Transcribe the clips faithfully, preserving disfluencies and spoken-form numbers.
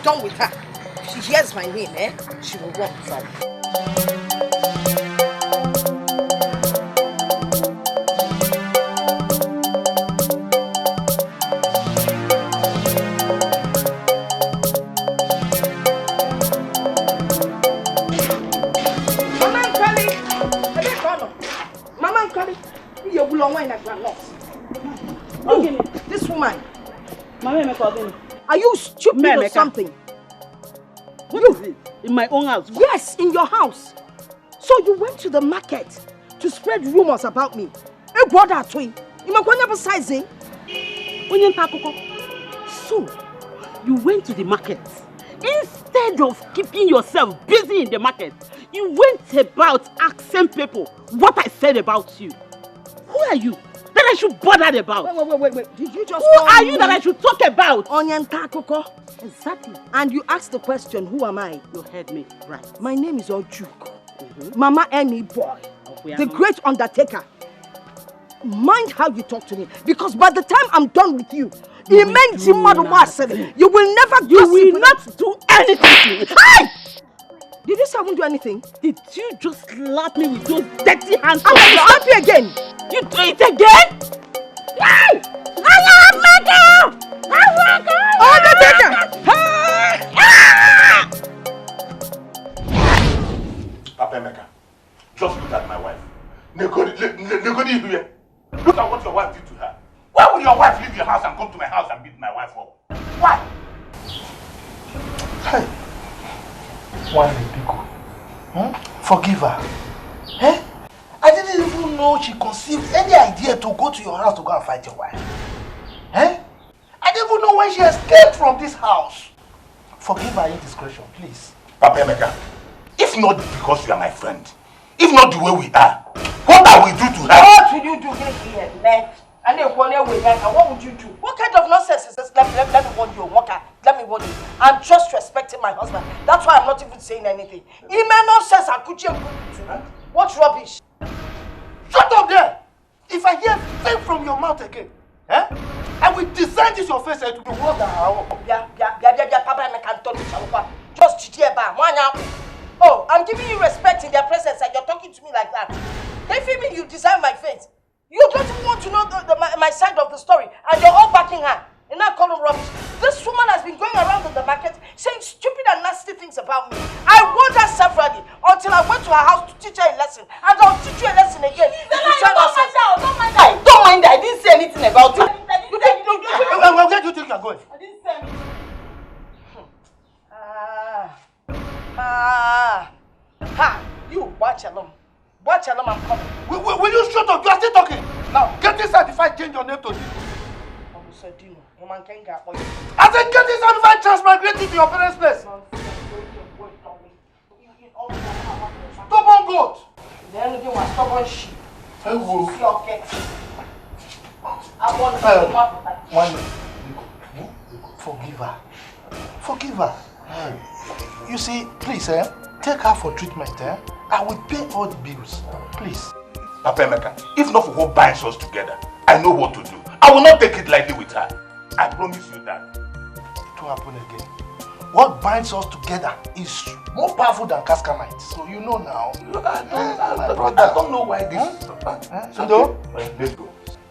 done with her. If she hears my name, eh? She will run from me. Mama Nkoli, ebe ka ọ nọ? Mama Nkoli, iye wulo wine na groundnut. Look, this woman. Mama Emeka, ọ gịnị? Are you stupid or Emeka. Something? What is it? In my own house? Yes, in your house. So you went to the market to spread rumors about me. Egwu ọ da atụ ị. Ị makwa onye bụ size ị? Onye nta akụkọ. So, you went to the market. Instead of keeping yourself busy in the market, you went about asking people what I said about you. Who are you that I should bother about? Wait, wait, wait, wait, wait. Did you just Who call are you me that I should talk about? Onye nta akụkọ? Exactly. And you asked the question, "Who am I?" You heard me right. My name is Ojuko. Mm-hmm. Mama Annie Boy, Okuya the no. Great undertaker. Mind how you talk to me, because by the time I'm done with you, You will Imenji do Madu nothing. Wasere, you will never You gossip will with not do anything to me. Hey! Did you say I won't do anything? Did you just slap me with those dirty hands? I will slap you again. You do it again? Hey! Undertaker! Undertaker! Hey! Ah! Papa Emeka, just look at my wife. Negodi, ne- ne- negodi ihu ya. Look at what your wife did to her. Why would your wife leave your house and come to my house and beat my wife up? Why? Hey, why me, Biko? Hmm? Forgive her. Eh? I didn't even know she conceived any idea to go to your house to go and fight your wife. Eh? I didn't even know when she escaped from this house. Forgive her indiscretion, please. Papa Emeka, if not because you are my friend, if not the way we are, what I will do to her? What will you do here, man? And then, what would you do? What kind of nonsense is this? Let, let, let me warn you, Walker. Let me warn you. I'm just respecting my husband. That's why I'm not even saying anything. He made nonsense and could you Huh? What rubbish? Shut up there! If I hear thing from your mouth again, eh? I will design this your face, eh, to be worse than her own. Bia, bia, bia, bia, bia, Papa Emeka and Tony Chalupa. Just chichi eba, mwanya. Oh, I'm giving you respect in their presence and you're talking to me like that. If you mean you design my face, you don't even want to know the, the, my, my side of the story and you're all backing her. And now call him rubbish. This woman has been going around in the market saying stupid and nasty things about me. I warned her severally until I went to her house to teach her a lesson. And I'll teach you a lesson again. If you try Don't mind nonsense. Her, don't mind her. Don't mind her. I didn't say anything about it. I didn't say anything. Where, where, where do you think you're going? I didn't say anything. Ah. Ah. Ha! You, watch alone. Watch alone, I'm coming. Will, will, will you shut up? You are still talking. Now, get inside before I change your name to Dino. Officer Dino, woman can get what? I said get inside before I transmigrate you to your parents' place. Stubborn goat. Then you want stubborn sheep. Hey, wo. See your cat. I want Eh, to one minute. Forgive her. Forgive her. You see, please, eh, take her for treatment, eh? I will pay all the bills. Please. Papa Emeka, if not for what binds us together, I know what to do. I will not take it lightly with her. I promise you that. It will happen again. What binds us together is more powerful than cascamite. So you know now. I don't, I, my brother. I don't know why this. Huh? Huh? Let's go.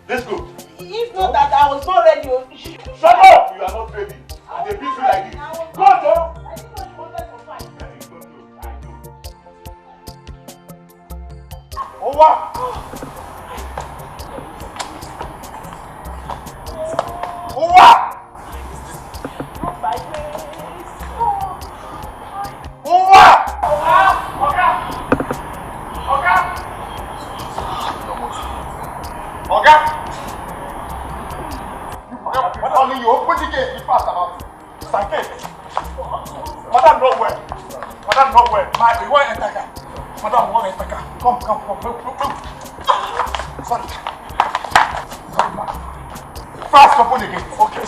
Let's go. If not that, I was not ready. Oh. Shut up! You are not ready. They beat you like this. Go, Joe. Over! Over! Over! Oga! Oga! Oga! Oga! Only you open the gate, you pass about. Sanke! Madam, no well. Madam, no well. My, you want enter car? Madam, you want enter car? Come, come, come. Look, look, look. Sorry. Sorry, ma. Fast, open the gate. Okay.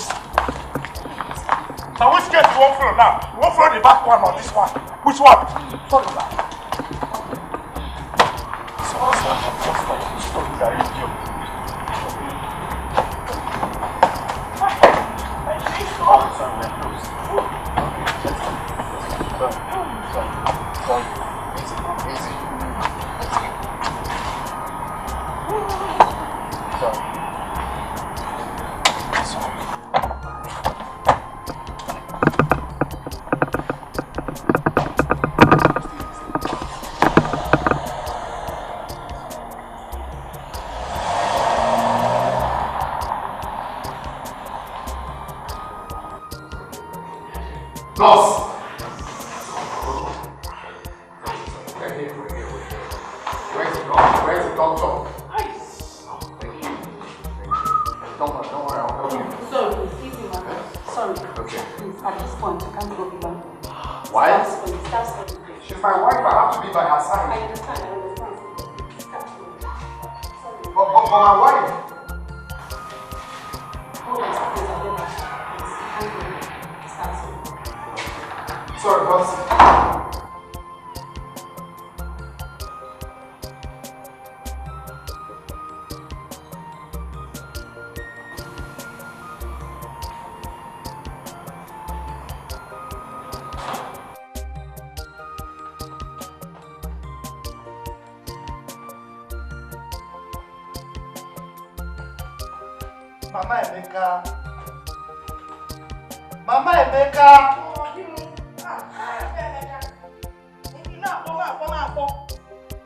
Now, which gate you want follow now? You want follow the back one or this one? Which one? Sorry, ma. Sorry, sorry, sorry, sorry, sorry, sorry. Nurse! We're here, we're here, we're here. Where's the doctor? Where's the doctor? Thank you. Thank you. Don't worry, don't worry, I'll help you. Sorry, please, easy, man. Sorry. Okay. Please, at this point, you can't go beyond. Why? Staff study, staff study, please. She's my wife, I have to be by her side. I understand, I understand. Staff study. Sorry. But, but, but my wife. Hold on, please, I'll get back to you. Please, you can't go beyond. Staff study. Sorry, boss. Mama Emeka. Mama Emeka. Oh, you. Ah, ah, Emeka. If you not come out, come out, come.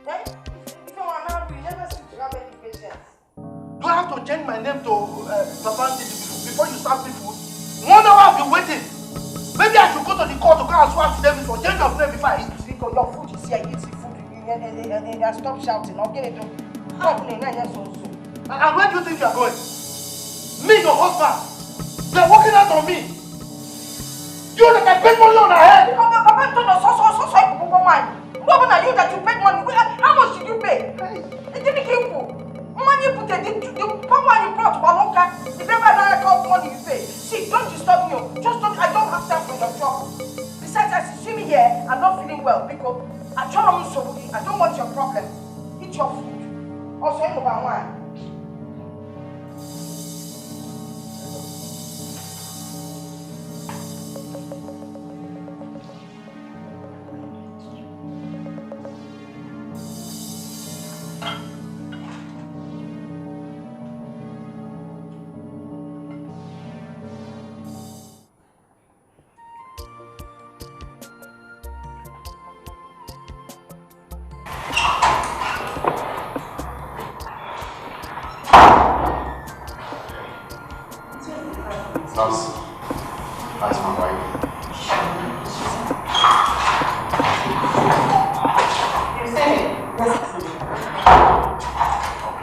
Eh? If you want to, you never seem to have any patience. Do I have to change my name to uh, Papa Ndidi before, before you serve me food? One hour I've been waiting. Maybe I should go to the court to go and swear affidavit for change of name before I eat. Because your food is here, eat the food, you, you, you, you, you, stop shouting, okay? Don't, don't play, no, yes, so, so. And where do you think you are going? Me, your husband, they're working out on me. You that I paid money on her head. Papa, Papa, don't know, so, so, so, so, you go, go, go, why? Governor, you that you paid money, where, how much did you pay? Hey. It didn't kill you. Money you put in, the, the power you brought, Balonka, the paper that I called money you pay. See, don't disturb me. Oh. Just don't, I don't have time for your trouble. Besides, as you see me here, I'm not feeling well because I don't know so I don't want your problem. Eat your food. Also, you know, why? Nurse, how's my wife?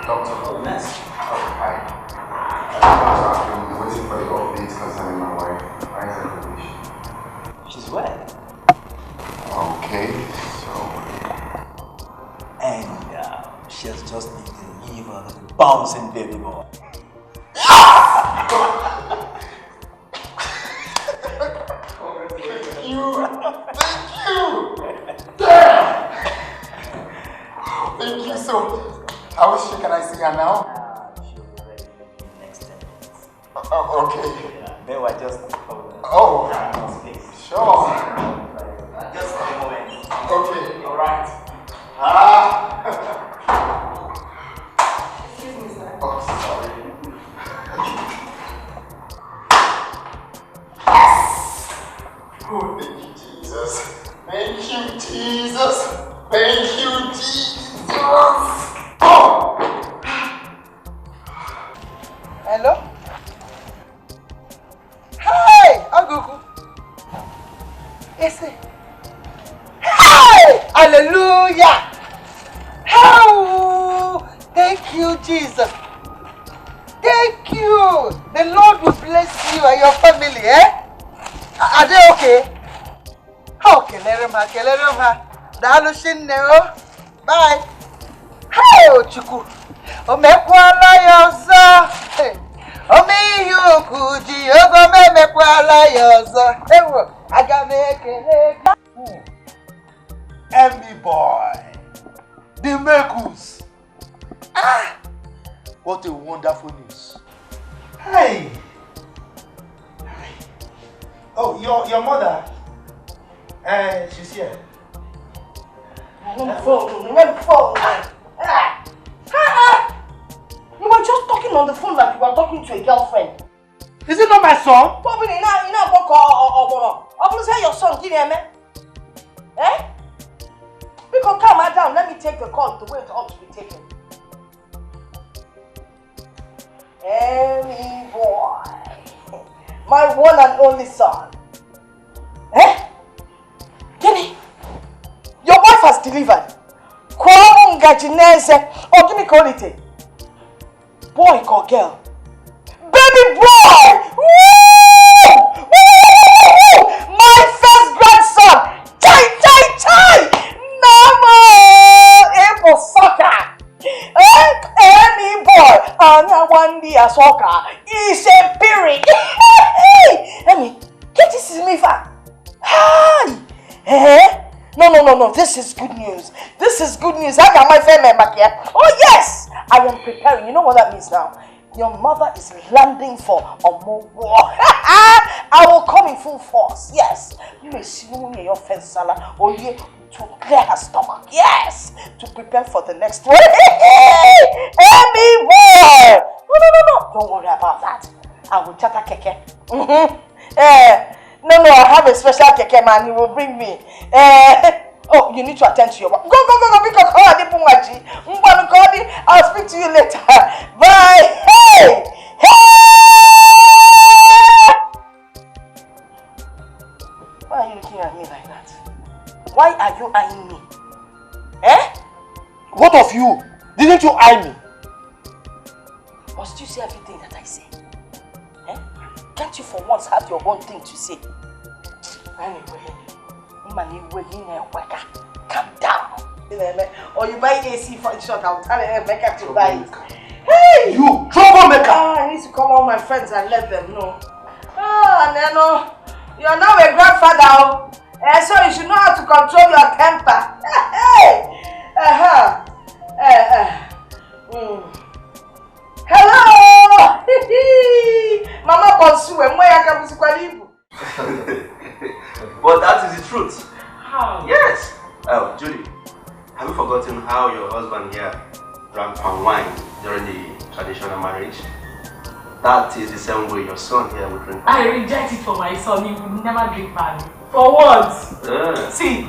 Doctor. Oh, hi. Doctor, I've been waiting for the updates concerning my wife. How is her condition? She's well. Okay, so. And uh, she has just been delivered of a bouncing baby boy. Thank you! Thank you! Damn! Thank you so much. How is she? Can I see her now? Uh, she'll be ready in the next ten minutes. Oh, okay. Yeah, meanwhile, just hold on. Oh, sure. Just a moment. Okay, all right. Ah. Excuse me, sir. Oh, sorry. Yes! Oh, thank you, Jesus. Thank you, Jesus. Thank you, Jesus. Oh! Hello? Hey, Aguku. Ese. Hey! Hallelujah! Oh! Thank you, Jesus. Thank you. The Lord will bless you and your family, eh? Are they okay? Oh, kelere m ha, kelere m ha. Daalụ shinne o. Bye. Hey, Chukwu. O mekwala ya ọzọ. Hey. O mee ihe ukwu ji ogo m emekwala ya ọzọ. Ewo, aga m ekele gị. Hmm. Emmy boy. The Mekus. Ah! What a wonderful news. Hey! Hey! Oh, your, your mother? Uh, she's here. Let me phone. Let me phone. Ah! Ah! Ah! You were just talking on the phone like you were talking to a girlfriend. Is it not my son? Bobby, you know, you know, Boko or Oboro. Oboro say your son, give him, eh? Eh? Because calm her down. Let me take the call the way it ought to be taken. Emmy boy. My one and only son. Eh? Gịnị? Your wife has delivered. Kwọọ m ngaji n'eze. Ọ gịnị ka o lite? Boy or girl? Baby boy! Woo! Woo, woo, woo, woo, woo! My first grandson! Chai, chai, chai! Namo! Ebo soccer! Eh? Emi boy! Anya wandi a soccer! Ise piri! Emi, get this is me fa! Hi! Eh? No, no, no, no. This is good news. This is good news. How can my friend make here? Oh, yes! I am preparing. You know what that means now? Your mother is landing for Omo War. I will come in full force. Yes. You may see your fence, Salah. Oh, yeah. To clear her stomach. Yes. To prepare for the next one. Emi boy. No, no, no, no. Don't worry about that. I will charter keke. Mm-hmm. Eh, no, no, I have a special keke man. He will bring me. Eh, oh, you need to attend to your work. Go, go, go, go, because call the Bungaji. Ngwanu, call the. I'll speak to you later. Bye. Hey, hey. Why are you looking at me like that? Why are you eyeing me? Eh? What of you? Didn't you eye me? Must you say everything that I say? Eh? Can't you for once have your own thing to say? Anyway, woman, you will in a worker. Calm down. Or you buy A C for short, I'll tell Emeka to buy it. Hey! You troublemaker! Ah, I need to call all my friends and let them know. Ah, Neno, you're now a grandfather. Oh. Eh, so you should know how to control your temper. Hey! Uh-huh. Eh, eh. Mm. Hello! Mama Bonsu, where you come to? But that is the truth. How? Yes. Oh, Judy, have you forgotten how your husband here drank palm wine during the traditional marriage? That is the same way your son here will drink. I reject it for my son. He would never drink palm. For what? Uh. See,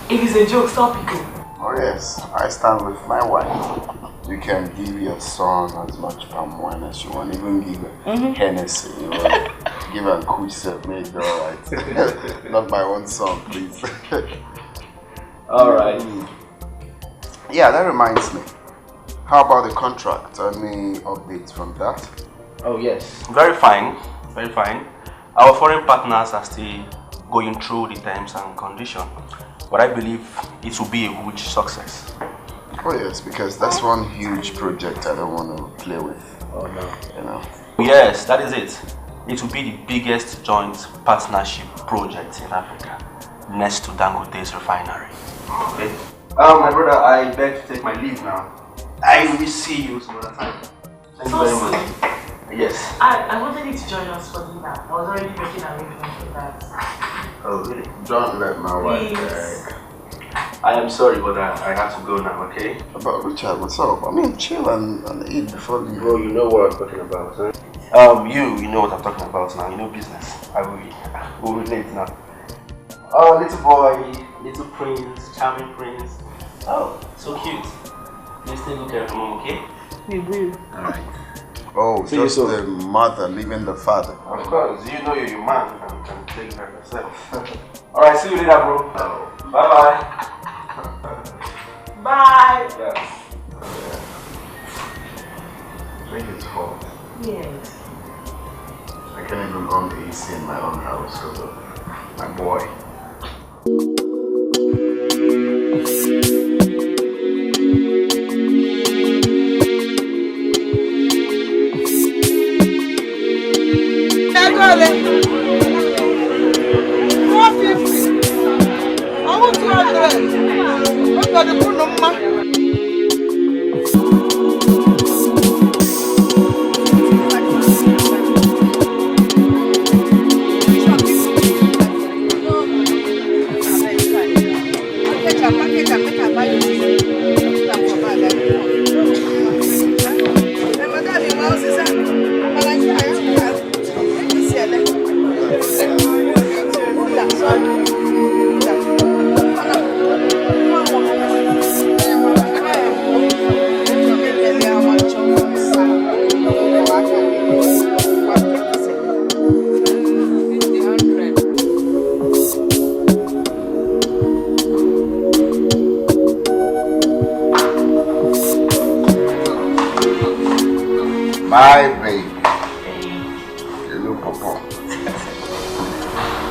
if it's a joke, stop it. Oh. Oh yes, I stand with my wife. You can give your son as much palm wine as you want, even give mm-hmm. Hennessy, you know, give a quick sip, make it all right. Not my own son, please. All right. Mm. Yeah, that reminds me. How about the contract? Any updates from that? Oh yes, very fine, very fine. Our foreign partners are still going through the terms and conditions, but I believe it will be a huge success. Oh yes, because that's one huge project I don't want to play with. Oh no. You know. Yes, that is it. It will be the biggest joint partnership project in Africa, next to Dangote's refinery. Okay. Um, my brother, I beg to take my leave now. I will see you some other time. Thank you very much. Yes. I, I wanted you to join us for dinner. I was already making arrangements for that. Oh, really? Don't let my wife. Please. I am sorry, but I, I have to go now, okay? But Richard, what's up? I mean, chill and, and eat before leaving. Bro, you know what I'm talking about, huh? Um, you, you know what I'm talking about now. You know business. I will, we'll relate now. Oh, little boy, little prince, charming prince. Oh, so cute. Please take good care of mom, okay? We will. All right. Oh, see you just soon. The mother leaving the father. Of course, you know you're your man and can take care of yourself. All right, see you later, bro. Bye bye. Bye. Yeah. I think it's hot. Yes. I can't even on the A C in my own house because of my boy. Ego ole? Four fifty. Ọ wụ two hundred. Ọ ka dịkwa unu mma.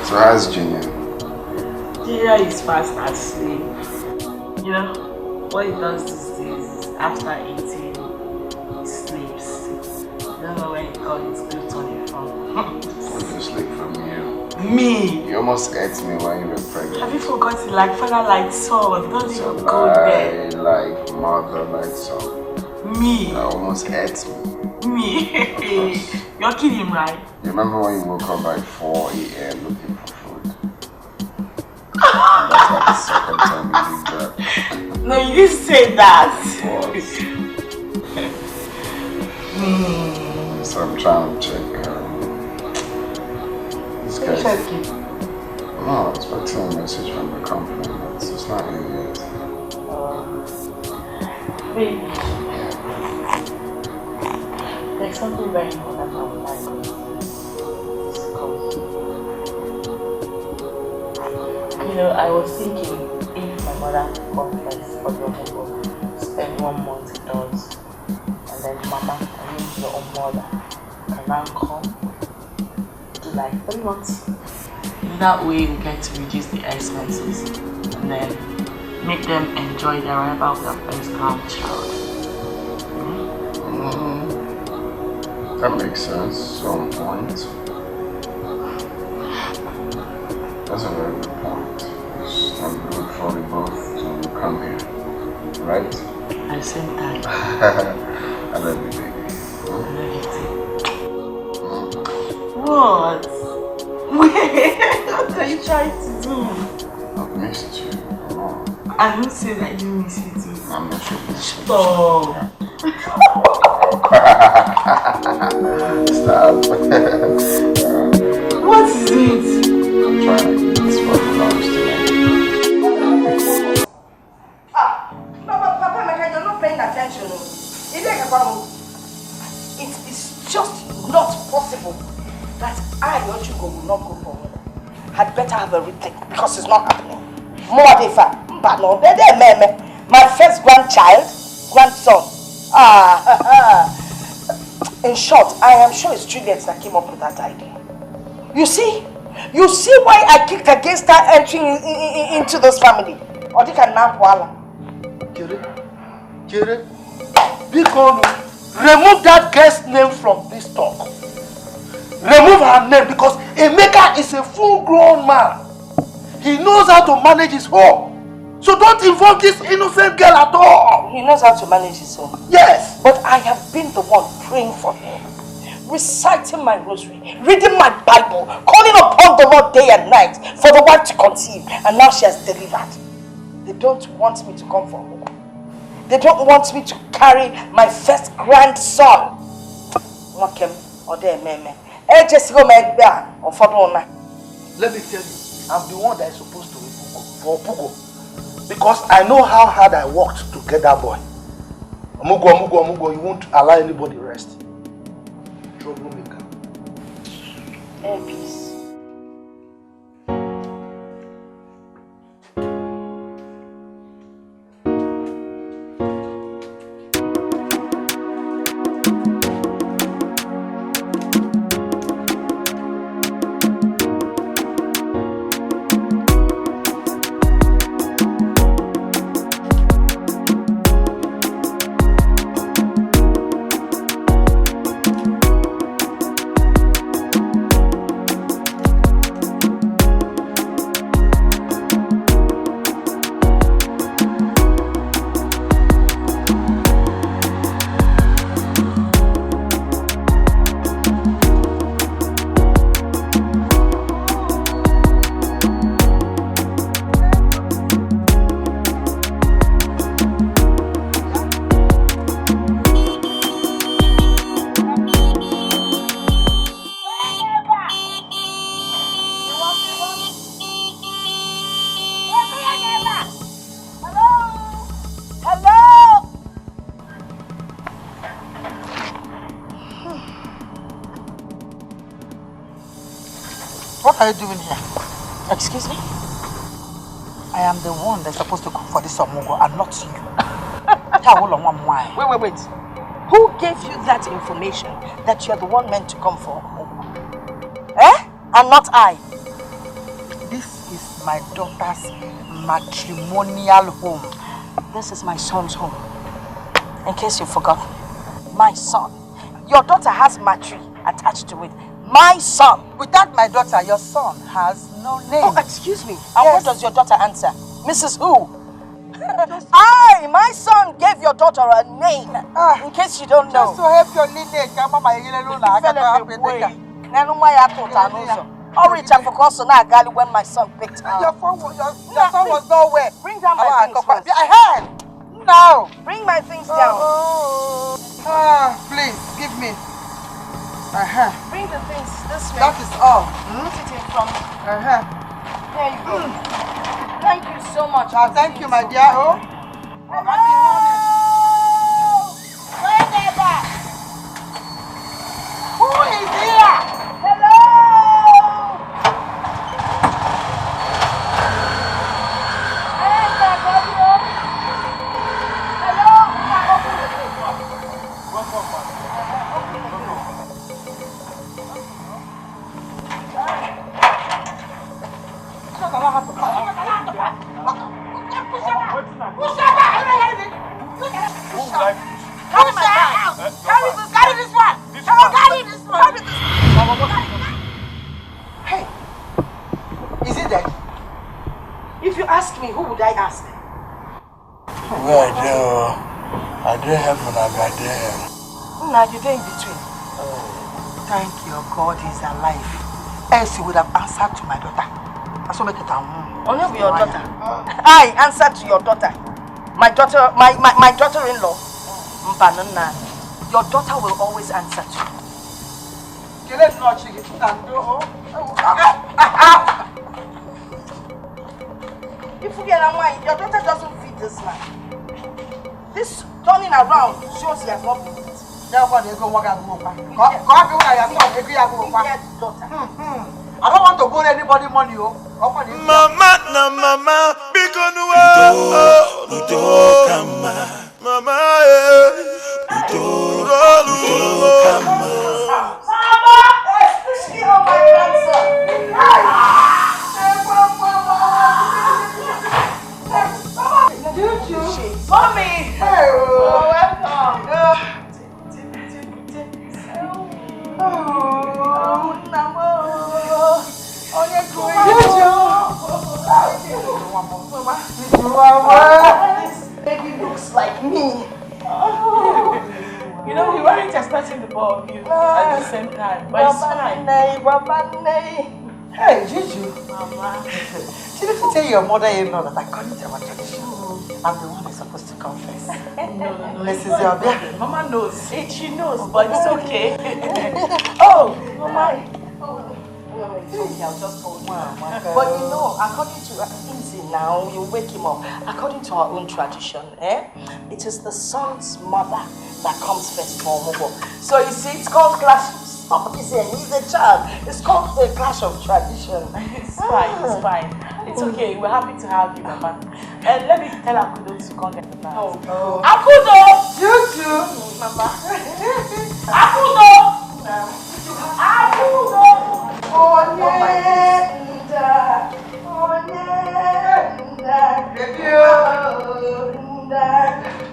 So how's Junior? Junior is fast asleep. You know, what he does these days is after eating, he sleeps. I don't know when he called his gluttony from. What do you sleep from you? Me! You almost ate me when you were pregnant. Have you forgotten? Like, Father, like Son, don't It's a even go there. Lie, like mother, like son. Me! You almost ate me. Me! You're kidding, right? You remember when you woke up by four a m looking for food? And that's like the second time you did that. No, you didn't say that. What? Hmm. So I'm trying to check. Um, this Check guy's. it. No, I'm expecting a message from the company, but it's not here yet. Baby, there's something very important I would like us to discuss. You know, I was thinking if my mother could come first for the Omugo, spend one month with us, and then Mama, I mean your own mother, can now come do like three months. In that way, we get to reduce the expenses and then make them enjoy the arrival of their first grandchild. Mm, that makes sense. Some point. That's a very good point. It's not good for the both to come here, right? At the same time, I love you, baby. I love you too. What? What are you trying to do? I've missed you a lot. I don't say that you miss it too. I'm not sure. Stop. Stop. What is it? I'm trying to eat for the lunch tonight. Ah, Papa, Papa Emeka, you're not paying attention. Oh. Ile Kakwamu, it is just not possible that I, Ochugo, will not go for work. Had better have a rethink because it's not happening. More Defa, but no, they, they, me, me. My first grandchild, grandson. Ah, in short, I am sure it's Juliet that came up with that idea. You see, you see why I kicked against her entering in, in, in, into this family. Odika Nakwala. Chere, chere. Biko, remove that girl's name from this talk. Remove her name because Emeka is a full-grown man. He knows how to manage his home. So don't involve this innocent girl at all. He knows how to manage his home. Yes. But I have been the one praying for him, reciting my rosary, reading my Bible, calling upon the Lord day and night for the wife to conceive, and now she has delivered. They don't want me to come for her. They don't want me to carry my first grandson. Nwokem, ọ dị eme eme. Ejesigo m ebe a, ụfọdụ ụna. Let me tell you, I'm the one that is supposed to Opugo, for Opugo. Because I know how hard I worked to get that boy. Omugo, Omugo, Omugo, you won't allow anybody rest. Troublemaker. Eh, peace. What are you doing here? Excuse me? I am the one that's supposed to cook for this Omugo and not you. Tell why. Wait, wait, wait. Who gave you that information that you're the one meant to come for Omugo? Eh? And not I? is my daughter's matrimonial home. This is my son's home. In case you forgot, my son. Your daughter has matri attached to it. My son. Without my daughter, your son has no name. Oh, excuse me. And what does your daughter answer? Missus Who? I, my son, gave your daughter a name. Ah, in case you don't know. Just to help your lineage, ka mama yele lo na aka ka hapụ ede ka. Nenu nwa ya tụta n'ụzọ. Ọ rịcha fọkọsụ na-agali when my son picked her. Your phone was, your, your son was nowhere. Bring down my things first. Now. Bring my things down. Oh, oh. Ah, please, give me. Uh-huh. Bring the things this way. That is all. Hmm? Put it in front. Uh-huh. There you go. Mm. Thank you so much. Ah, thank you, my dear. Oh. Hello? Wherever. Who is here? Hello? Hello? Who would I push? Carry my bag. Carry this, carry this one. Carry this one. Carry this one. Hey, is it that? If you ask me, who would I ask? Where I dey, oh, I dey heaven, abi I dey hell? Nna, you dey in between. Thank your God he's alive. Else he would have answered to my daughter. I saw make it am. Only be your daughter. I answer to your daughter. My daughter, my, my, my daughter-in-law. Mba, Nna, your daughter will always answer to you. Kele nnọọ chi gị, nna ndị o. If you get a wine, your daughter doesn't feed this man. This turning around shows he has not been eating. Ya kwa na ego nwa gị agwụgwọkwa. Ka ọ- ka ọ bịa ya sọ ego ya agwụgwọkwa. Yes, daughter. Hmm, hmm. I don't want to borrow anybody money o. Ọkwa na ego. Mama na mama, biko nuwe. Udo, udo ka mma. Mama, eh. Udo, udo ka mma. Mama, especially on my grandson. Juju. Mommy. Hey, oh. You're welcome. Oh, Nna m. Onye kụrụ ya? Juju. Mama. Mama. This baby looks like me. You know, we weren't expecting the both of you at the same time, but it's fine. Baba Nne, Baba Nne. Hey, Juju. Mama. She didn't tell your mother-in-law that according to our tradition, I'm the one who's supposed to come first. No, no, no. Missus Obia. Mama knows. Eh, she knows, but it's okay. Oh, Mama. Oh, no, it's okay. I'll just call you. Mama. But you know, according to, easy now, you wake him up. According to our own tradition, eh? It is the son's mother that comes first for Omugo. So you see, it's called clash. Stop kissing. He's a child. It's called a clash of tradition. It's fine. It's fine. It's okay. We're happy to have you, Mama. And let me tell Akudo to come get the bag. Oh, oh. Akudo! You too, Mama. Akudo! Akudo! Onye nda, onye nda, baby, oh, nda.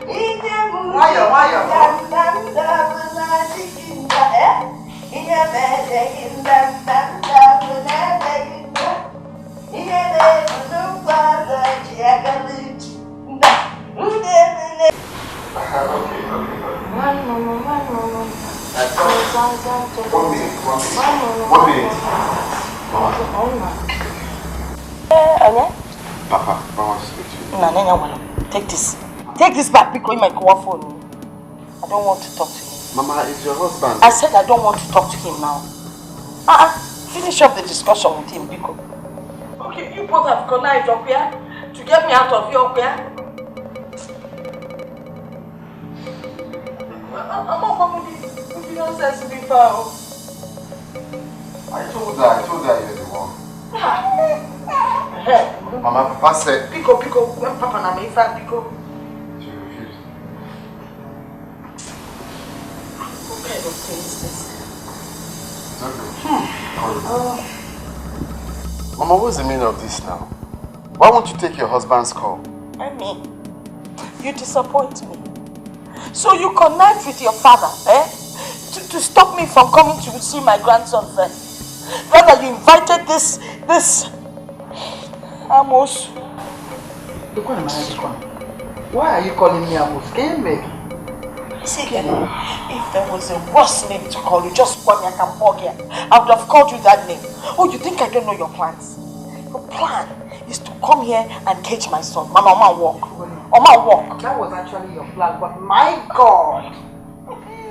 Ije mu nwayọ, nwayọ. Nda, nda, nda, bụ na adịghị nda, eh? Ihe na-edeghị nda, nda, nda, bụ na-edeghị nda. Ihe na-ebu n'ụgbọ ala ji aka n'uche. Nda, ude emene. Okay, okay, okay. Nwanne m, nwanne m. One minute, one minute. One minute. Mama. Ee, onye? Papa, Mama speak to you. Nna, nene, wala. Take this. Take this back, biko, ime kụwa phone. I don't want to talk to him. Mama, is your husband? I said I don't want to talk to him now. Uh-uh. Finish up the discussion with him, biko. Okay, you both have connived, Okwia, to get me out of here, Okwia. I'm not going to be nonsense before. I told her, I told her you're the one. Mama, Papa said. Biko, biko, when Papa na me, biko. She refused. What kind of thing is this? It's okay. Hmm. Sorry. Oh. Mama, what's the meaning of this now? Why won't you take your husband's call? I mean, you disappoint me. So you connive with your father, eh? To, to stop me from coming to see my grandson first. Rather, you invited this, this Amos. Why are you calling me Amos? Can you make? See, if there was a worse name to call you, just one I can bug here. I would have called you that name. Oh, you think I don't know your plans? Your plan is to come here and cage my son. Mama, Oma walk. Oma walk. That was actually your plan, but my God!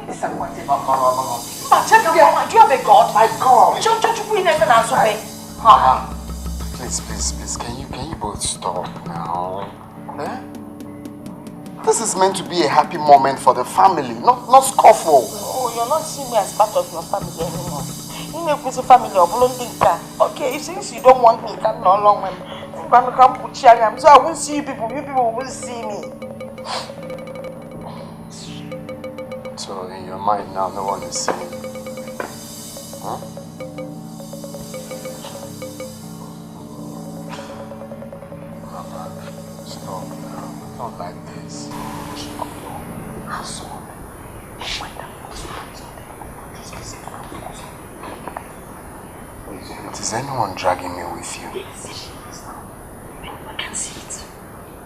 This is what Mama, Mama. Ma, check out, Mama. Do you have a God? My God. Don't, don't you win anything answer me? Mama, please, please, please. Can you, can you both stop now? Eh? This is meant to be a happy moment for the family, not, not scuffle. Oh, you're not seeing me as part of your family anymore. You make me family of London car. Okay, since you don't want me, you can't no long when. I'm gonna come put you. So I won't see you people. You people will see me. So in your mind now, no one is seeing. Huh? Mama, stop now. Not like this. Stop. Stop. Wait, is anyone dragging me with you? Yes, she is now. I can see it.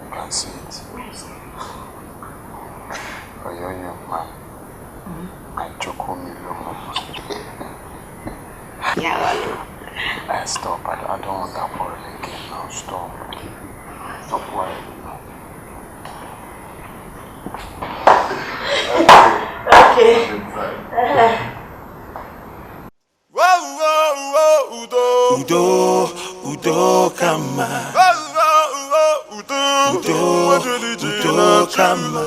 You can see it? Yes. Oh, yo, yo, man. Mm-hmm. I choke on me, look. Yeah, well. I stop. I, I don't want that quarrel again now. Stop. Stop worrying. Okay. Udo, udo kama. Udo, udo kama.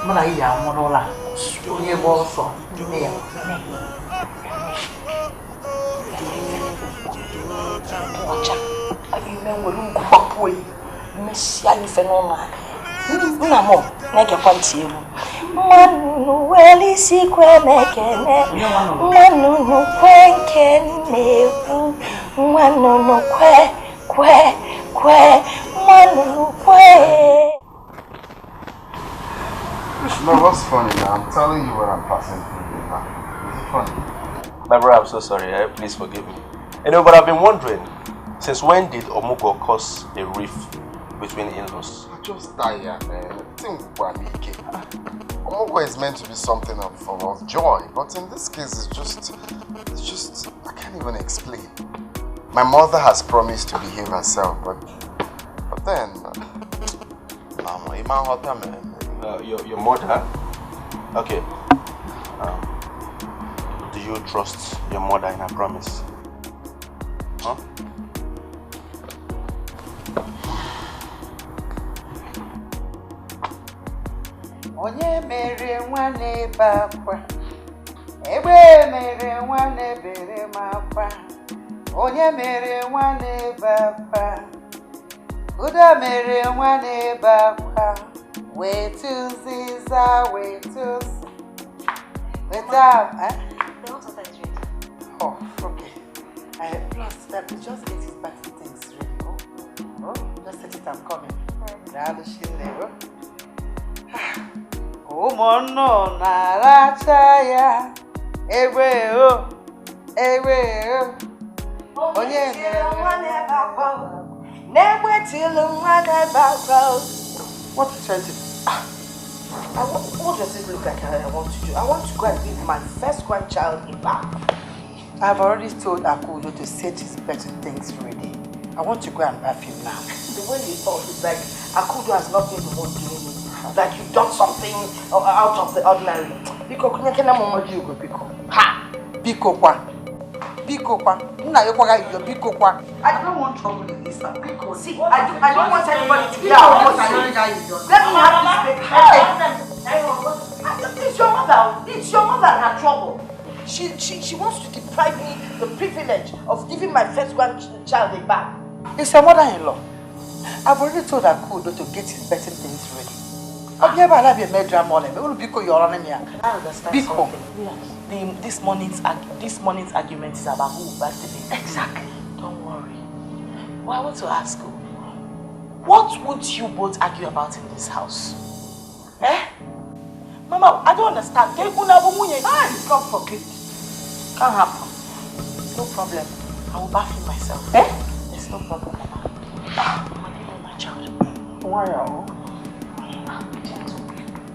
Mụ na ya anwụrụla onye gba ọsọ nne ya. Ọcha, ime nwere ugwu gbapụ oyi. Mesịa ife n'ụlọ a. Nna m, na-egekwa ntị egwu. Nwa nnụnụ were isi kwe m ekene. Nwa nnụnụ kwe nke m na-ekwu. Nwa nnụnụ kwe, kwe, kwe. Nwa nnụnụ kwe. No, what's funny now? I'm telling you what I'm passing through, man. Is it funny? My brother, I'm so sorry. Eh? Please forgive me. You know, but I've been wondering, since when did Omugo cause a rift between in-laws? I just tired, man. Think Omugo is meant to be something of, of, of joy, but in this case, it's just, it's just, I can't even explain. My mother has promised to behave herself, but, but then, Mama, you man hot, man. Uh, your, your mother? Okay. Um, do you trust your mother in her promise? Huh? Onye mere nwa na-ebe akwa? Egbe mere nwa na-ebere m akwa. Onye mere nwa na-ebe akwa? Udo mere nwa na-ebe akwa. Wetu nziza, wetu s-, weta, eh? The hot water is ready. Oh, okay. Uh, plus, let me just get his back things ready. Oh, oh, just set it, I'm coming. Daalụ Chinne, oh. Ụmụnnụ na-aracha ya. Egbe o, egbe o. Onye mere nwa na-ebe akwa o. Na-egbe tili nwa na-ebe akwa o. What a tragedy. Ah, I wa-, what does it look like I, I want to do? I want to go and give my first grandchild a bath. I've already told Akudo to set his bed and things ready. I want to go and bath him now. The way you talk is like Akudo has not been the one doing it. Like you've done something o-, out of the ordinary. Biko, kunye kena mama you go biko. Ha! Biko kwa. Biko kwa. Nna yokwa ga yo biko kwa. I don't want trouble in this house. Biko. See, I, do, I don't want anybody to hear what I know. Let me have this baby. Hey! It's your mother. It's your mother in her trouble. She, she, she wants to deprive me the privilege of giving my first grandchild a bath. It's your mother-in-law. I've already told Akudo to get his betting things ready. Obiaba Alabi made drama all of it. Unu biko, you're running me. I understand. Biko. Something. Yes. The, this morning's arg-, this morning's argument is about who will bath the baby. Exactly. Don't worry. But I want to ask you, what would you both argue about in this house? Eh? Mama, I don't understand. Ke una bụ nwunye? Ah, it's not for good. Can't happen. No problem. I will bath him myself. Eh? There's no problem, Mama. Ah, Mama, you know my child. Why are you?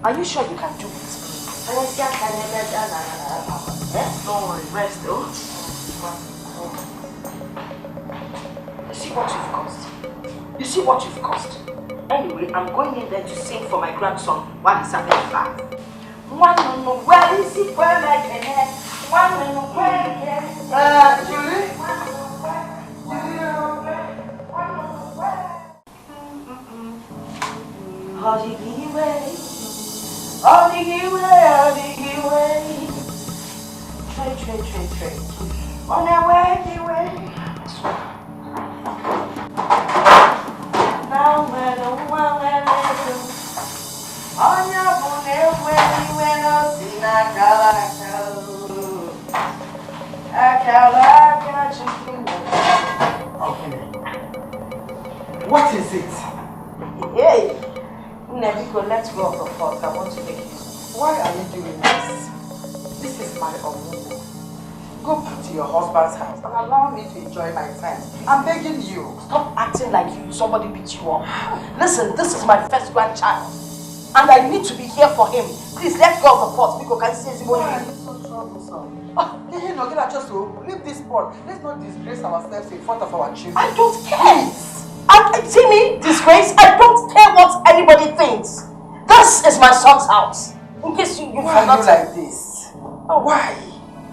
Are you sure you can do it? Eh? Don't worry, rest, oh. You see what you've caused? You see what you've caused? Anyway, I'm going in there to sing for my grandson while he's having a bath. Nwa nnụnụ were isi kwere ekene. Nwa nnụnụ kwere ekene. Eh, Julie? Nwa nnụnụ kwere. Julie, oh. Nwa nnụnụ kwere. Ọ dịghị iwe. Ọ dịghị iwe, ọ dịghị iwe. Trey, trey, trey, trey. Ọ na-ewe gị iwe. Na nwere nwa nwere ego. Onye ọ bụla ewe iwe n'osi n'akara aka. Akara aka Chukwu. Okay. What is it? Hey, Nne, biko, let's go of the pot. I want to make you. Why are you doing this? This is my Omugo. Go back to your husband's house and allow me to enjoy my time. I'm begging you. Stop acting like you somebody beat you up. Listen, this is my first grandchild, and I need to be here for him. Please, let's go of the pot. Biko, can you see? Why are you so troublesome? Ah, Kehino, get out your soul. Leave this pot. Let's not disgrace ourselves in front of our children. I don't care. Please. I, I, see me disgrace. I don't care what anybody thinks. This is my son's house. In case you, you Why are you forgot. Like this? Oh. Why?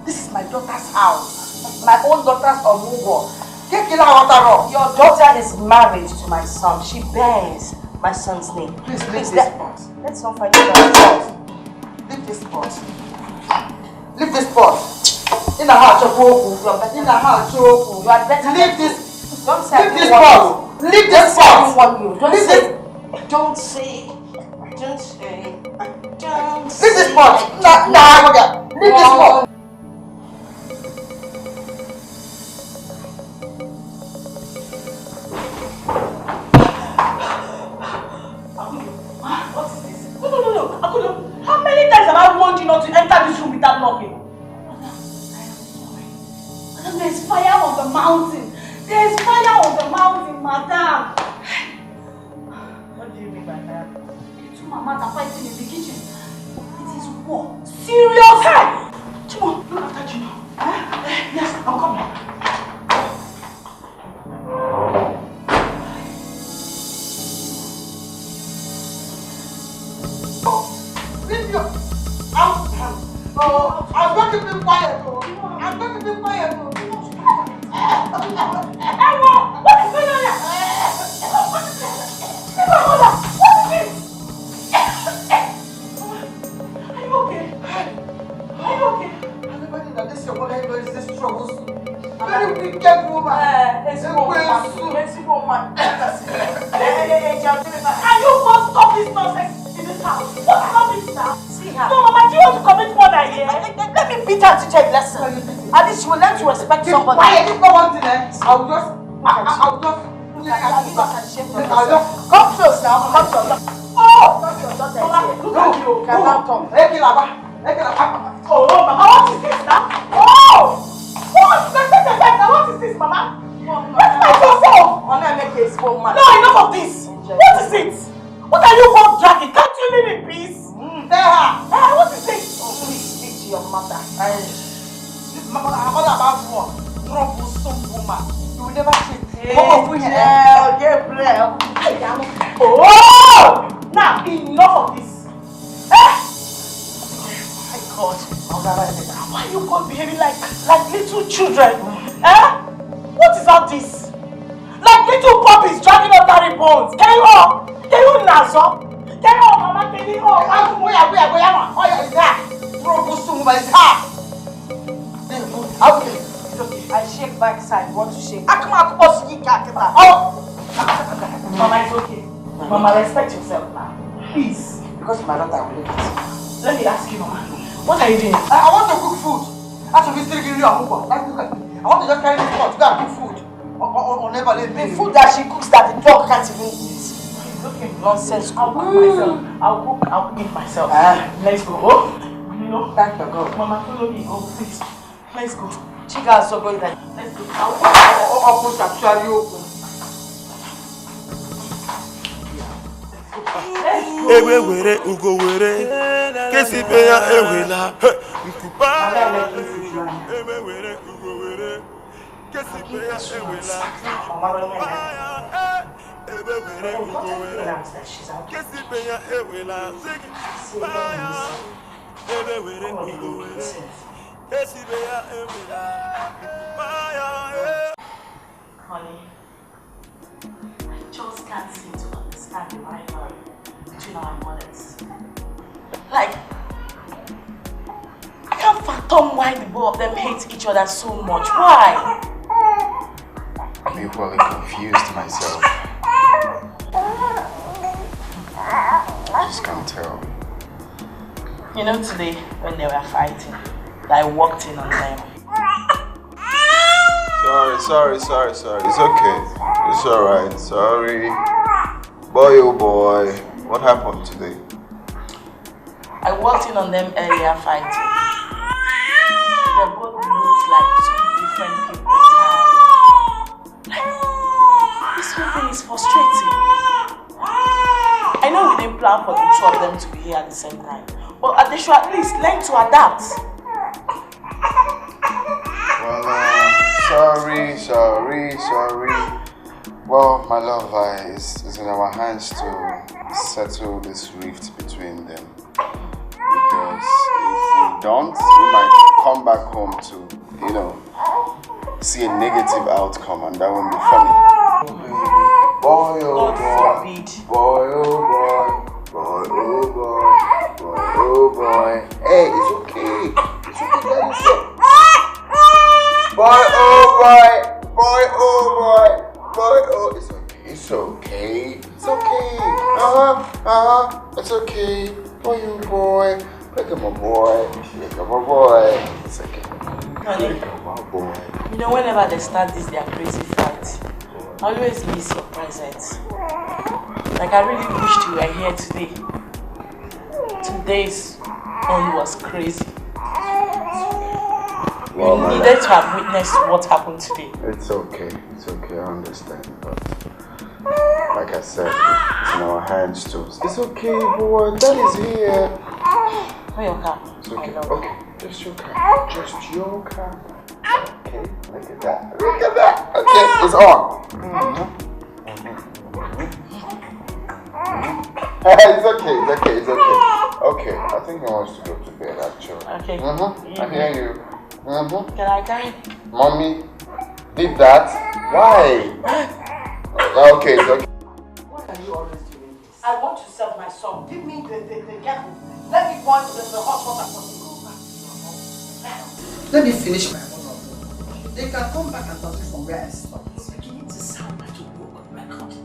This is my daughter's house. My own daughter's Omugo. Kekila Otaro. Your daughter is married to my son. She bears my son's name. Please leave this pot. Let's not fight over the pot. Leave this pot. Leave this pot. In the heart of Oku. In the heart of Oku. You are better. Leave this. Don't say. Leave this pot. Leave this pot. Leave this. Don't say. Don't say. Don't say. Leave this pot. Nah, nah, I will get. Leave this pot. Akudo, what is this? No, no, no, no. Akudo, how many times have I warned you not to enter this room without knocking? Madam, I am sorry. Madam, there is fire on the mountain. There is fire on the mountain, madam. What do you mean by that? The two mamas are fighting in the kitchen. It is war. Serious. Hey! Chimo, look after Junior. Eh? Eh, yes, I'm coming. Oh, leave your, I'm, oh, I'm going to be quiet, oh. I'm going to be quiet, oh. Hey, what is going on here? Hey, my mother, what is this? Are you okay? Are you okay? I never knew that this your mother-in-law is this troublesome. Very wicked woman. Eh, ezigbo mmadụ, ezigbo mmadụ. Eh, eh, eh, eh, Jabiri, can you go stop this nonsense in this house? What is all this now? See her. No, Mama, do you want to commit murder here? Let, let, let me beat her to take lesson. At least she will learn to respect somebody. Quiet, you go on to them. I will just, I, I, I will just Come close now. Come close. Oh! Mama, look at you. Calm down, come. Hey, Kilaba. Hey, Kilaba. Oh, Mama, what is this now? Oh! What? Respect yourself now. What is this, Mama? Respect yourself. Honor make a small man. No, enough of this. What is it? What are you both dragging? Can't you leave me in peace? Mm, tell her. Eh, what is this? Oh, please speak to your mother. Hey. This mama, her mother about war. Troublesome woman. You will never change. Hey, Gabriel, Gabriel. Oh! Now, enough of this. Eh? My God. Why are you both behaving like, like little children? Eh? What is all this? Like little puppies dragging up tiny bones. Can you all? Can you nazo? Can you all, Mama? Can you all? Where, where, where, where? Oh, yeah, it's her. Troublesome woman, it's her. How do you? It's okay. I shake backside. Want to shake? Akuma, akuma, shake, akuma. Oh! Mama, it's okay. Mama, respect yourself now. Please. Because my daughter will leave it. Let me ask you, Mama. What are you doing? I, I want to cook food. That's a mystery. Give me a hook. That's good. I want to just carry this pot. Go and cook food. On, on, on The food that she cooks that the dog can't even eat. It's okay. Nonsense. I'll cook myself. I'll cook. I'll cook it myself. Ah. Let's go. Oh, you know. Thank God. Mama, follow me. Go, please. Let's go. Chika, so go. Let's go. I'll cook. I'll, I'll, I'll cook. Ewe were, ugo were, kesi be ya ewela. Nkuba. Ewe were, ugo were, kesi be ya ewela. Ewe were, ugo were, kesi be ya ewela. Ewe were, ugo were, kesi be ya ewela. Honey, I just can't seem to understand the rivalry between our mothers. Like, I can't fathom why the both of them hate each other so much. Why? I'm equally confused myself. I just can't tell. You know, today when they were fighting, I walked in on them. Sorry, sorry, sorry, sorry. It's okay. It's alright. Sorry. Boy, oh boy. What happened today? I walked in on them earlier fighting. They both looked like two different people entirely. Like, this whole thing is frustrating. I know we didn't plan for the two of them to be here at the same time, but uh, they should at least learn to adapt. Well, uh, sorry, sorry, sorry. Well, my love, uh, it's, it's in our hands to settle this rift between them. Because if we don't, we might come back home to, you know, see a negative outcome, and that won't be funny. Boy, oh God boy, forbid. Boy, oh boy, boy, oh boy, boy, oh boy. Hey, it's okay. It's okay, that is it. Boy, oh boy, boy, oh boy, boy, oh, it's okay. It's okay. It's okay. Uh huh. Uh huh. It's okay. Boy, oh boy. Look at my boy. Look at my boy. It's okay. Honey, look at my boy. You know, whenever they start this, their crazy fight, I always miss your presence. Like, I really wished you were here today. Today's one was crazy. Well, you needed to have witnessed what happened today. It's okay. It's okay. I understand. But like I said, it's in our hands too. It's okay, boy. Dad is here. Where your car? It's okay. Okay, just your car. Just your car. Okay, look at that. Look at that. Okay, it's on. Mm-hmm. Mm-hmm. It's okay, it's okay, it's okay. Okay, I think he wants to go to bed actually. Okay. Mm-hmm. I hear you. Mm-hmm. Can I carry? Mommy did that? Why? Okay, it's okay. What are you always doing this? I want to serve my son. Give me the, the, the kettle. Let me boil the, the hot water for you. Go back to your home. Let me finish my own. They can come back and continue from where I stopped. It's beginning to sound like a broken record.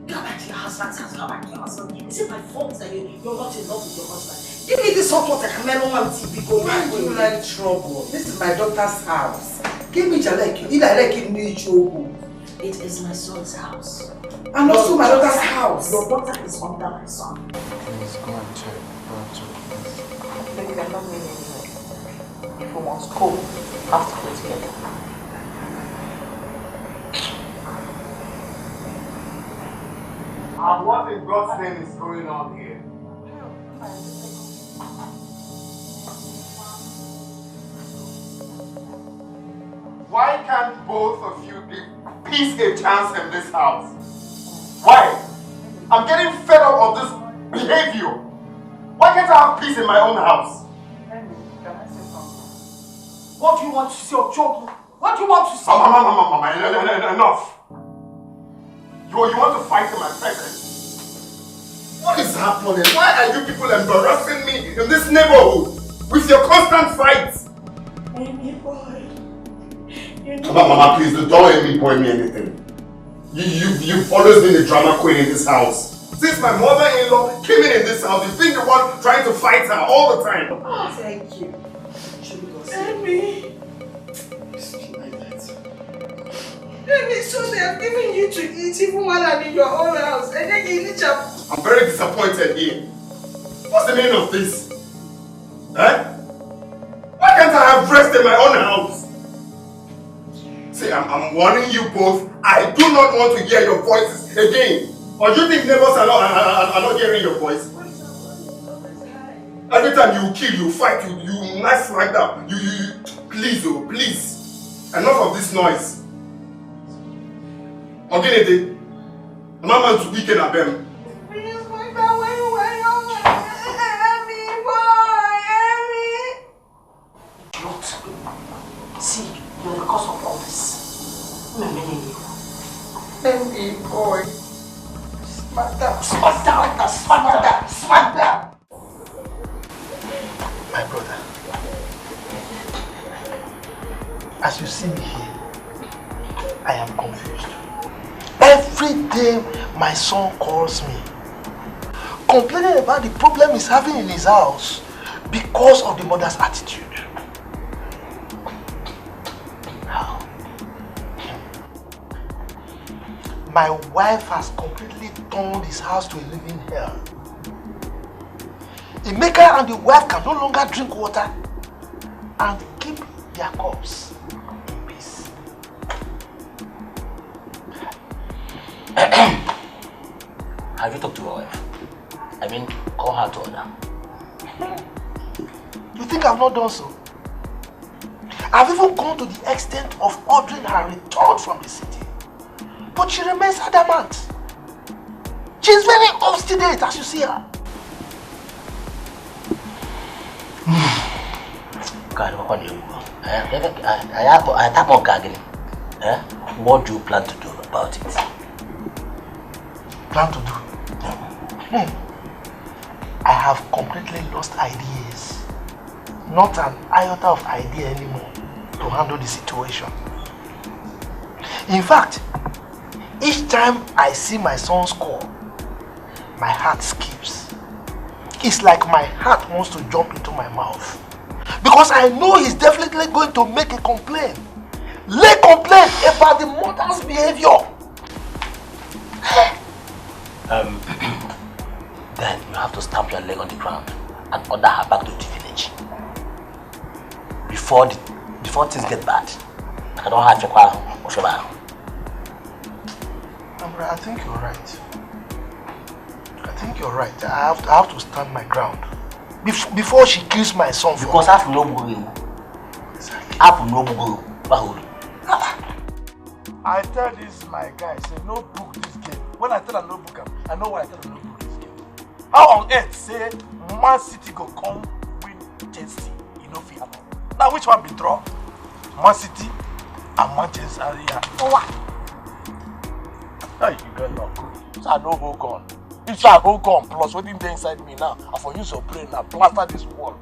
Go back to your husband's house. Go back to your husband. Is it my fault that you, you're not in love with your husband? Give me this hot water. Can I don't want T V go? Why do you like trouble? This is my daughter's house. Give me Jalek. If I like it, me trouble. It is my son's house. And also my daughter's house. Your daughter is under my son. Please go and check. Go and check, please. Baby, I'm not going anywhere. If we must go, we have to go together. And what in God's name is going on here? Why can't both of you give peace a chance in this house? Why? I'm getting fed up of this behavior. Why can't I have peace in my own house? What do you want to say, Ochogu? What do you want to say? Mama, mama, mama, mama, en- en- en- enough. You, you want to fight in my presence? What is happening? Why are you people embarrassing me in this neighborhood with your constant fights? Baby boy. You know. Mama, mama, please, don't let me boy me anything. You, you, you've always been a drama queen in this house. Since my mother-in-law came in in this house, you've been the one trying to fight her all the time. Oh, thank you. Should we go see? Baby. Just like that. Baby, so they have given you to eat even while I'm in your own house. And then you need to... I'm very disappointed here. What's the meaning of this? Eh? Why can't I have rest in my own house? See, I'm, I'm warning you both. I do not want to hear your voices again. Or do you think neighbors are not, are, are, are not hearing your voice? Every time you kill, you fight, you, you knife smack down. You, you, you, please, oh, please. Enough of this noise. Oginede, Mama Nzubike na Bem. Youth, see, you're the cause of all this. Let me hear you. Let me boy. Smarter, smarter, smarter, smarter. My brother, as you see me here, I am confused. Every day my son calls me, complaining about the problem he's having in his house because of the mother's attitude. How? My wife has completely turned his house to a living hell. Emeka and the wife can no longer drink water and keep their cups in peace. Have you talked to your wife? I mean, call her to order. You think I've not done so? I've even gone to the extent of ordering her return from the city. But she remains adamant. She's very obstinate, as you see her. God, what are you? I, I, I, I, I tap on Gagini. Eh? What do you plan to do about it? Plan to do? Hmm. I have completely lost ideas. Not an iota of idea anymore to handle the situation. In fact, each time I see my son's call, my heart skips. It's like my heart wants to jump into my mouth. Because I know he's definitely going to make a complaint. Lay complaint about the mother's behavior. Um, then you have to stamp your leg on the ground and order her back to the village. Before the, before things get bad. I don't have to call Oshobaro. Amra, I think you're right. I think you're right. I have to, I have to stand my ground. Bef- before she kills my son for... Because I have no buguru. Exactly. I have no buguru. Bahulu. I tell this my guy, say no book this game. When I tell her no book am, I know why I tell her no book this game. How on earth say Man City go come win Chelsea? E no fit happen. Now which one be draw? Man City and Manchester. Yeah. Oh, what? Hey, you get luck. So I no hold gun. If I hold gun plus wetin dey inside me now, I for use your brain now plaster this wall.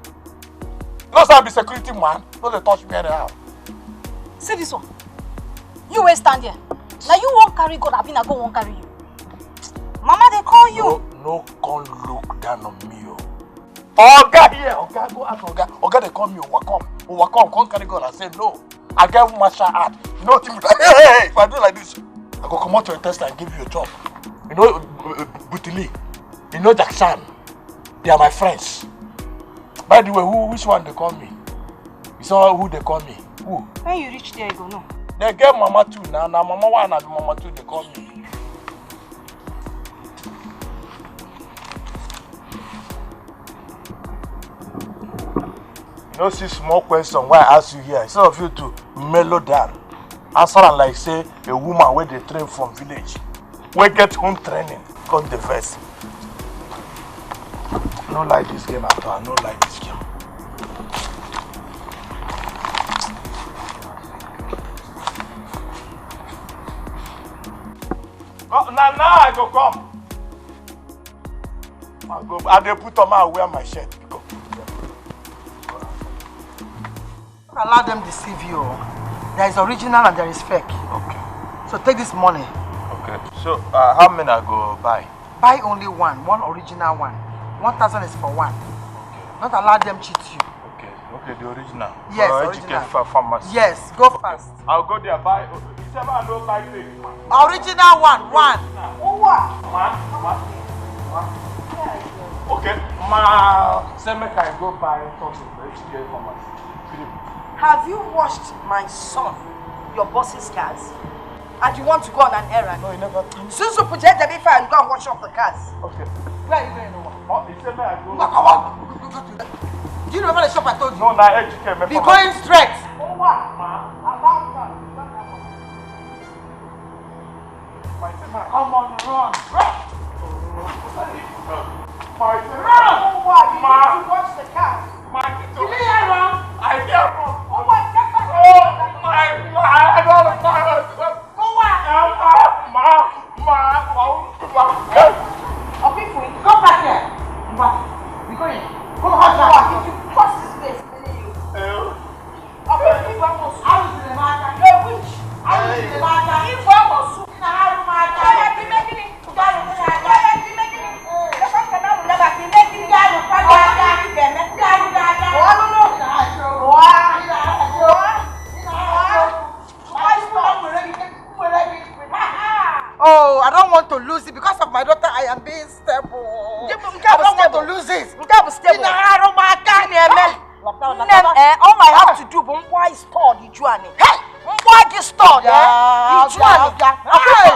You know say I be security man. No dey touch me anyhow. See this one. You wey stand here. Now you won't carry God, abi na God won't carry you. Mama, they call you. No, no, come look down on me, oh. Oga here, Oga, go ask Oga. Oga, they call me, Owakom. Owakom, come carry God and say no. I get martial art. You know what you mean? Hey, hey, hey, if I do like this, I go come out to a test and give you a job. You know, uh, uh, Butili. You know Jackson. They are my friends. By the way, who, which one they call me? You saw who they call me? Who? When you reach there, you go know. They get mama too now. Now mama one and mama two they call me. You know, see small question why I ask you here. Instead of you to mellow down, answer am like say a woman where they train from village, where get home training. Come the first. I don't like this game at all. I don't like this game. Oh, now, now I go come. I go. I dey put on my wear my shirt. Go. Allow them deceive you. There is original and there is fake. Okay. So take this money. Okay. So uh, how many I go buy? Buy only one, one original one. One thousand is for one. Okay. Not allow them cheat you. Okay. Okay. The original. Yes, for original. H K pharmacy. Yes. Go okay. Fast. I'll go there buy. Never no buy drink, ma. Original one, one. Who what? Ma, ma, ma. Okay, ma, say make I go buy something for H K Commerce. Have you washed my son, your boss's cars? And you want to go on an errand? No, you never. Susu put your debit fire and go and wash off the cars. Okay. Where are you going? Oh, he said, may I go? Come on. Do you remember the shop I told you? No, na H K. Be going straight. Oh, what? Ma. About that. My sister, come on, run. Run. My sister. Run. Oh, what? You need to watch the cars. My sister. You hear wrong? I hear wrong. Oh, what? Oh, my, my, I don't know. Go on. Ma, ma, ma, ma. Ọkwa ifu, come back here. Ngwa, biko ya. Come hot now. If you cross this place, I'm telling you. Eh? Ọkwa ifu, you almost. Arụsị na-eme aka. You're a witch. Arụsị na-eme aka. Ifu almost. Ị na-arụ m aka. Ị na-arụ m aka. Ị na-arụ m aka. Ị na-arụ m aka. Ị na-arụ m aka. Oh, I don't want to lose it because of my daughter. I am being stable. I don't want to lose it. Nke a bụ stable. Ị na-arụ m aka. Gịnị eme? Nne m, eh, all I have to do bụ ngwa store dị jụọ anyị. Ngwa gị store, eh? Ị jụọ anyị.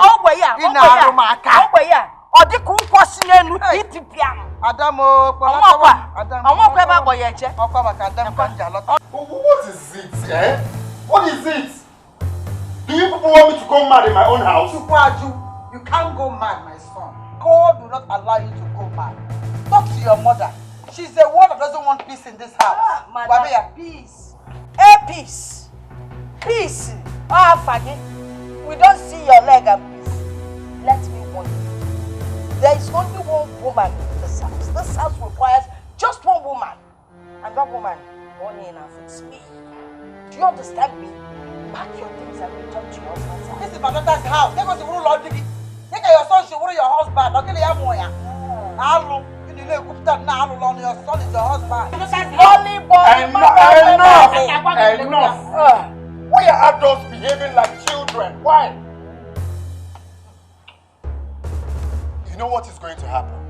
Ọgwụ ya, ị na-arụ m aka. Ọgwụ ya. Ọ dị ka ụkwụ si n'elu, ị dịbịa. Ada m, o, kpọlatawa. Ọnwakwa ebe a kpọ ya eje. Ọkwa maka ada m ka m ji alọta. What is it, eh? What is it? Do you people want me to go mad in my own house? Chukwuaju, you can't go mad, my son. God will not allow you to go mad. Talk to your mother. She's the one that doesn't want peace in this house. Ah, madam, peace. Hey, peace. Peace. Ah, Fagi. We don't see your leg and peace. Let me warn you. There is only one woman in this house. This house requires just one woman. And that woman, only in fix me. Do you understand me? Pack your things and return to your husband's house. This is my daughter's house. Take us to Uru Lord Digi. Take your son, she will your husband. Not your moya. Alu, you need to put that now. Alu, your son is your husband. This is Lolly boy. Enough, enough, enough. Why are adults behaving like children? Why? You know what is going to happen?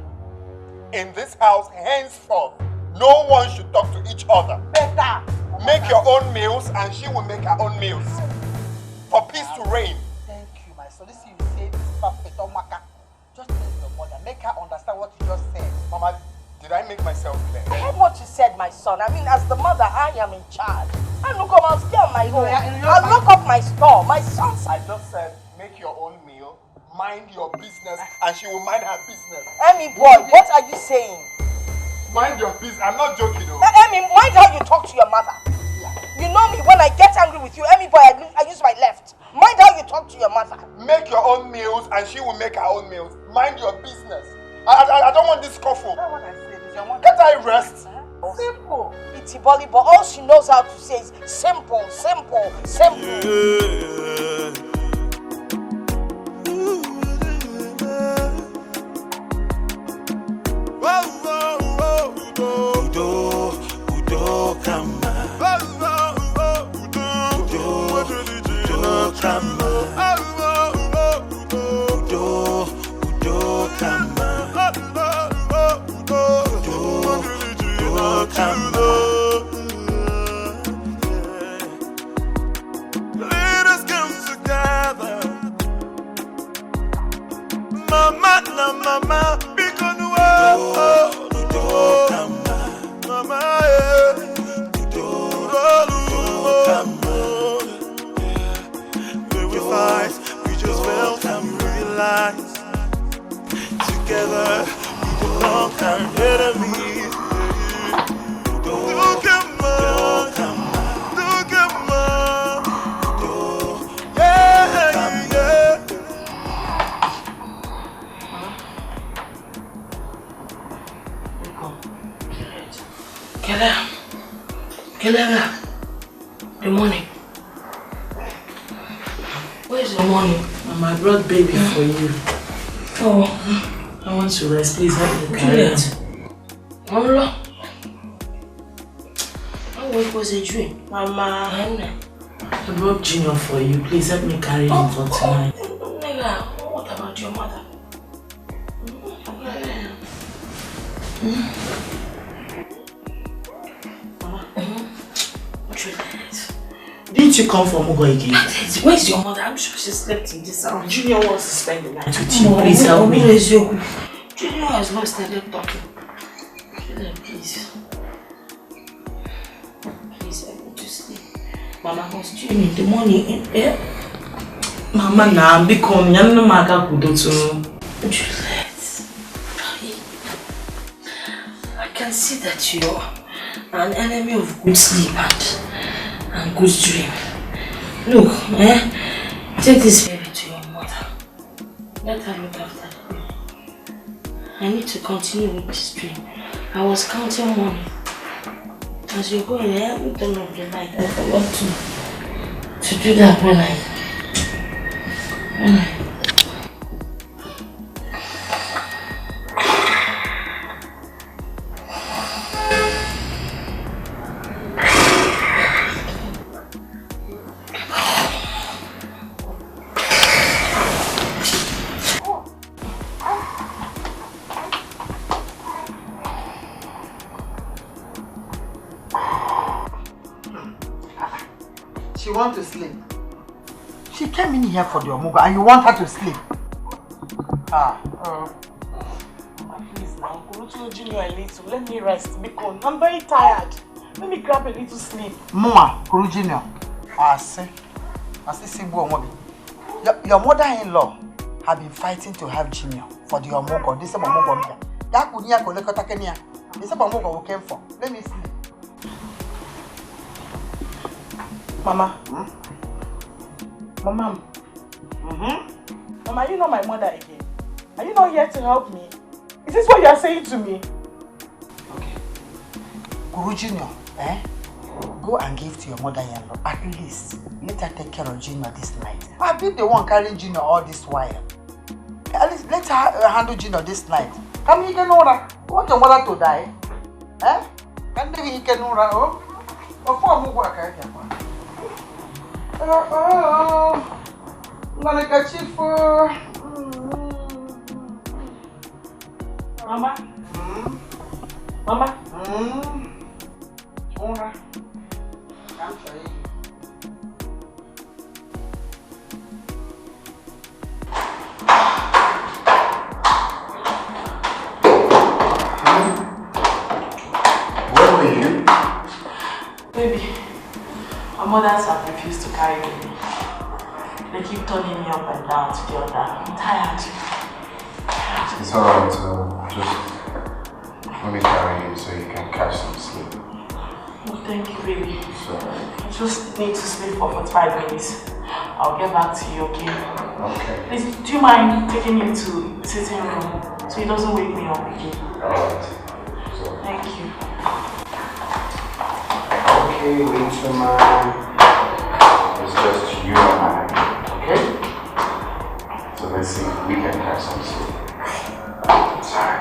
In this house, henceforth, no one should talk to each other. Better. Make your own meals, and she will make her own meals. For peace to reign. Thank you, my son. This you say is perfect. Omaka, just tell your mother. Make her understand what you just said. Mama, did I make myself clear? I heard what you said, my son. I mean, as the mother, I am in charge. I look up, I'll stay on my own. I'll lock up my store. My son's. I just said, make your own meal, mind your business, and she will mind her business. Emmy boy, what are you saying? Mind your business. I'm not joking, though. Eh, Emmy, mind how you talk to your mother. You know me, when I get angry with you, Emmy boy, I, lo- I use my left. Mind how you talk to your mother. Make your own meals, and she will make her own meals. Mind your business. I, I, I don't want this scuffle. That one I said is your one. Can't I rest? Simple. Itiboli, but all she knows how to say is simple, simple, simple. Udo, udo kama. Udo, udo kama. Udo, udo kama. Udo, udo kama. Let us come together. Mama na mama, biko nuwa. Udo, udo kama. Mama, eh. Udo, udo kama. When we fight, we just felt and we realize. Together, we can conquer enemies. Look at my, look at my, yeah, yeah. Kele, kele, the money. Where's your money? Mama, I brought baby for you. Oh. I want to rest. Please help me carry it. Juliet. Mama, it was a dream. Mama. Nne. I brought Junior for you. Please help me carry him for tonight. Nigga, what about your mother? Mama, what you like? Didn't you come for Mugo again? Where's your mother? I'm sure she slept in this house. Junior wants to spend the night with you. Please help me. Junior has lost her laptop. Please. Please help me to sleep. Mama, what's doing in the morning? Eh? Mama, na biko nyanụ m aka kwudo tụ. Juliet, I can see that you're an enemy of good sleep and, and good dream. Look, eh? Take this baby to your mother. Let her look after the baby. I need to continue with this dream. I was counting money. As you go in, eh, let me turn off the light. I forgot to, to do that when I, when I She want to sleep. She came in here for the omugo and you want her to sleep. Ah, uh, please now, Kurutu Junior a little. Let me rest because I'm very tired. Let me grab a little sleep. Mama, Kuru Junior, I say, I say, see, boy, mommy. Your, your mother-in-law have been fighting to have Junior for the omugo. This is omugo. Yakunia kolekota kenia. This is omugo we came for. Let me sleep. Mama. Hmm? Mama. Mm-hmm. Mama, are you not my mother again? Are you not here to help me? Is this what you are saying to me? Okay. Kuru Junior, eh? Go and give to your mother-in-law. At least, let her take care of Junior this night. I've been the one carrying Junior all this while. At least, let her uh, handle Junior this night. Come here, Nora. You want your mother to die? Eh? Ka ndị gị ike n'ụra o. Ofu ọmụgwọ a ka ị bịakwa. Ngwanụ ka chi foo. Mama. Mama. Ụra. Ka m chọrọ ihi. Where were you? Baby, my mothers have refused to carry me. They keep turning me up and down to the other. I'm tired. It's alright, uh, just let me carry you so you can catch some sleep. Oh, thank you, baby. It's alright. I just need to sleep for forty-five minutes. I'll get back to you, okay? Okay. Please, do you mind taking me to the sitting room so he doesn't wake me up again? Alright. Thank you. Okay, little man. It's just you and I. Okay? So let's see if we can have some sleep. Sorry.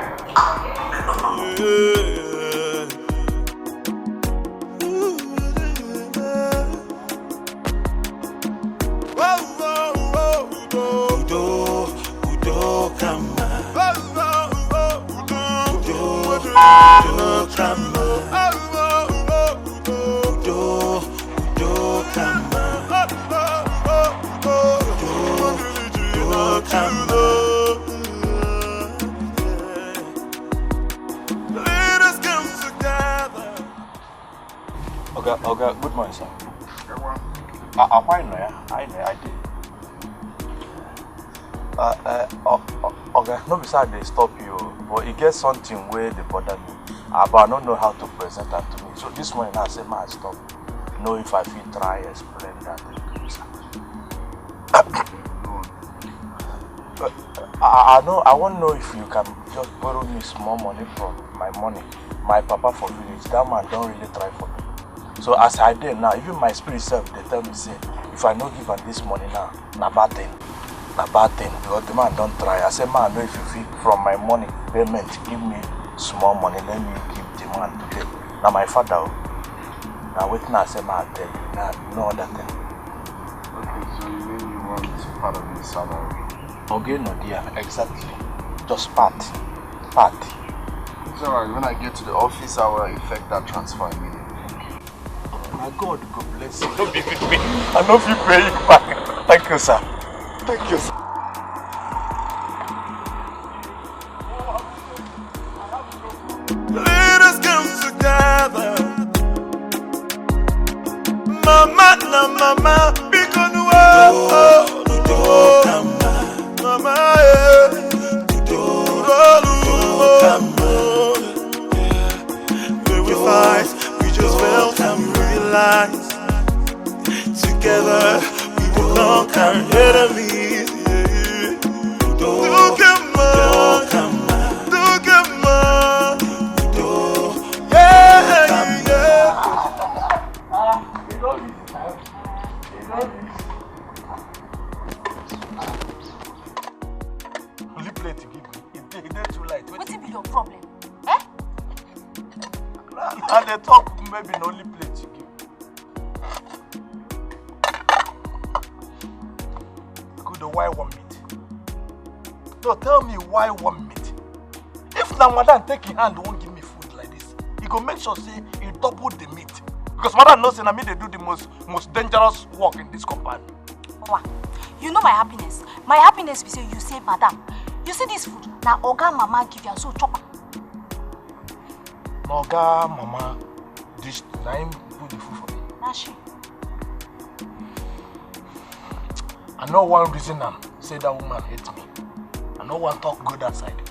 Oga, Oga, good morning, sir. Akwa ino ya, I know I did. Uh, uh, Oga, no be say I dey stop you, but e get something wey dey bother me. Uh, but I no know how to present am to me. So this morning I say ma stop. Know if I fit try explain that to you, sir. Uh, I, I know I wan know if you can just borrow me small money from my money. My papa for village, that man don really try for me. So as I dey now, even my spirit self dey tell me say if I no give am this money now, na bad thing. Na bad thing because the man don try. I say man, no, if you fit from my money payment, give me small money, let me give the man today. Na my father o. Na wetin I say ma tell you, na no other thing. Maybe you want part of the salary. Okay, no, dear, exactly. Just part. Part. It's alright. When I get to the office, I will effect that transfer immediately. My God go bless you. Don't be with me. I love you, pay you back. Thank you, sir. Thank you, sir. Let us come together. Mama na mama, biko nuwa. Mama, eh. When we fight, we just felt and we realize. Together, we will conquer enemies. Yeah. Look at my, look at my, yeah, yeah. Only plate you give me. It dey, it dey too light. Wetin be your problem? Eh? Na, na dey talk, maybe na only plate you give. Good, oh, why one meat? No, tell me why one meat? If na madam take him hand won't give me food like this, he go make sure say he double the meat. Because madam know say na me dey do the most, most dangerous work in this compound. Wa, you know my happiness. My happiness be say you say madam. You see this food, na oga mama give you, so chop am. Na oga mama dish na him put the food for me. Na she. I no wan reason am say that woman hate me. I no wan talk go that side.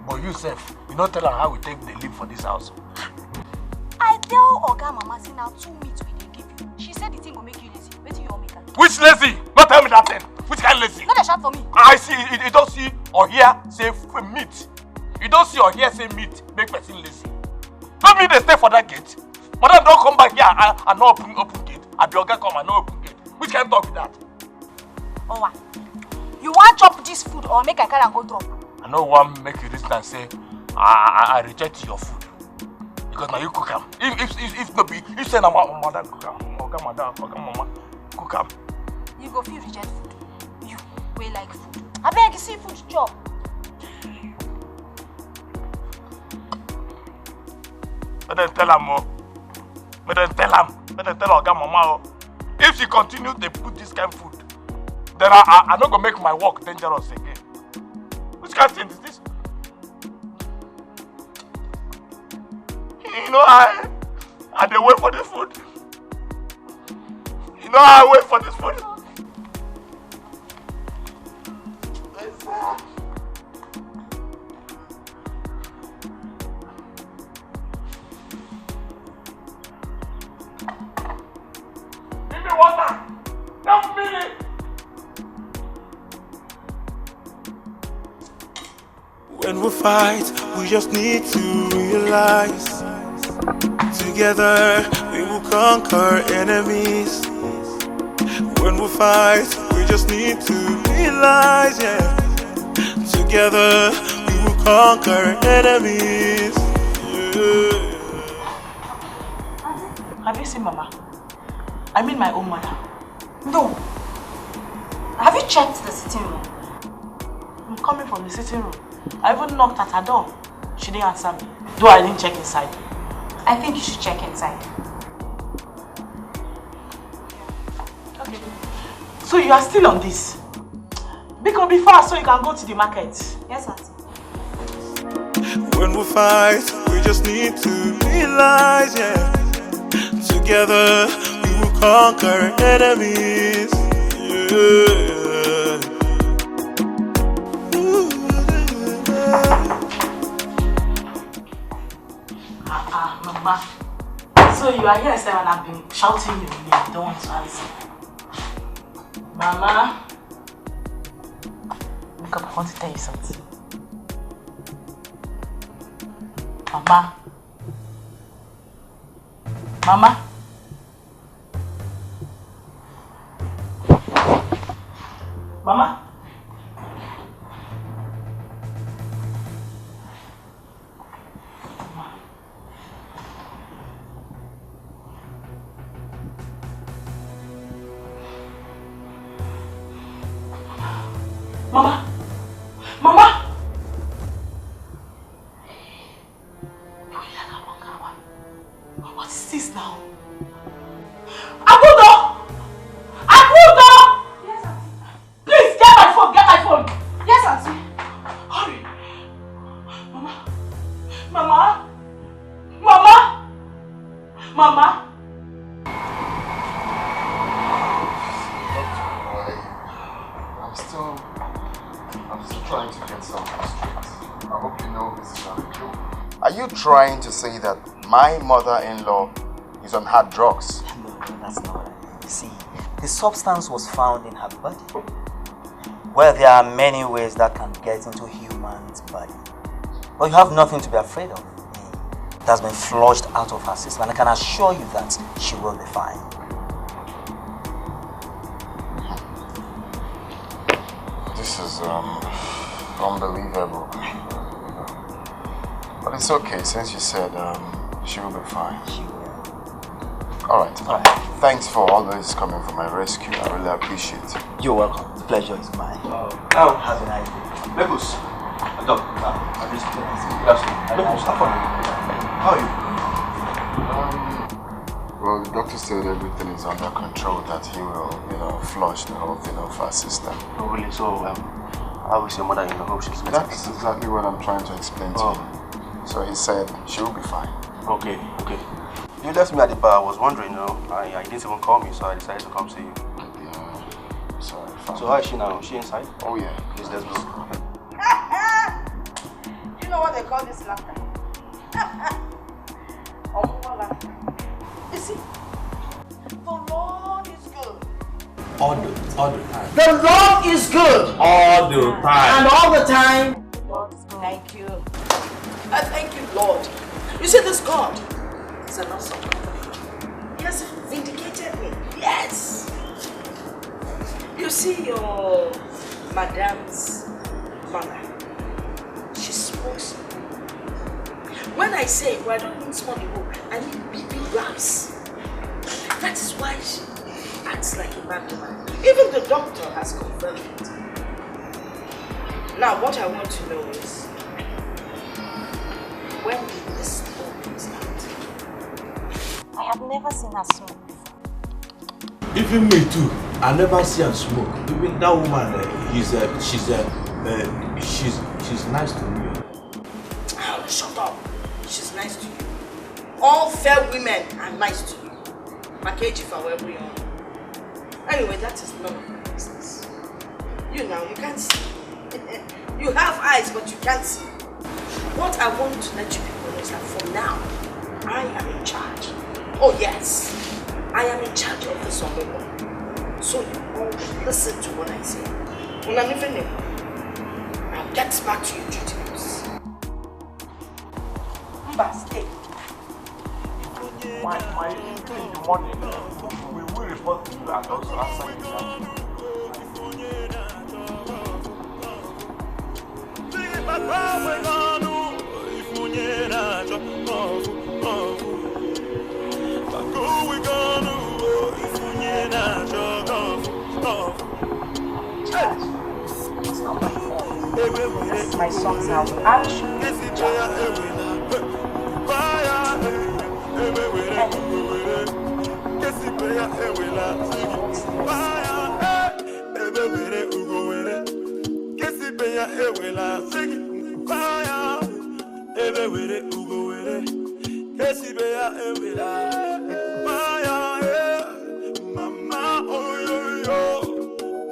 But you sef, you no tell am how we take dey live for this house. I tell oga mama say na two meat we dey give you. She say the thing go make you lazy. Wetin you wan make am? Which lazy? No tell me that thing. Which kind lazy? No dey shout for me. I see, you, you don see or hear say f-, meat. You don see or hear say meat make person lazy. No me dey stay for that gate. Madam don come back here and, and no open, open gate. Abi oga come and no open gate. Which kind talk be that? Owa, you wan chop this food or make I carry am go drop? I no wan make you reason am say I, I, I reject your food because na you cook am. If, if, if, if no be, if say na ma-, madam cook am, oga madam, oga mama cook am. You go fit reject food. You wey like food. Abeg, see food chop. Make dem tell am o. Make dem tell am. Make dem tell oga mama o. If she continue dey put this kind food, then I, I, I no go make my work dangerous again. Which kind thing is this? You know I, I dey wait for this food. You know I wait for this food. Give me water. Help me. When we fight, we just need to realize. Together, we will conquer enemies. When we fight, we just need to realize, yeah. Together, we will conquer enemies. Yeah. Have you seen Mama? I mean my own mother. No. Have you checked the sitting room? I'm coming from the sitting room. I even knocked at her door. She didn't answer me. Though I didn't check inside. I think you should check inside. Okay. So you are still on this? Because be fast so you can go to the market. Yes, auntie. When we fight, we just need to realize, yeah. Together, we will conquer enemies. Yeah. Ah, ah, Mama. So you are here, sir, and I've been shouting your name. You don't want to answer. Mama. Look up, I want to tell you something. Mama. Mama. Mama. Mama! Mama! You hear that wrong hour? What is this now? Abudo! Abudo! Yes, Auntie. Please, get my phone, get my phone. Yes, Auntie. Hurry. Mama. Mama. Mama. Mama. Doctor, I, I'm still, I'm still trying to get something straight. I hope you know this is not a joke. Are you trying to say that my mother-in-law is on hard drugs? No, no, that's not what I mean. You see, the substance was found in her body. Well, there are many ways that can get into human's body. But you have nothing to be afraid of. It has been flushed out of her system, and I can assure you that she will be fine. This is, um, unbelievable. But it's okay, since you said, um, she will be fine. She will. All right. All right. Thanks for always coming for my rescue. I really appreciate it. You're welcome. The pleasure is mine. Wow. Have a nice day. Maples. Doc. Ah, I just Good afternoon. Maples, how are you? How are you? Um, well, the doctor said everything is under control, that he will, you know, flush the whole thing off our system. Oh, really? So, um, how is your mother? You know, hope she's better. That's exactly what I'm trying to explain to you. So he said she will be fine. Okay, okay. You left me at the bar. I was wondering, you know. I, I didn't even call me, so I decided to come see you. Yeah, sorry. So how is she now? Is she inside? Oh, yeah. Please, let's go. You know what they call this laughter? Omuwa laughter. You see, the Lord is good. All the, all the time. The Lord is good. All the time. And all the time. Thank you. I thank you, Lord. You see, this God is an awesome God. He has vindicated me. Yes. You see your madam's mother. She smokes. When I say, well, I don't mean small people. I mean big, big raps. That is why she acts like a mad woman. Even the doctor has confirmed it. Now, what I want to know is, when did this woman start? I have never seen her smoke before. Even me too. I never see her smoke. Even that woman, uh, is, uh, she's, uh, uh, she's, she's nice to me. Oh, shut up. She's nice to you. All fair women are nice to you. Package for everyone. Anyway, that is none of my business. You now, you can't see. You have eyes, but you can't see. What I want to let you people know is that for now, I am in charge. Oh yes, I am in charge of this Omebo. So you all listen to what I say. Una mi fene. I'll get back to your duty posts. Mba, stay. My, my duty in the morning, we will report to you at also outside the house. It's not my fault. It's my songs now. Action. Fire. Mama, oh, yo, yo.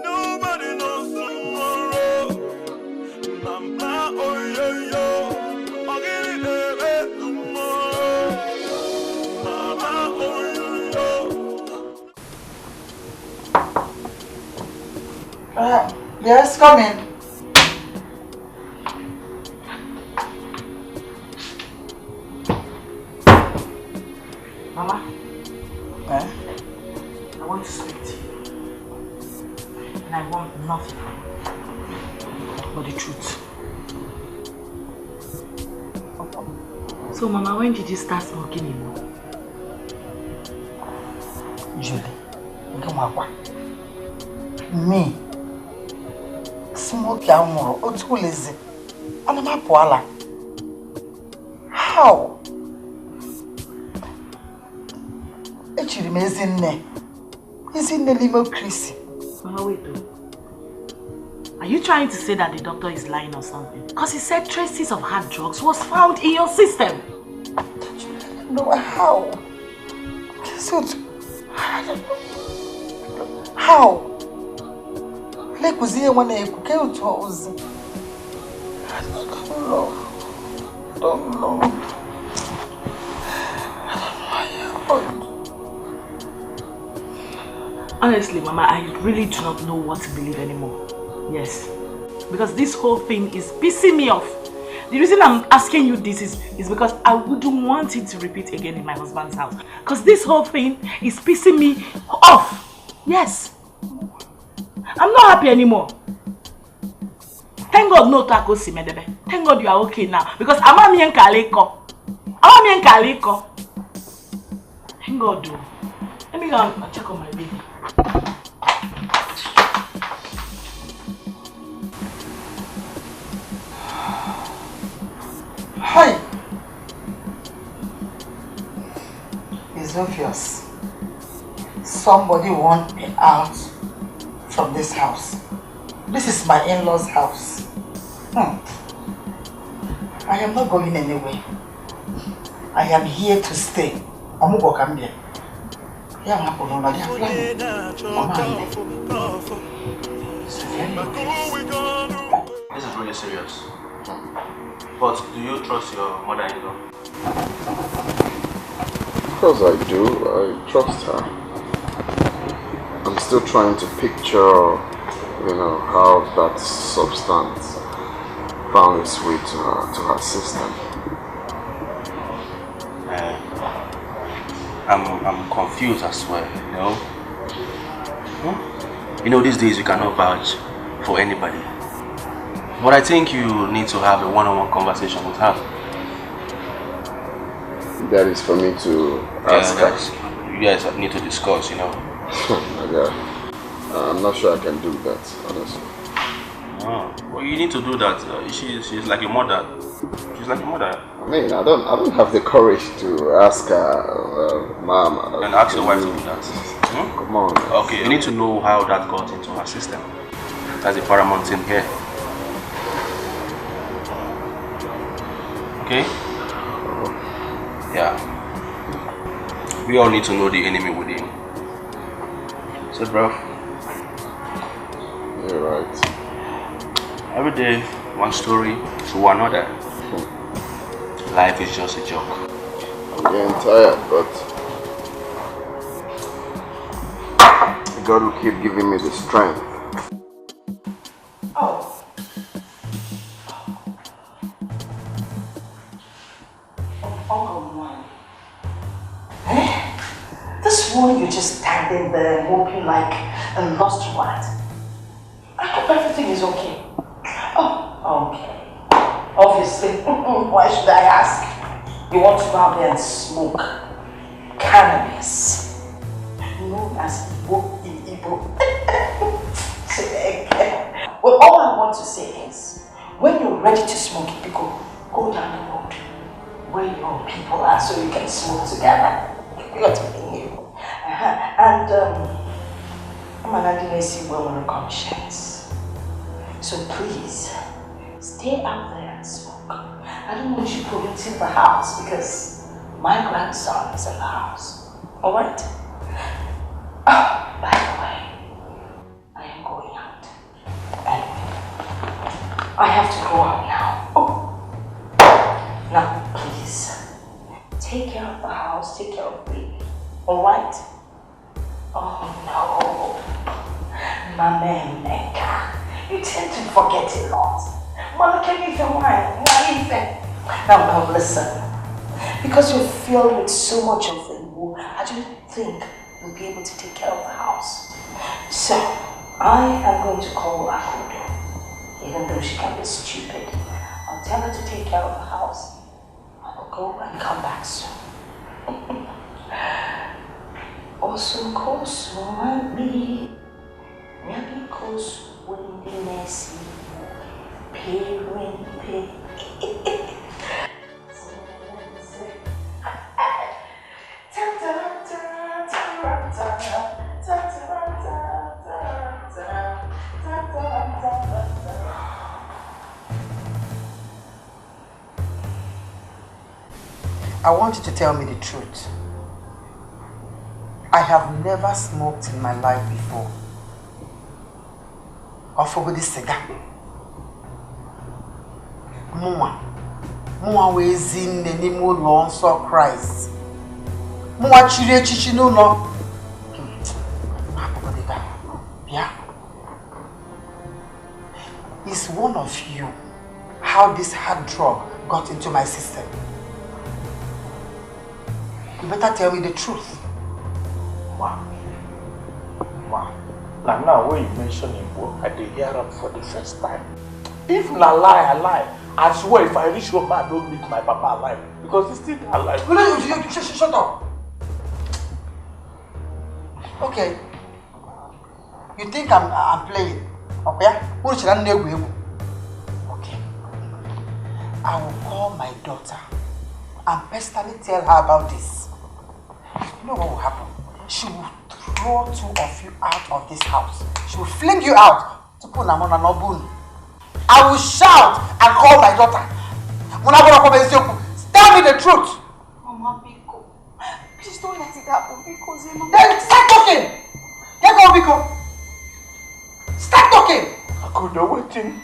Nobody knows tomorrow. Mama, oh, yo, yo. Ogiri, baby, tomorrow. Mama, oh, yo, yo. Uh, yes, come in. Mama, eh? I want to speak to you. And I want nothing but the truth. So, Mama, when did you start smoking, you know? Julie, don't worry. Me, Sị m oke a mụrụ otu ụlọ eze. Ana m apụ ala. How? Echiri m Ezinne. Ezinne n'ime Chrissy. Mama, wait though. Are you trying to say that the doctor is lying or something? Because he said traces of hard drugs was found in your system. No, how? So, I don't know. How? Lekuzie nwa na-ekwu ka otu ọzi. I don't know. I don't know. I don't know. Honestly, Mama, I really do not know what to believe anymore. Yes. Because this whole thing is pissing me off. The reason I'm asking you this is, is because I wouldn't want it to repeat again in my husband's house. Because this whole thing is pissing me off. Yes. I'm not happy anymore. Thank God no taco si medebe. Thank God you are okay now. Because amamienkaliko. Amamienkaliko. Thank God though. Let me go and check on my baby. Hi. It's obvious. Somebody want me out from this house. This is my in-laws' house. Hmm. I am not going anywhere. I am here to stay. Ọmụgwọ ka m bịa. Ya hapụ n'ụlọ ya, plan. Ọ maghị. It's very obvious. This is really serious. But do you trust your mother-in-law? Of course I do. I trust her. I'm still trying to picture, you know, how that substance found its way to her to her system. Uh, I'm I'm confused as well. You know, Hmm? You know, these days you cannot vouch for anybody. But I think you need to have a one-on-one conversation with her. That is for me to ask her. Yes, you guys need to discuss, you know. Oh my God. I'm not sure I can do that, honestly. Oh, well, you need to do that. Uh, she, she's like a mother. She's like a mother. I mean, I don't, I don't have the courage to ask her, uh, mom. Uh, And ask your wife to do that. Hmm? Come on. Okay, you need to know how that got into her system. That's the paramount thing here. Okay? Yeah. We all need to know the enemy within. So, bro, You're right. Every day, one story to another. Life is just a joke. I'm getting tired, but God will keep giving me the strength. Oh. Uncle Nwanyị. Eh? This one, you're just standing there moping like a lost rat. I hope everything is okay. Oh, okay. Obviously. Why should I ask? You want to go out there and smoke cannabis? Known as Igbo in Igbo. Well, all I want to say is, when you're ready to smoke it, go, go down the road where your people are so you can smoke together. You're taking you. Uh-huh. And, um, I'm an Adinesi woman of conscience. So please, stay out there and smoke. I don't want you polluting the house because my grandson is in the house. Alright? Ah, by the way, I am going out. Anyway, I have to go out now. Oh. Now, please, take care of the house, take care of me. Alright? Oh no. Mama Emeka, you tend to forget a lot. Mama, can you even why? Why even? Now, now listen. Because you're filled with so much of Igbo, I don't think you'll be able to take care of the house. So, I am going to call Akudo, even though she can be stupid. I'll tell her to take care of the house. I'll go and come back soon. Osun kosun abi, nyabi kosun wende nesi. I want you to tell me the truth. I have never smoked in my life before. Ofogodi cigar. Mụnwa. Mụnwa wee ezi nne n'ime ụlọ nsọ Kraịst. Mụnwa chiri echichi n'ụlọ. Hmm. Hapụgodị ka. Bịa. Is one of you how this hard drug got into my system? You better tell me the truth. Ma, ma, na now wey you mention Igbo, I dey hear am for the first time. If na lie I lie, I swear if I reach home, I don meet my papa alive because he still dey alive. No, no, you, you, you, shut up. Okay. You think I'm, I'm playing? Okay? Unu chere na m na-egwu egwu? Okay. I will call my daughter and personally tell her about this. You know what will happen? She will throw two of you out of this house. She will fling you out. Tupu na mụ na n'ọbụ unu. I will shout and call my daughter. Mụ na bụrụ ọkwa eziokwu. Tell me the truth. Mama, biko. Please don't let it happen because you know. Then start talking. Get on, biko. Start talking. Akudo, wetin,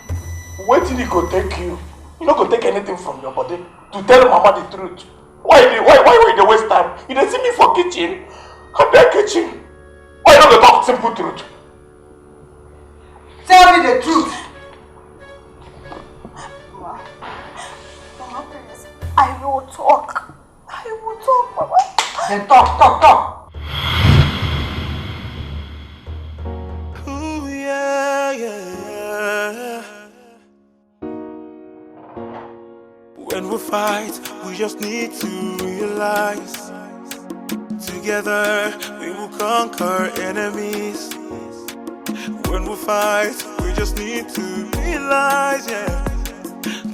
wetin e go take you? You no go take anything from your body to tell mama the truth. Why you dey, why, why, why you dey waste time? You dey see me for kitchen? I dey kitchen. Why you no go talk simple truth? Tell me the truth. Mama, Mama, please. I will talk. I will talk, Mama. Then talk, talk, talk. Ooh, yeah, yeah. When we fight, we just need to realize. Together, we will conquer enemies. When we fight, we just need to realize, yeah.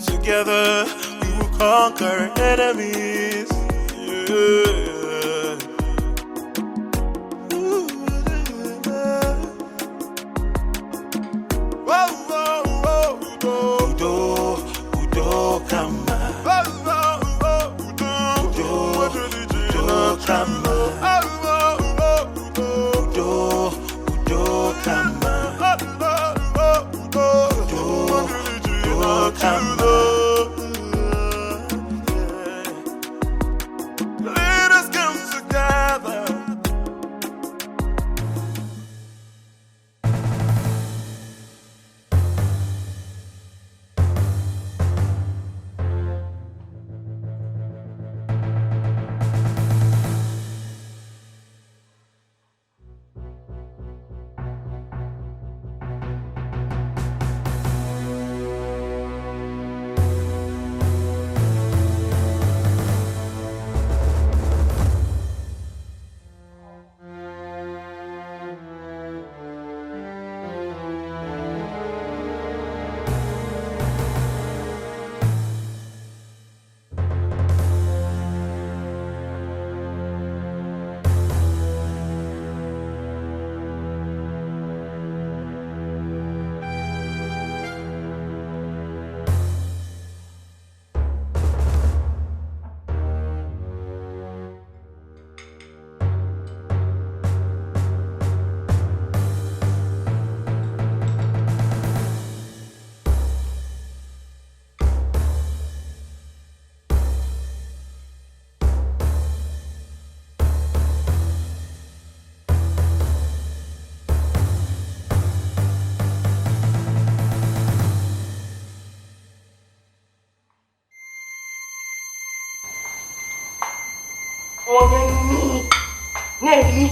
Together, we will conquer enemies. Yeah. Udo, udo, udo kama. Udo, udo kama. Udo, udo kama. Udo, udo kama. Let us come together. Onye nni na-eri,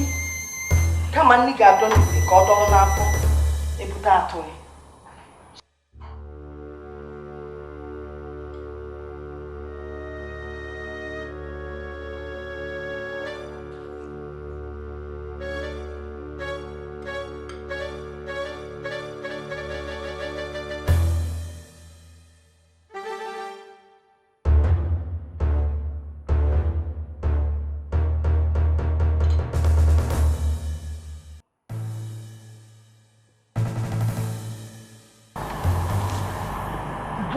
kama nni ga-adọ n'ite ka ọ dọrọ n'afọ, ebute atụghị.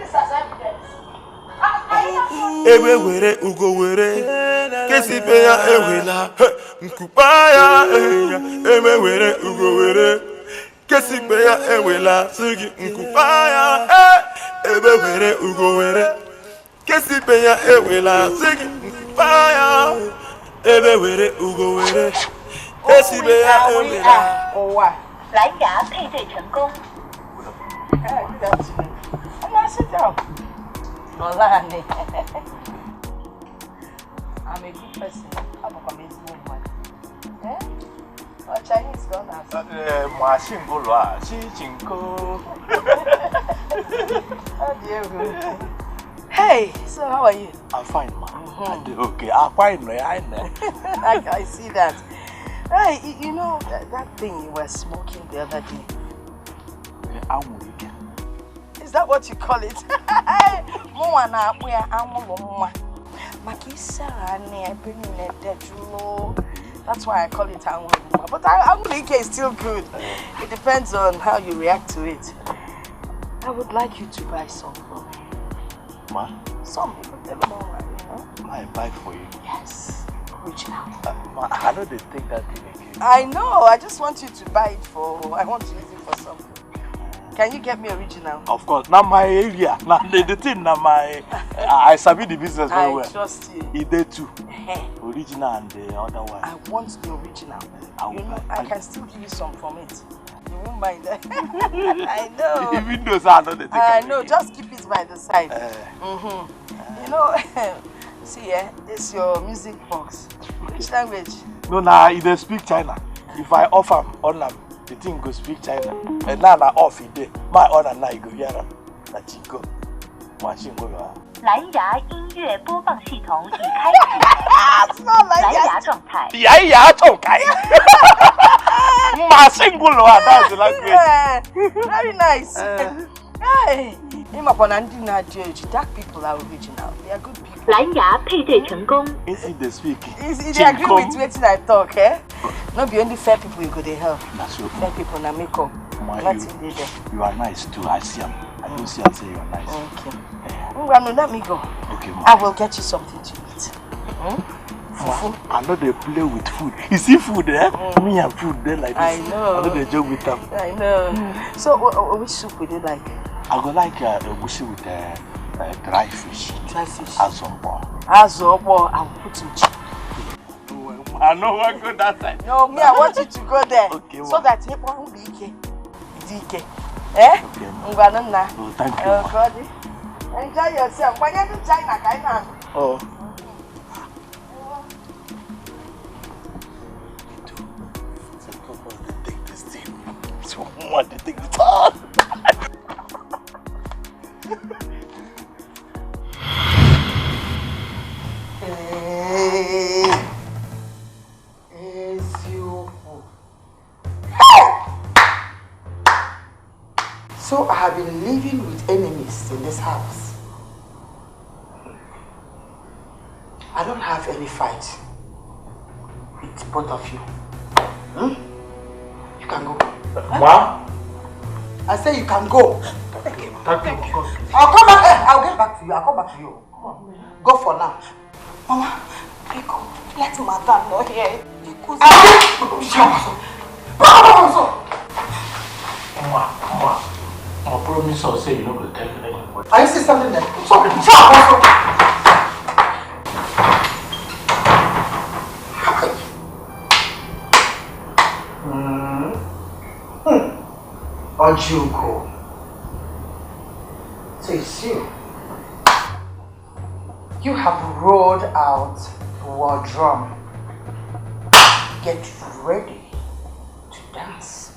this as evidence. Ebe were ugo were, kesibe ya ewela, he, nkupa ya eya, ebe were ugo were, kesibe ya ewela, sigi nkupa ya, eh, ebe were ugo were, kesibe ya ewela, sigi nkupa ya, ebe were ugo were, kesibe ya ewela. 蓝牙配对成功。 Hey, good afternoon. Come on, sit down. Olani. I'm a good person. I'm a amazing woman. Eh? Or Chinese gone as. Machine go lo a, shi chinko. How do you go? Hey, so how are you? I'm fine, ma. I do okay. I'm fine, I know. I, I see that. Hey, y- you know that, that thing you were smoking the other day. I'm weak. Is that what you call it? Mụnwa na-akpọ ya anwụrụ mma. Maka isara anị ebe niile dị jụụ. That's why I call it anwụrụ mma. But I- anwụrụ ike is still good. It depends on how you react to it. I would like you to buy some for me. Ma, Some people tell me, you know? I buy for you. Yes. Original. Ma, I no dey take that thing again. I know. I just want you to buy it for. I want to use it for something. Can you get me original? Of course, na my area. Na the, the thing na my. I, I sabi the business very I well. Trust you. E dey too. Eh, Original and the other one. I want the original. I will You know, buy- I can still give you some from it. You won't mind. I know. Even though say I no dey take I am know. again. Just keep it by the side. Eh, Mm-hmm. You know, see, eh, this your music box. Which language? No, na e dey speak China. If I off am, on am, the thing go speak China. And now na off e dey. My on am now, you go hear am. Na chinko. Machine go lo. 蓝牙音乐播放系统已开启， Ah, it's not like 蓝 that. 牙状态。 Yeah, yeah, okay. Machine go lo. That's the language. Yeah, very nice. Eh. Hey, him upon and na judge. Dark people are original. They are good people. 蓝牙配对成功。 Is it the speak? Is it they agree Chinko. With wetin I talk, eh? No be only fair people you go dey help. Na so. Fair people na make up. Ma, Nothing you, dey there. You are nice too. I see am. I don see am say you are nice. Okay. Eh, Ngwanu, let me go. okay, I ma. Will get you something to eat. Hmm? Ma, I no dey play with food. You see food, eh? Me and food dey like this. I know. I no dey joke with am. I know. So, wh- wh- which soup would you like? I go like uh, egusi with uh, uh, dry fish. Dry fish. Azụ ọkpọ. Azụ ọkpọ, I will put in chicken. I no wan go that side. No, me, I want you to go there. Okay, So ma. That you won't be ike. Dike. Eh? Okay, ma. Ngwanu nna. Oh, thank you, Uh, ma. God. Enjoy yourself. When you China, China. Oh. Take this thing. So, what the thing? Eziokwu. So I have been living with enemies in this house. I don't have any fight with both of you. Hmm? You can go. Ma? I say you can go. Thank you, of course. I'll come back. Eh, I'll get back to you. I'll come back to you. Go for now. Mama, biko, let madam know here. Because Ma, ma, I promise us say you no go tell anybody. Are you seeing something there? Sorry, sorry. Ojuko. So it's you. You have rolled out the war drum. Get ready to dance.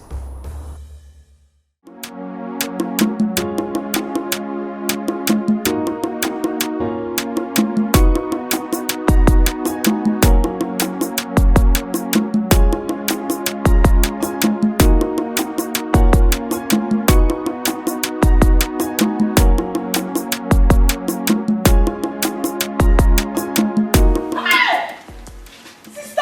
Sister!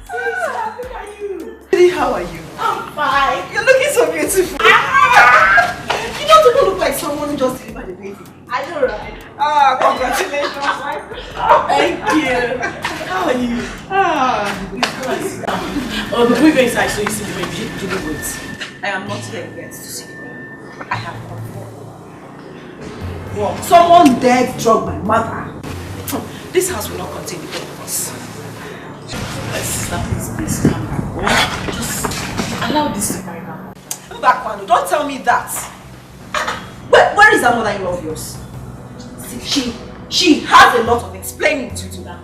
Sister, look at you. Baby, how are you? I'm fine. You're looking so beautiful. Ah! You don't even look like someone who just delivered a baby. I know, right? Ah, congratulations. Thank you. How are you? Ah, oh, before you go inside, so you see the baby, you do it. I am not here yet to see the baby. I have come. Someone dared drug my mother. This house will not contain the both of us. My sister, please, please calm down. Just allow this to carry down. Mbakwano, don't tell me that. Ah, where, where is that mother-in-law of yours? See, she, she has a lot of explaining to do. Sit down,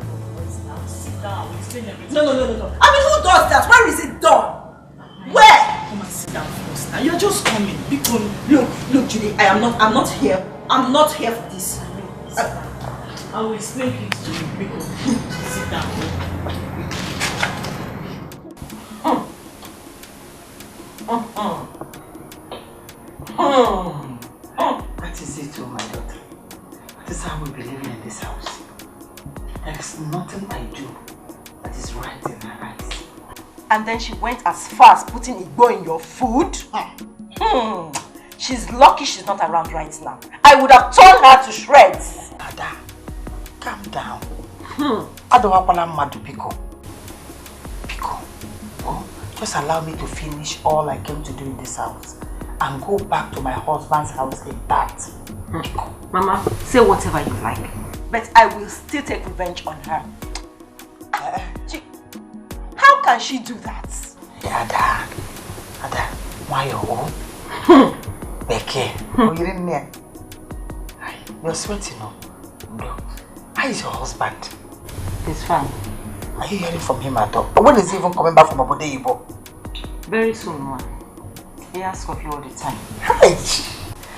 sit down, explain everything. No, no, no, no, no. I mean, who does that? Where is it done? Where? Come and sit down first. Now you're just coming. Biko, look, look, Judy, I am not, I'm not here. I'm not here for this. I, I will explain things to you. Biko, sit down. That is it, oh my daughter. That is how we'll be living in this house. There is nothing I do that is right in her eyes. And then she went as far as putting Igbo in your food? Hmm. She's lucky she's not around right now. I would have torn her to shreds. Ada, Down. Hmm. Adawakwala mmadụ, biko. Biko. Oh, just allow me to finish all I came to do in this house and go back to my husband's house intact. Hmm. Biko. Mama, say whatever you like, but I will still take revenge on her. Uh, she, how can she do that? Ada, Ada, nwayọọ. Hmm. Bekee. Hmm. You're sweating, no? No. How is your husband? He's fine. Are you hearing from him at all? When is he even coming back from Obodo Igbo? Very soon, ma. He asks of you all the time. Hey!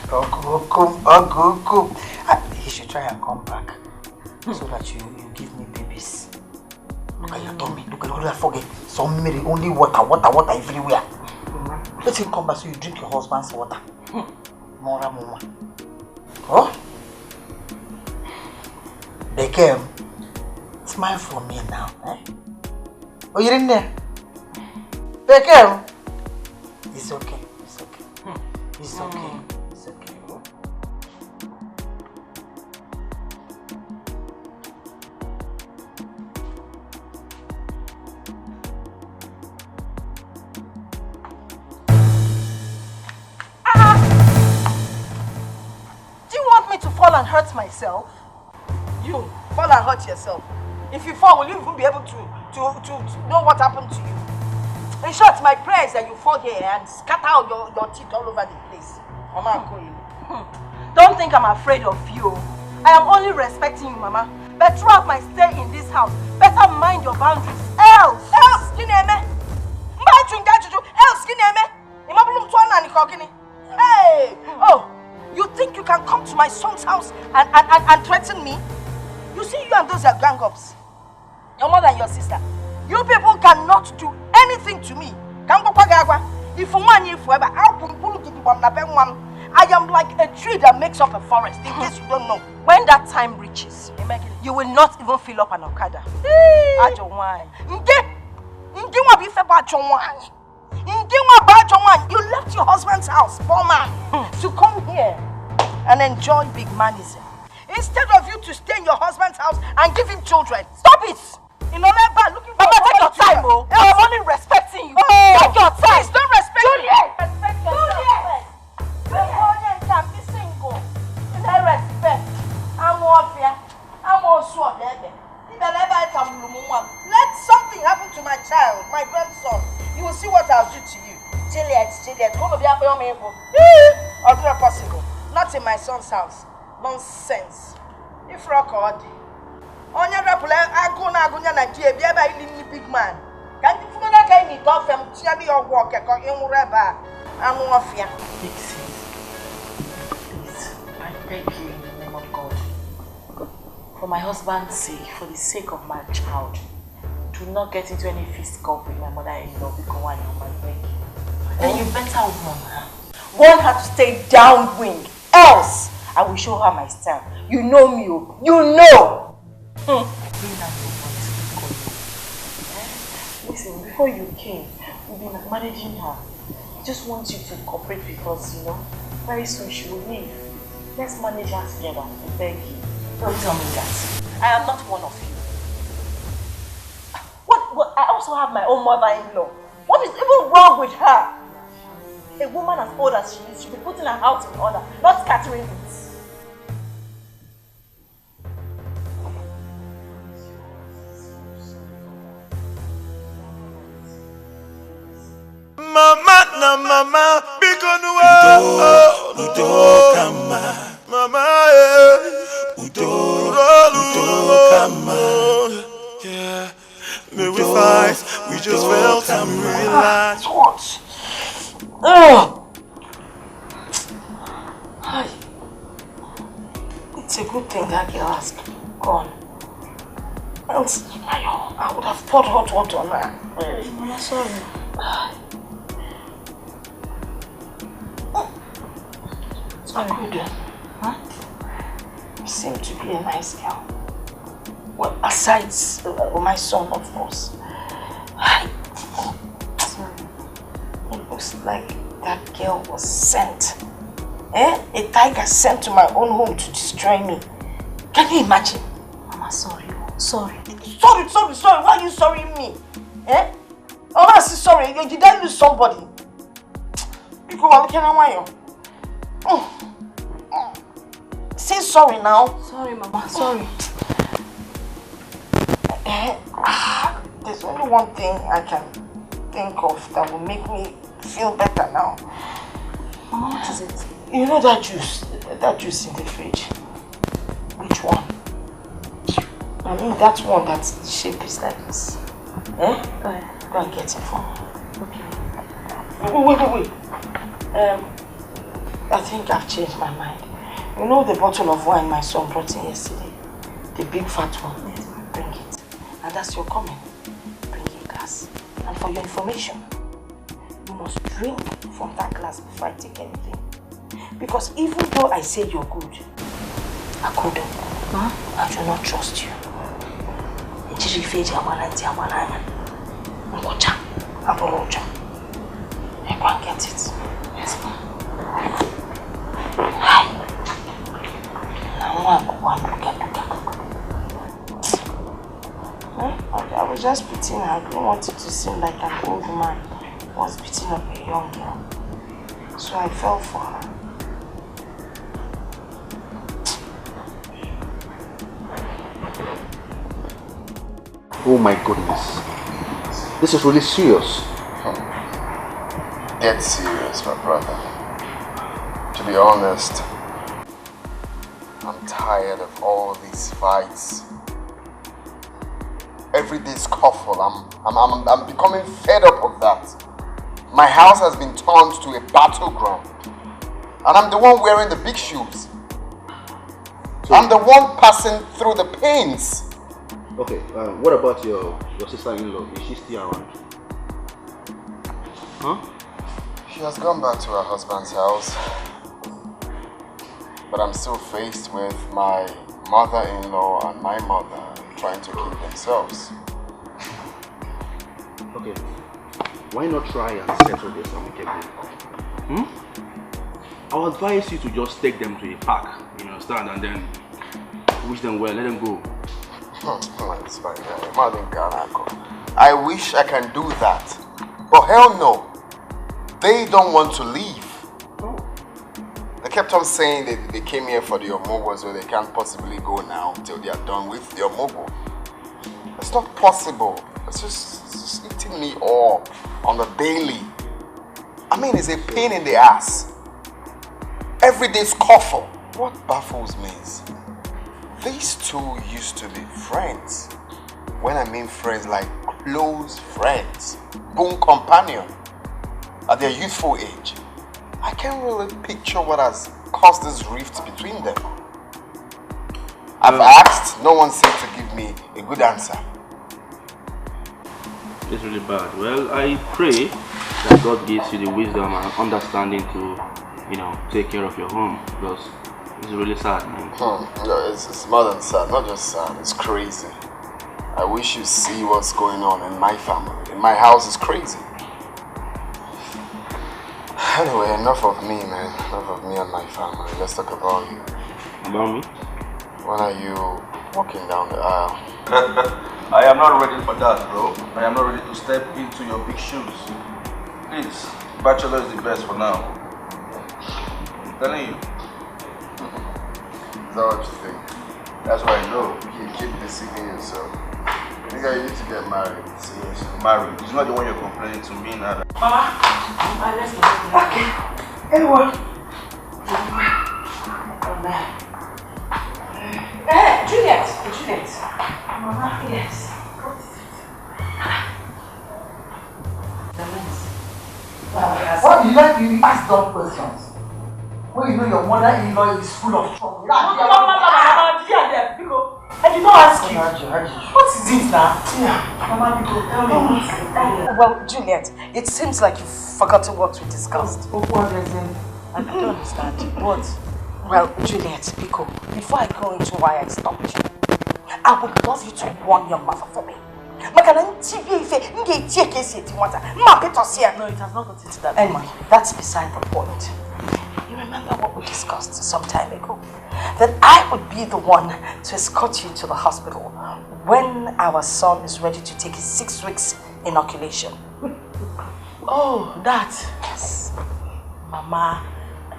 Ogukum, Ogukum. Ah, he should try and come back so that you, you give me babies. Look at your tummy. Look at all that forget. Some merry, only water, water, water everywhere. Let him come back so you drink your husband's water. Mora muma. Oh? Bekee, smile for me now. Eh? Oh, you're in there? Bekee. It's okay. It's okay. It's okay. It's okay. Ah! Do you want me to fall and hurt myself? You fall and hurt yourself. If you fall, will you even be able to, to, to, to know what happened to you? In short, my prayer is that you fall here and scatter all your, your teeth all over the place. Mama Akoye. Hmm. Don't think I'm afraid of you. I am only respecting you, Mama. But throughout my stay in this house, better mind your boundaries. Else! Else, gịnị eme? Mba, ajụ nga ajụjụ. Else, gịnị eme? Ị mabụrụ m tụọ naanị ka ọ gịnị? Hey! Oh, you think you can come to my son's house and, and, and, and threaten me? You see, you and those are gang ups. Your mother and your sister. You people cannot do anything to me. Ka m gwakwa gị agwa. Ifu nwaanyị ifu ebe a, akwụ mkpụrụ gidigbam na be nwa m. I am like a tree that makes up a forest, in case you don't know. When that time reaches, you will not even fill up an okada. Ajọ nwaanyị. Nke, nke nwa bụ ife bụ ajọ nwaanyị. Nke nwa bụ ajọ nwaanyị. You left your husband's house, poor man, to come here and enjoy big manism. Instead of you to stay in your husband's house and give him children. Stop it! You know, like bad looking for Mama, take your time, oh. I am only respecting you. Oh, take your time. Please don't respect me. Juliet! Respect yourself first. Let respect. I'm off here. I'm also on there. Let something happen to my child, my grandson. You will see what I'll do to you. Juliet, Juliet, come over here for your miracle. Not in my son's house. Nonsense. If rock or onye rapụla agụụ na-agụnye na di ebi ebe a ili nni big man. Ka ndị fụgo n'aka imi ka ofe m tinye ya ọgwụ okekọ ịnwụrụ ebe a anụ ọfịa. Dixie, please, I beg you in the name of God. For my husband's sake, for the sake of my child, do not get into any fist cup with my mother-in-law. Biko, one, I beg you. Then you better warn her. Warn her to stay downwind. Else, I will show her my style. You know me, oh. You know. Hmm. Bring down your voice, Okoye. Eh? Listen, before you came, we've been managing her. I just want you to cooperate with us, you know. Very soon she will leave. Let's manage her together. I beg you. Don't tell me that. I am not one of you. What, what? I also have my own mother-in-law. What is even wrong with her? A woman as old as she is should be putting her house in order, not scattering it. Mama na mama, biko n'ụwa. Udo, udo ka mma. Mama, eh. Udo, udo ka mma. Yeah. May we fight, we just felt and relax. What? Ugh. Hi. It's a good thing that girl has gone. Else, I, I would have poured hot water on her. I'm sorry. Sorry. Akudo, huh? Seem to be a nice girl. Well, aside, uh, my son, of course. I, it looks like that girl was sent. Eh? A tiger sent to my own home to destroy me. Can you imagine? Mama, Sorry, sorry. Sorry, sorry, sorry. Why are you sorrying me? Eh? Oh, I say sorry. You, did I lose somebody? Biko, wa kena nwayọ. Mm. Mm. Say sorry now. Sorry, Mama. Sorry. Eh, ah, there's only one thing I can think of that will make me feel better now. Mama, what is it? You know that juice, that juice in the fridge? Which one? I mean, that one that the shape is like this. Eh? Go ahead. Go and get it for me. Okay. Wait, wait, wait, wait. Um, I think I've changed my mind. You know the bottle of wine my son brought in yesterday? The big fat one? Yes, ma'am. Bring it. And that's your comment. Bring a glass. And for your information, you must drink from that glass before I take anything. Because even though I say you're good, Akodo, huh? I do not trust you. Ejiri ife eji agbara ntị agbara anya. Ngwụcha, abụrụ ụjọ. I go and get it. Yes, ma'am. Hi. Na nwa akwụkwọ a duka duka. Hmm? I, I was just pitying her. I didn't want it to seem like an old man was beating up a young girl. So I fell for her. Oh my goodness. This is really serious. Get serious, my brother. To be honest, I'm tired of all these fights. Every day scuffle. I'm, I'm, I'm, I'm becoming fed up of that. My house has been turned to a battleground. And I'm the one wearing the big shoes. I'm the one passing through the pains. Okay, uh, what about your, your sister-in-law? Is she still around? Huh? She has gone back to her husband's house. But I'm still faced with my mother-in-law and my mother trying to kill themselves. Okay. Why not try and settle this amicably? Hmm? I'll advise you to just take them to a park, you understand, and then wish them well, let them go. This fine guy, Marvin Garnaco. I wish I can do that. But hell no. They don't want to leave. They kept on saying that they came here for the Omogo, so they can't possibly go now till they are done with the Omogo. It's not possible. It's just, it's just eating me up on the daily. I mean, it's a pain in the ass. Every day scuffle. What baffles me is these two used to be friends. When I mean friends, like close friends, boon companion at their youthful age. I can't really picture what has caused this rift between them. I've asked, no one seems to give me a good answer. It's really bad. Well, I pray that God gives you the wisdom and understanding to, you know, take care of your home, because it's really sad, man. Hmm. No, it's, it's more than sad, not just sad, it's crazy. I wish you see what's going on in my family. In my house is crazy. Anyway, enough of me, man. Enough of me and my family. Let's talk about you. About me? When are you walking down the aisle? I am not ready for that, bro. I am not ready to step into your big shoes. Please, bachelor is the best for now. I'm telling you. Is that what you think? That's what I know. You keep deceiving yourself. Nigga, you need to get married. Seriously. Married. It's not the one you're complaining to me now. Mama, I left the okay. Everyone. Hey, Juliet, Juliet. Mama, yes. Why do you like to ask dumb questions? When you know your mother-in-law is full of trouble. Mama, mama, mama, mama, did you hear them? Because I did not ask you. What is this now? Yeah. Mama, you go tell me. Well, Juliet, it seems like you've forgotten what we discussed. I don't understand. What? Well, Juliet, Biko, before I go into why I stopped you, I would love you to warn your mother for me. Maka na ntibi ife, m ga-eti ya ka esi eti nwata. Mma pịtọsị ya. No, it has not gotten to that. Anyway, that's beside the point. Remember what we discussed some time ago? That I would be the one to escort you to the hospital when our son is ready to take his six weeks inoculation. Oh, that. Yes. Mama,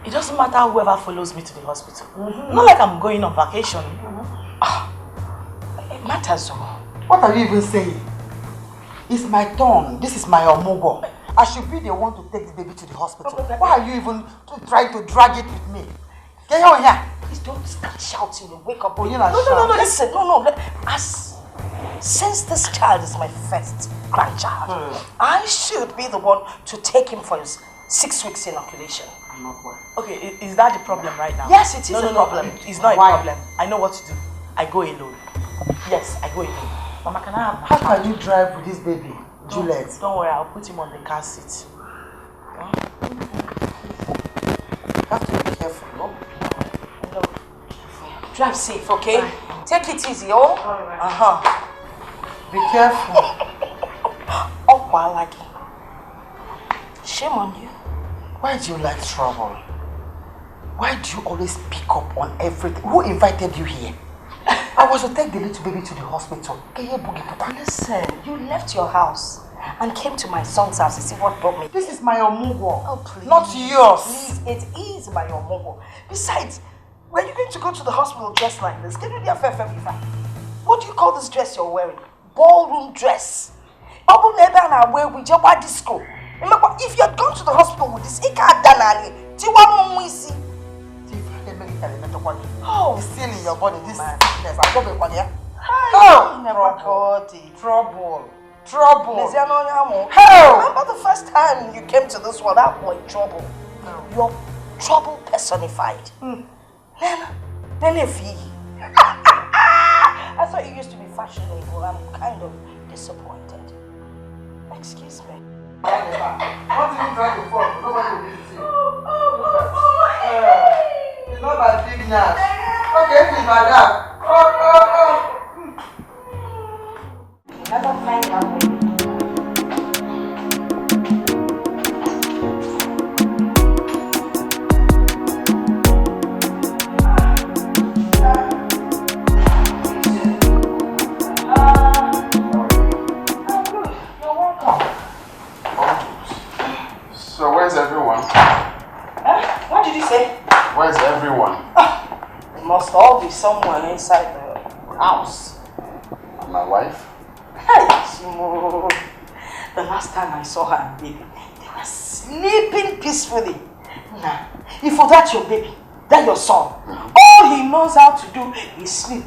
it doesn't matter whoever follows me to the hospital. Mm-hmm. Not like I'm going on vacation. Mm-hmm. Ah, it matters, oh. What are you even saying? It's my turn. This is my omugo. I should be the one to take the baby to the hospital. Okay. Why are you even trying to drag it with me? Get on here. Please don't start shouting. You wake up. Oh, you know, no, no, no, no. Listen, no, no. As since this child is my first grandchild, hmm, I should be the one to take him for his six weeks inoculation. Okay, is that the problem right now? Yes, it is. No, no, no, problem. It's not a problem. I know what to do. I go alone. Yes, I go alone. Mama, can I have... How can you drive with this baby, Juliet? Don't worry, I'll put him on the car seat. You have to be careful, no? No. Drive safe, okay? Take it easy, oh? All right. Uh-huh. Be careful. Shame on you. Why do you like trouble? Why do you always pick up on everything? Who invited you here? I was to take the little baby to the hospital. Keye bugi papa. Listen, you left your house and came to my son's house. You see what brought me? This is my omugo, oh, please, not yours. Please, it is my omugo. Besides, were you going to go to the hospital dressed like this? Can you be a fair, fair, fair? What do you call this dress you're wearing? Ballroom dress. Ọ bụrụ na ebe a na-agba egwu, jee gba disco. Emekwa, if you had gone to the hospital with this, ị ka ada n'ala, tiwa mmụọ isi. Oh, the seal in your body, this man. Sickness, I don't be one here. Oh, trouble. Trouble. Trouble. Lezianụ onye amụ. Hell! Remember the first time you came to this world, that boy trouble. You're trouble personified. Hmm. Nene, Nene Fi. I thought you used to be fashionable. I'm kind of disappointed. Excuse me. Not even try to fall. Nobody will visit you. It's not by big nyash. Okay, if it's like that. Oh, oh, oh. Never find out. So where's everyone? Huh? What did you say? Where's everyone? They must all be somewhere inside the house. And my wife? Hey, Chimo. The last time I saw her and baby, they were sleeping peacefully. Now, if for that your baby, that your son, all he knows how to do is sleep,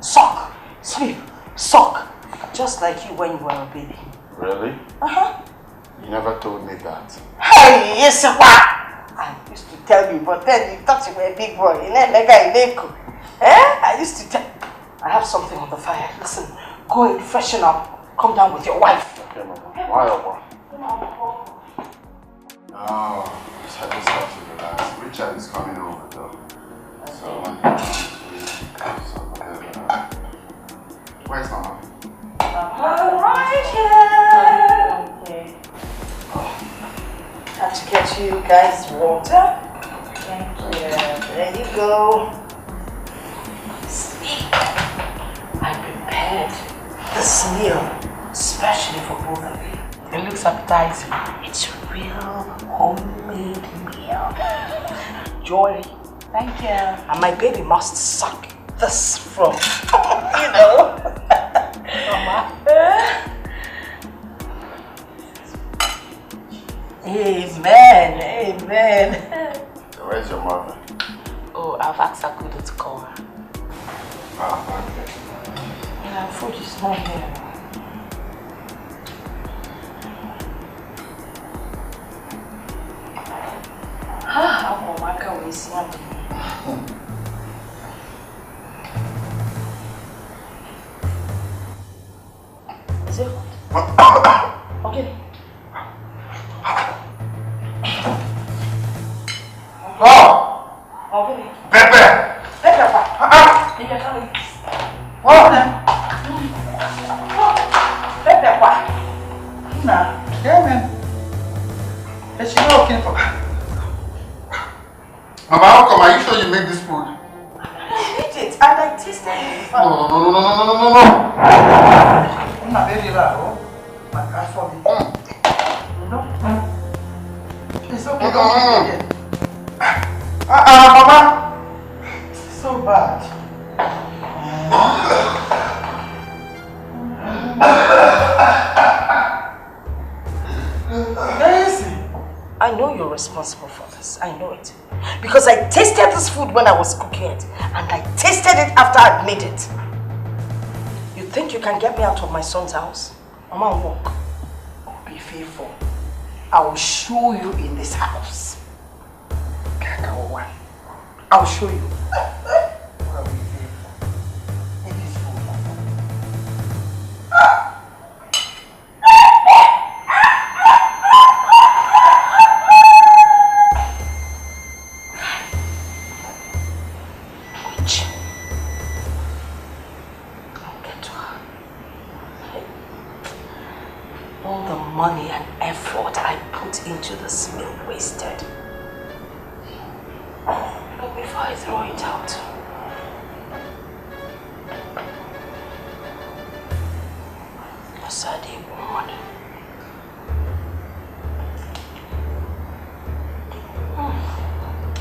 suck, sleep, suck, just like you when you were a baby. Really? Uh-huh. You never told me that. Hey, yes, what? I used to tell you, but then you thought you were a big boy. You never got a leg. Eh? I used to tell. I have something on the fire. Listen, go and freshen up. Come down with your wife. Okay, Mama. Why, Opa? Oh, I just have to relax. Richard is coming over, though. So, when he comes, we... Where's Mama? All right, yeah. Okay. Have to get you guys water. Thank you. There you go. See, I prepared this meal specially for both of you. It looks appetizing. It's a real homemade meal. Joy. Thank you. And my baby must suck this from, you know. Mama. Amen. Amen. So where's your mother? Oh, I've asked Akudo to call her. Ah, okay. Yeah, food is not here. Ah, how come I can't wait to see her? Is it hot? Okay. Oh! Okay. Pepper! Pepper, pa. Ah! Pepper, pa. What? Pepper, pa. Nah, yeah, man. Let's go, okay, pa. Mama, how come? Are you sure you make this food? I made it and I tasted it. No, no, no, no, no, no, no, no. Una baby la o. My God for me. No. It's okay. Don't be there. Ah, ah, Mama. It's so bad. Daisy. I know you're responsible for this. I know it. Because I tasted this food when I was cooking it. And I tasted it after I'd made it. You think you can get me out of my son's house? Mama, walk. Be faithful. I will show you in this house. Kaka one. I'll show you. I'll be faithful. It is good. Witch. I'll get to her. All the money and effort I put into this meal wasted. But before I throw it out, Osade woman.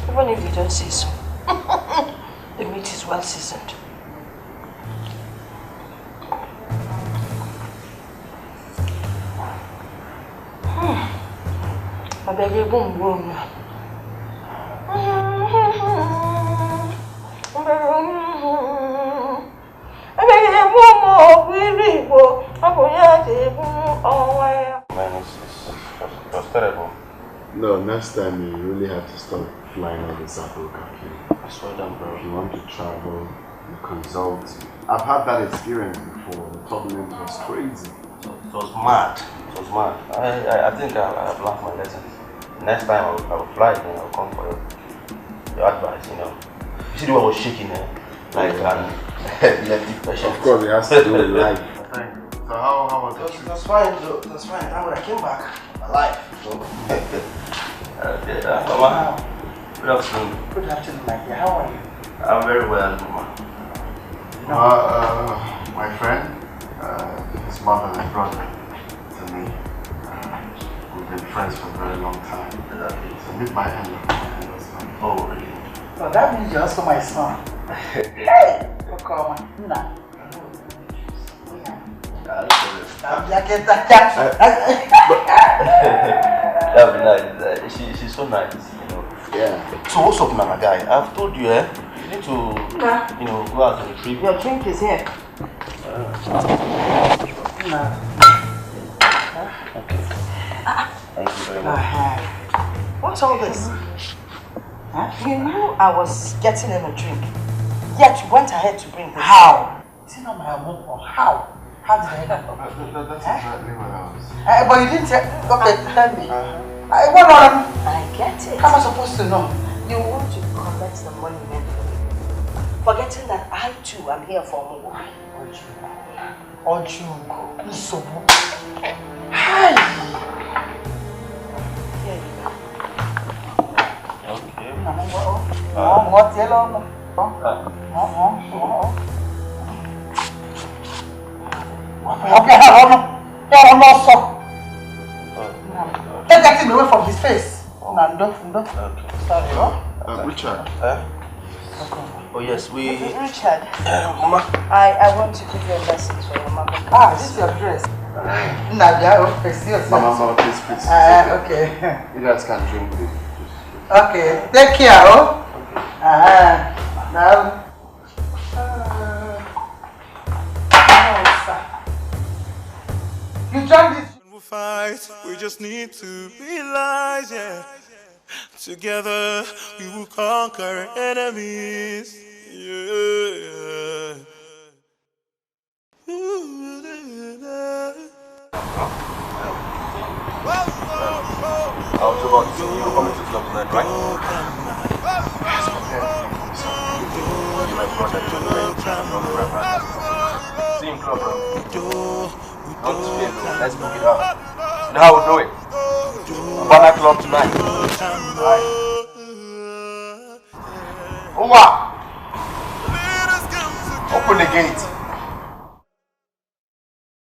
Even if you don't say so, the meat is well seasoned. Hmm. Abeg, you go and go now. Abeg, you go more, we read, but I go here to go on wire. Man, it's, it's, it's, it's terrible. No, next time you really have to stop flying all this Africa. I swear down, bro. If you want to travel, you consult. I've had that experience before. The turbulence was crazy. It was mad. It was mad. I, I, I think I, I've learned my lesson. Next time I'll, I'll fly again. I'll come for your, your advice, you know. You see the way I was shaking, eh? Like an epileptic patient. Of course, it has to do with life. So how, how was It was, it was fine, though. It was fine. Now when I came back, alive. So, Okay, uh, Mama, good afternoon. Good afternoon, my dear. How are you? I'm very well, Mama. Uh, uh, my friend, uh, his mother and brother to me. Uh, we've been friends for a very long time. Exactly. So meet my elder, my elder son. Oh, really? So that means you're also my son. Hey! Okoma. Nna. Ah, that's good. Abịa kịta, kịta. That'd be nice. Uh, she, she's so nice, you know. Yeah. So what's up, Nana guy? I've told you, eh? You need to, Nah. You know, go out on a trip. Your drink is here. Nah. Okay. Thank you very much. Uh-huh. What's all this? Huh? You knew I was getting him a drink, yet you went ahead to bring this. How? Is it not my homework? How? How did I end up? That, that, that's exactly what I was. Eh, but you didn't tell. Okay, tell me. I want to. I get it. How am I supposed to know? You want to collect the money meant for you, forgetting that I too am here for more. Ojungo, nsogbu. Hi. Here you go. Okay. Mama, what? Mama, what? Tell her. Mama, mama. Take that thing away from his face. Nando, Nando. Okay. Sorry, oh. Uh, Richard, Eh? Oh yes, we. Richard, Uh, Mama. I, I want to give you a message for your mother. Ah, this is your dress. Nadia, oh, excuse me. Mama, Mama, please, please. Ah, okay. You guys can drink this. Okay, take care, oh. Ah, now. Ah. No, sir. You drank this. When we fight, we just need to realize, yeah. Together, we will conquer enemies. Yeah. I was about to say you're coming to club tonight, right? Yes, my friend. So, you my brother, you my friend. See you in club, bro. Don't fail, bro. Let's book it up. You know how we do it. Havana Club tonight. Right. Open the gate.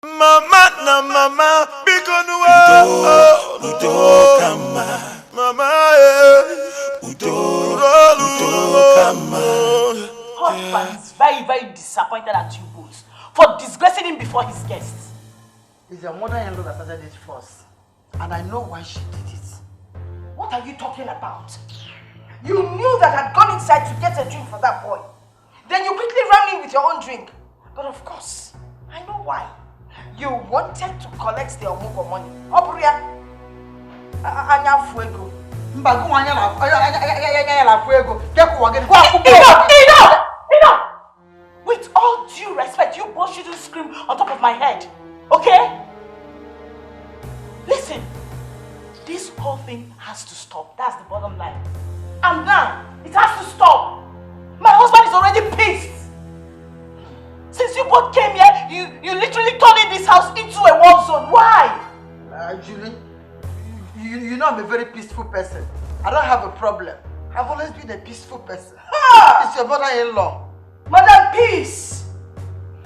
Mama na mama, biko nuwa. Udo, Udo kama. Mama, eh. Udo, Udo kama. Husbands, very, very disappointed at you both for disgracing him before his guests. It's your mother-in-law that started it first. And I know why she did it. What are you talking about? You knew that I'd gone inside to get a drink for that boy. Then you quickly ran in with your own drink. But of course, I know why. You wanted to collect the Omugo money. Oburia. Anya fuego. Mba, go anya la, anya la fuego. Get go again. Go and put. Enough! Enough! Enough! With all due respect, you both shouldn't scream on top of my head. Okay? Listen, this whole thing has to stop. That's the bottom line. And now, it has to stop. My husband is already pissed. Since you both came here, you, you literally turning this house into a war zone. Why? Uh, Julie, you, you know I'm a very peaceful person. I don't have a problem. I've always been a peaceful person. Ha! It's your mother-in-law. Madam Peace!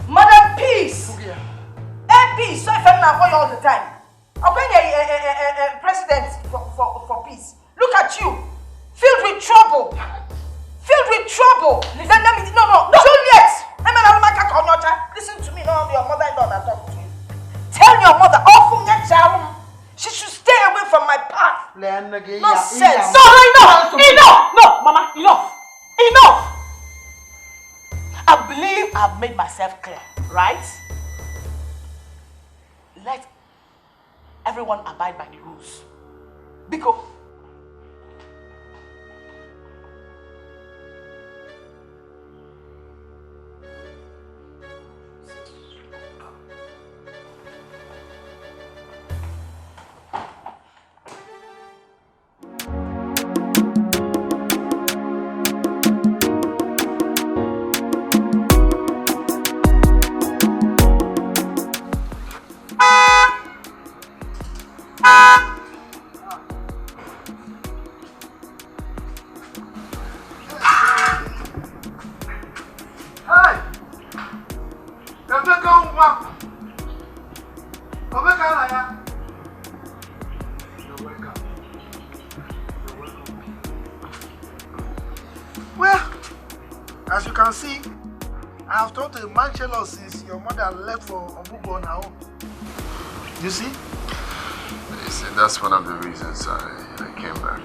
Madam Peace! Hey, Peace! So if I'm not you all the time. Okay, eh, eh, eh, eh, eh, President for, for, for Peace. Look at you. Filled with trouble. Filled with trouble. Then let me, no, no. Juliet! Let me not make a corner. Listen to me. No, your mother-in-law that talk to you. Tell your mother. Often get down. She should stay away from my path. Nonsense. No, no, enough. Enough. No, Mama, enough. Enough. I believe I've made myself clear, right? Let everyone abide by the rules. Biko. Hey! Emeka nwa! Omeka na ya! You're welcome. You're welcome. Well, as you can see, I have turned to a man jealous since your mother left for Omugo on her own. You see? You see, that's one of the reasons I, I came back.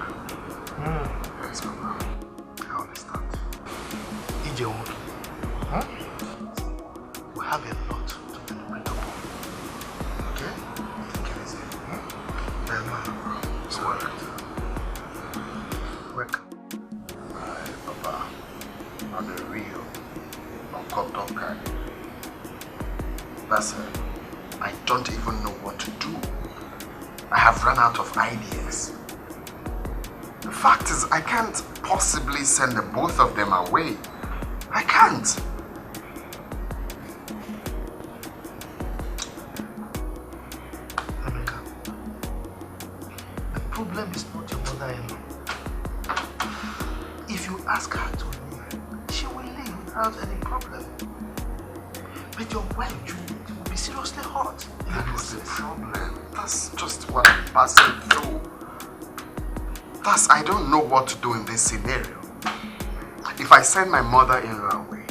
Hmm. Yes, Mama. I understand. Ije Omugo. Huh? We have a lot to deliberate upon. Okay? Take it easy. Hmm? Well, man, you're welcome. Welcome. My papa, I'm a real uncut kind. That's it. I don't even know what to do. I have run out of ideas. The fact is, I can't possibly send the both of them away. I can't. Emeka, the problem is not your mother-in-law. If you ask her to leave, she will leave without any problem. But your wife, Juliet, will be seriously hurt. That is the problem. That's just what I'm passing through. That's, I don't know what to do in this scenario. If I send my mother-in-law away,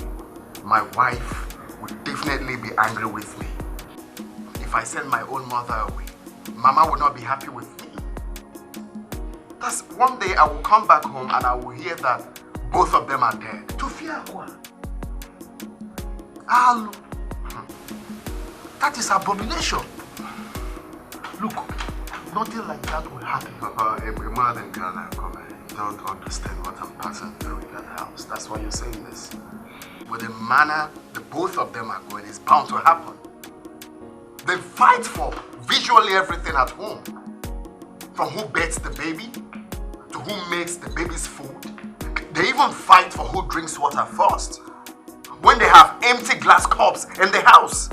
my wife would definitely be angry with me. If I send my own mother away, Mama would not be happy with me. That's one day I will come back home and I will hear that both of them are dead. Tufia kwa. Alu. That is abomination. Look, nothing like that will happen. Papa, a, a mother than Ghana, come on. You don't understand what I'm passing through in that house. That's why you're saying this. With the manner the both of them are going, it's bound to happen. They fight for visually everything at home. From who bathes the baby, to who makes the baby's food. They even fight for who drinks water first. When they have empty glass cups in the house,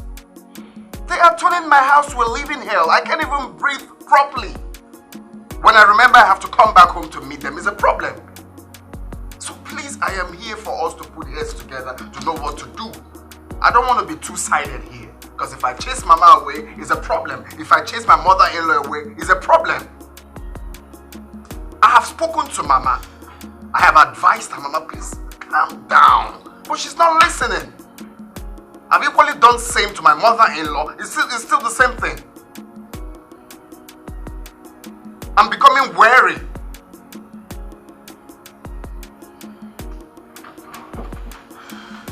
they are turning my house to a living hell. I can't even breathe properly. When I remember I have to come back home to meet them, it's a problem. So please, I am here for us to put heads together to know what to do. I don't want to be two-sided here. Because if I chase mama away, it's a problem. If I chase my mother-in-law away, it's a problem. I have spoken to mama. I have advised her, "Mama, please calm down." But she's not listening. I've equally done same to my mother-in-law. It's still, it's still the same thing. I'm becoming wary.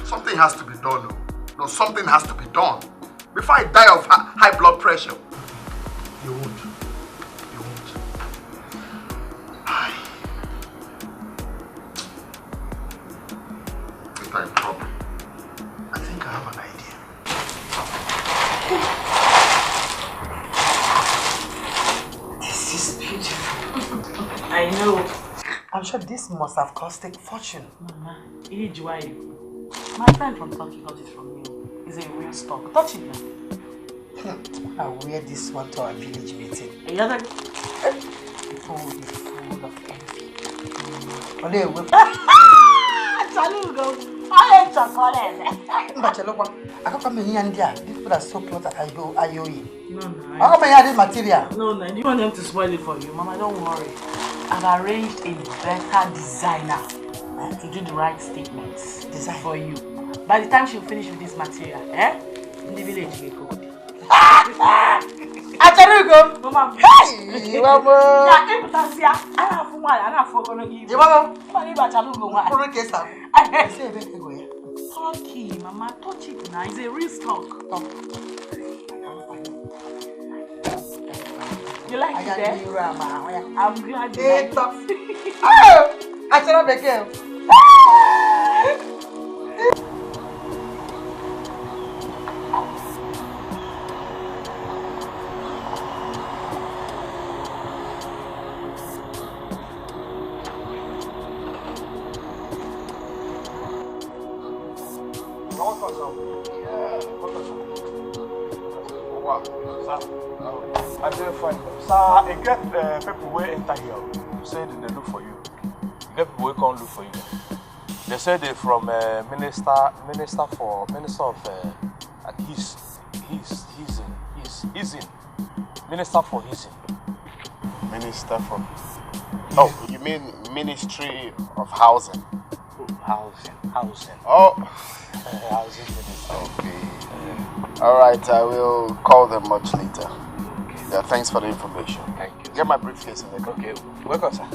Something has to be done. No, no, something has to be done before I die of hi- high blood pressure. You won't. You won't. Hi. What a problem. I think I have an idea. This is beautiful. I know. I'm sure this must have cost a fortune. Mama, age why you? My friend from Turkey got it from me. It's a real stock. Touch it now. I wear this one to our village meeting. Are you other? People will be full of envy. Ole ewe. Charlie will go. All in chocolate. Mba chelokwa. Akụkọ m ihe ndị a, these people are so close that I go ayoyi. No, no. Akụkọ m ihe this material. No, no. Do you want them to spoil it for you? Mama, don't worry. I've arranged a better designer to do the right statements Design. for you. By the time she finish with this material, eh? In the village, we go. Acharugo. Mama. Hey, mama. Ya, ịpụtasịa, a na-afụ nwaanyị, a na-afụ ogologo ibu. Ị mama. Mama, ịba Acharugo nwaanyị. Mkpụrụ ka esa. Ese ebe ego ya. Turkey, mama, touch it now. It's a real stock. Talk. You like it, eh? I'm glad you like it. Achara bekee. Wow. Sir, I dey fine. Sir, I get uh, people wey enter here. Say they dey look for you. You get people wey come look for you. They say they from uh, minister, minister for minister of uh, his, his, his, his, his, minister for his. Minister for. Oh, you mean Ministry of Housing? Housing, housing. Oh. Uh, housing minister. Okay. All right, I will call them much later. Okay. Yeah, thanks for the information. Thank you. Get my briefcase in the car. Okay, welcome, sir.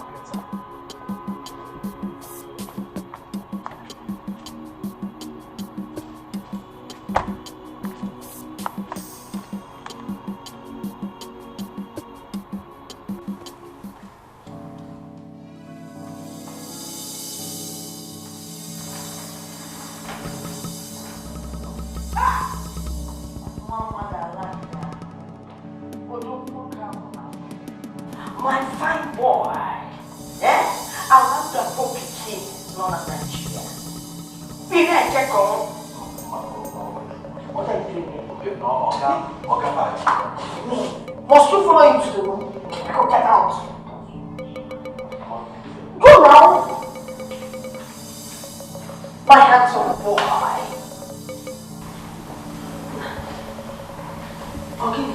My fine boy. Eh? I want the poor pikin known as Nigeria. Be there, check on. What are you doing here? Okay, no, Oga, Oga, me. Must you follow him to the room? Go get out. Go now. My handsome boy. Okay.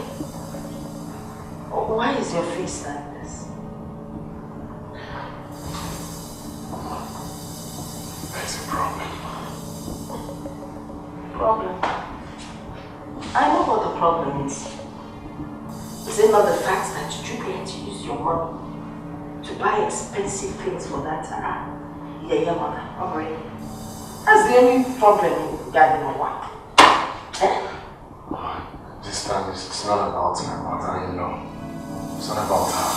Why is your face like this? There's a problem. Problem? I know what the problem is. Is it not the fact that you get to use your money to buy expensive things for that uh, yeah, yeah, mother? Already. That's the only problem in the garden of work. Eh? This time it's, it's not about my mother, you know. It's not about her.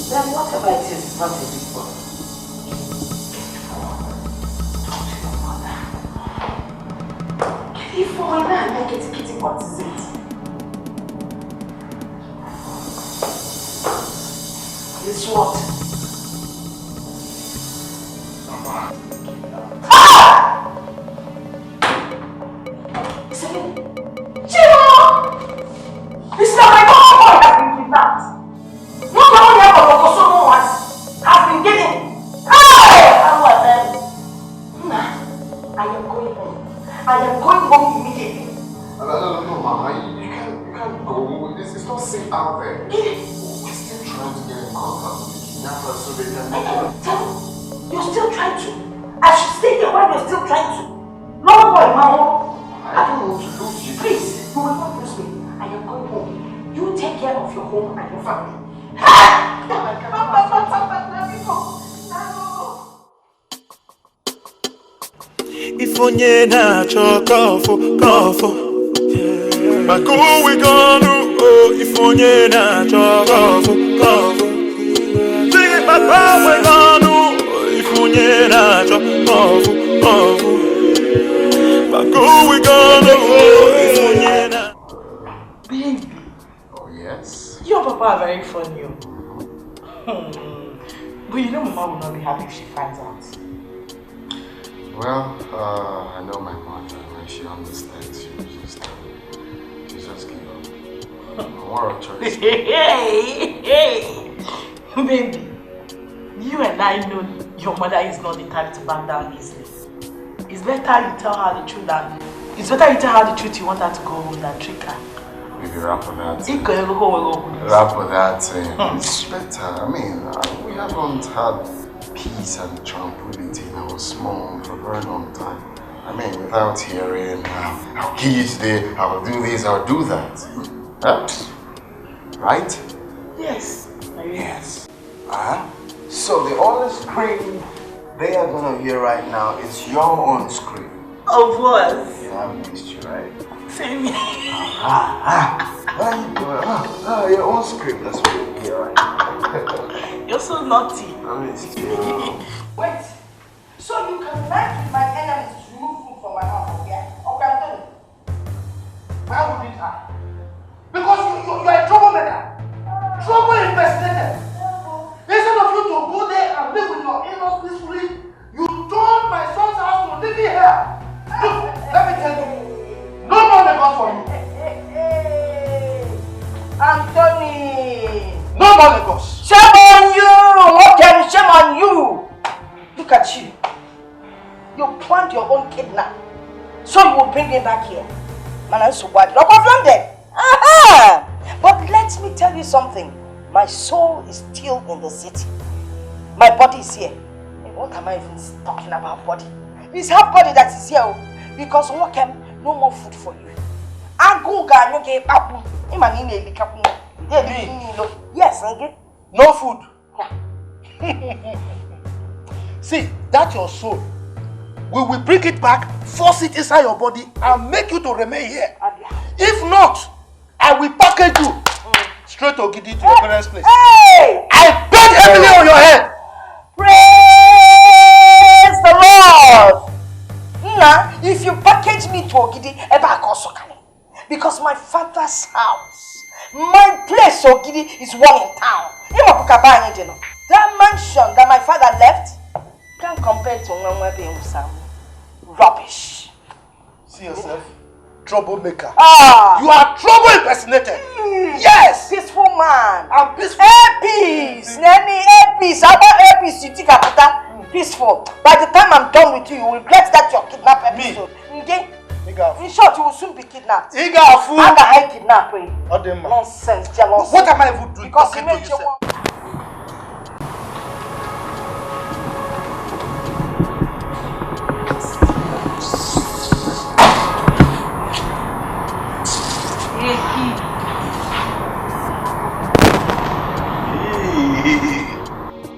Then whatever it is, it's not a big problem. Talk to your mother. If we now make it, what is it? It's what? Mama. Ah! Say, Chima! This is my boy has been kidnapped. Not only have a Kosovo has been given. Hey! How was that? out there. We're still trying to get in contact with the kidnappers so they can make it. You're still trying to? I should stay here while you're still trying to? No, boy, Mama. I don't want to lose you. Please, you will not lose me. I am going home. You take care of your home and your family. Ah! Papa, Papa, Papa, let me go. Let me go. If onye na-achọ kọfụ, kọfụ. Maka uwe gị ọnụ, oh, if onye na-achọ kọfụ, kọfụ. Sing it, maka uwe gị ọnụ, oh, if onye na-achọ kọfụ, kọfụ. Maka uwe gị ọnụ, oh, if onye na- Baby. Oh, yes? Your papa are very funny. Oh. Hmm. But you know Mama will not be happy if she finds out. Well, uh, I know my mother. When she understands, she will just, uh, she just give up. What a choice. Hey, hey, hey. Baby, you and I know your mother is not the type to back down easily. It's better you tell her the truth than it's better you tell her the truth you want her to go home than trick her. Baby, wrap on that thing. Iko ego ko wego ko. Wrap on that thing. Hmm. It's better. I mean, uh, we haven't had peace and tranquility in our small home for a very long time. I mean, without hearing, uh, "I'll kill you today, I'll do this, I'll do that." Huh? Right? Yes. Yes. Ah, so the only scream they are gonna hear right now is your own scream. Of course. Yeah, I missed you, right? Same here. Ah, ah, ah. How you doing? Ah, ah, your own scream. That's what you hear right now. You're so naughty. I missed you. Wait. So you can lie to my enemies to remove food from my house? Yeah. Okay, I'm telling you. Why would it happen? Because you, you, you are a troublemaker. Trouble impersonator. Instead of you to go there and live with your in-laws peacefully, you turned my son's house to living hell. Look, let me tell you, no more Lagos for you. Anthony! No more Lagos. Shame on you! Okay, shame on you! Look at you. You planned your own kidnap. So you will bring me back here. Mana nsogbu adịrọ. Ọkwa plan there. Aha! But let me tell you something. My soul is still in the city. My body is here. And what am I even talking about body? It's her body that is here. Oh. Because nwoke m, no more food for you. Agụụ ga-anyụ gị kpakpu. Ị ma na ị na-elikakwu m. Ị na-eli nri ilo. Yes, nge. No food. See, that your soul, we will bring it back, force it inside your body, and make you to remain here. If not, I will package you straight to Ogidi to your parents' place. Hey! I bet heavily on your head. Praise the Lord. Nna, if you package me to Ogidi, ebe a ka ọ sọkara. Because my father's house, my place, Ogidi, is one in town. Ị makwa ka be anyị dị nọ. That mansion that my father left can't compare to nwa nwa be Sam. Rubbish. See yourself, troublemaker. Ah. You are trouble impersonator. Mm. Yes. Peaceful man. I'm peaceful. A P S. Any A P S. How about A P S? You think I put that peaceful? By the time I'm done with you, you will regret that your kidnap episode. Me? Nge. Nigga. In short, you will soon be kidnapped. Ị ga-afụ. How can I kidnap you? Ọ dị mma. Nonsense, jealous. What am I even doing? Because you talking to make your yourself?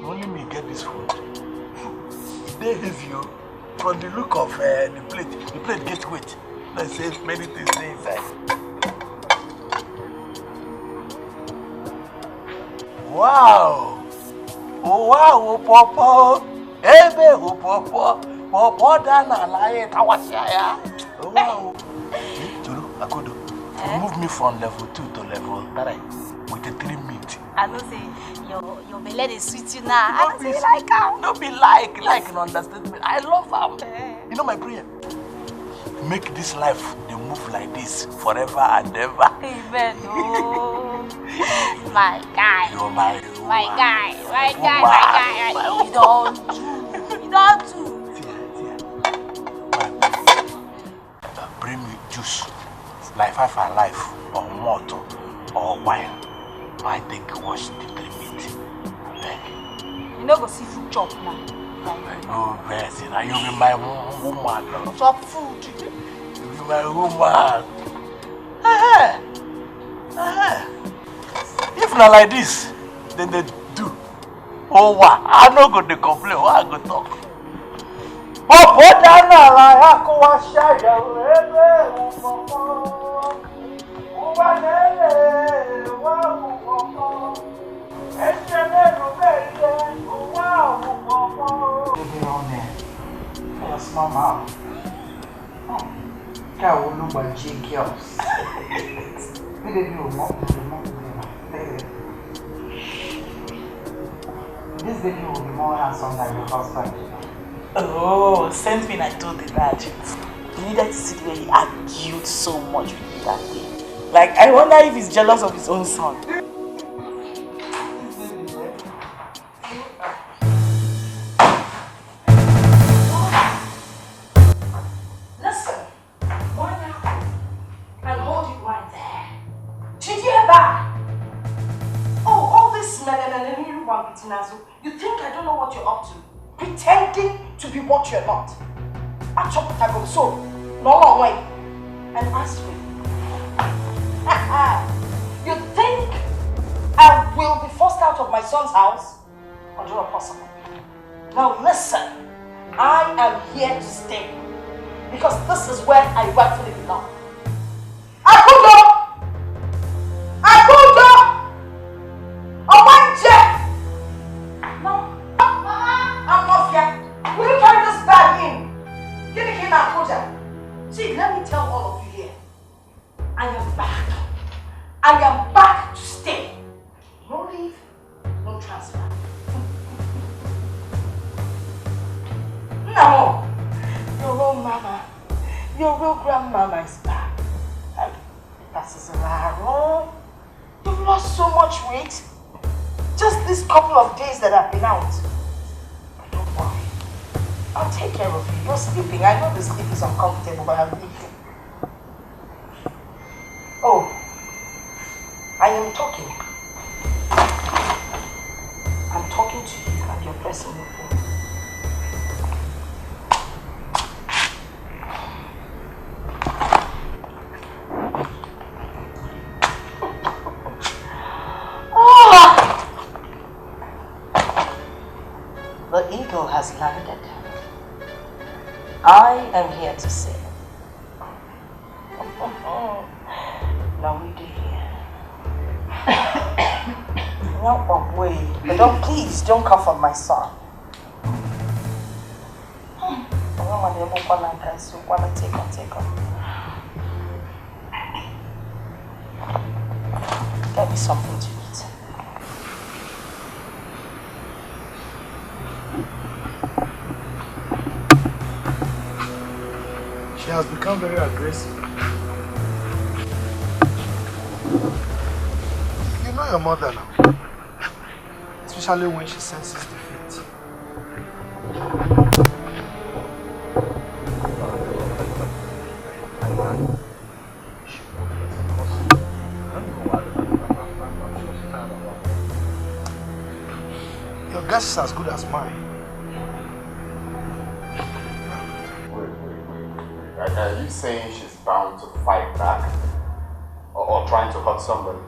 Only me get this food. E dey heavy o. From the look of uh, the plate, the plate get weight. Let's say many things dey inside. Wow! Oh, wow, oh, pawpaw. Ebe, oh, pawpaw. Pawpaw da na la ye tawasha ya. Oh, wow. Tolu, Akodo, eh? Move me from level two to level three with a three meat. I know say your your belle dey sweet you now. I say you like am. No be like, like no understand me. I love am. Eh. You know my prayer. Make this life dey move like this forever and ever. Amen. Oh, my guy. You're my my guy, my guy, my guy. You don't do. You don't do. Bring me juice, like five alive, or malt, or wine. I take wash the three meat. Abeg. You no go see food chop now. Abeg, no vex. Na you be my wo- woman. No. Chop food. You be my woman. Eh, eh. If na like this, then they do. Oh, wa, I no go dey complain. What I go talk? Popo dana la ya ko wa ṣàyẹ̀wò ebe òfòfò. Uwa lele wa òfòfò. Ese mero beye uwa òfòfò. Baby, on there. Yes, mama. Ka wo ló gba J girls. Bí baby ò mọ̀, ò mọ̀, ò mọ̀. This baby will be more handsome than your husband. Oh, sent me and I told the dad. You needed to see the way he argued so much with me that day. Like, I wonder if he's jealous of his own son. Listen, one apple and hold it right there. Did you ever? Oh, all this melemele, you think I don't know what you're up to? Pretending to be what you're not. Achọpụtago m, so, no one way. And ask me. You think I will be forced out of my son's house? Oduro possible. Now listen, I am here to stay because this is where I rightfully belong. Akudo! Akudo! Omanje! No, Mama! Amofia, will you carry this bag in? Gịnị ka ị na-akụja? See, let me tell all of you here. I am back. I am back to stay. No leave, no transfer. Nna m, your real mama, your real grandmama is back. That is Laro. You've lost so much weight. Just these couple of days that I've been out. But don't worry. I'll take care of you. You're sleeping. I know the sleep is uncomfortable, but I'll leave you. Oh, I am talking. I'm talking to you and you're pressing your phone. Ah! The eagle has landed. I am here to say, now we do here. No, but wait. But don't, please, don't cough on my son. Take on, take on. Get me something to eat. She has become very aggressive. You know your mother now, especially when she senses defeat. Your guess is as good as mine. Wait, wait, wait, wait, wait. Are, are you saying she's bound to fight back? Or, or trying to hurt somebody?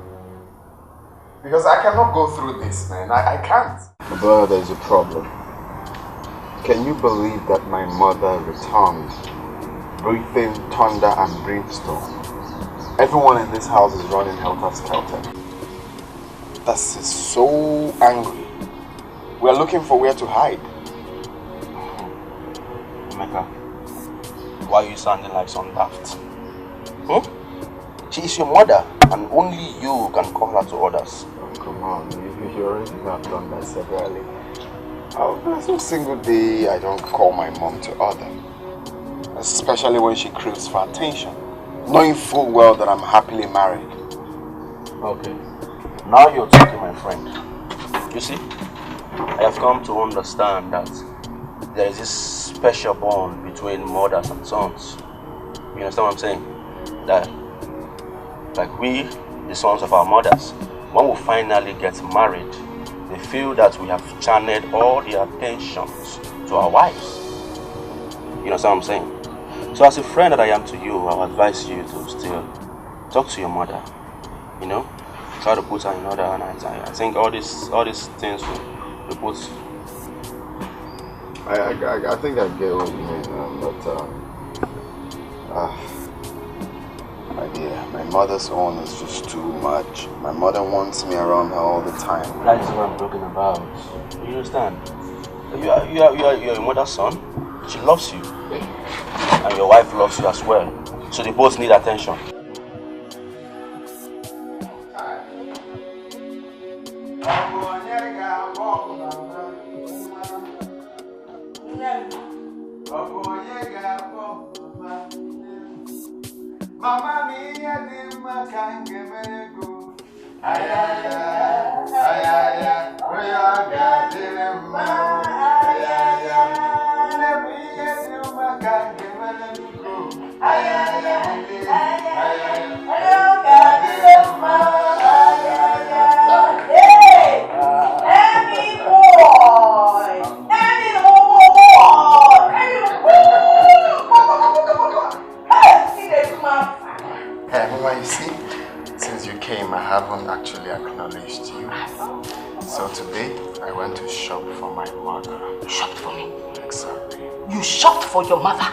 Because I cannot go through this, man. I, I can't. Brother, there's a problem. Can you believe that my mother returned, breathing thunder and brimstone? Everyone in this house is running helter-skelter. This is so angry. We're looking for where to hide. Emeka, why are you sounding like some daft? Hmm? She is your mother, and only you can call her to orders. Oh, come on, you, you already know I've done that severally. Oh, there's no single day I don't call my mom to order, especially when she craves for attention, knowing full well that I'm happily married. Okay, now you're talking, my friend. You see, I have come to understand that there is this special bond between mothers and sons. You understand what I'm saying? That, like, we, the sons of our mothers, When we finally get married, they feel that we have channeled all the attentions to our wives. You know what I'm saying? So, as a friend that I am to you, I would advise you to still talk to your mother. You know, try to put her in order, and I, I think all these all these things will, will put. I, I, I- I think I get what you mean, um, but um, uh, my dear, my mother's own is just too much. My mother wants me around her all the time. That is what I'm talking about. You understand? You are, you are, you are, you are your mother's son. She loves you. And your wife loves you as well. So they both need attention. Mama m, ihe dị mma ka m ga-emere gị. Ayaya, ayaya, onye ọ ga-adịrị mma. Ayaya, nne m, ihe dị mma ka m ga-emere gị. Ayaya, ayaya, onye ọ ga-adịrị mma. Ayaya. Hey! Emmy boy! Emmy, oh, oh, oh! Emmy, woo! Hey, see the man. Hey, Mama, you see, since you came, I haven't actually acknowledged you. So today, I went to shop for my mother. Shop for me. Exactly. You shopped for your mother.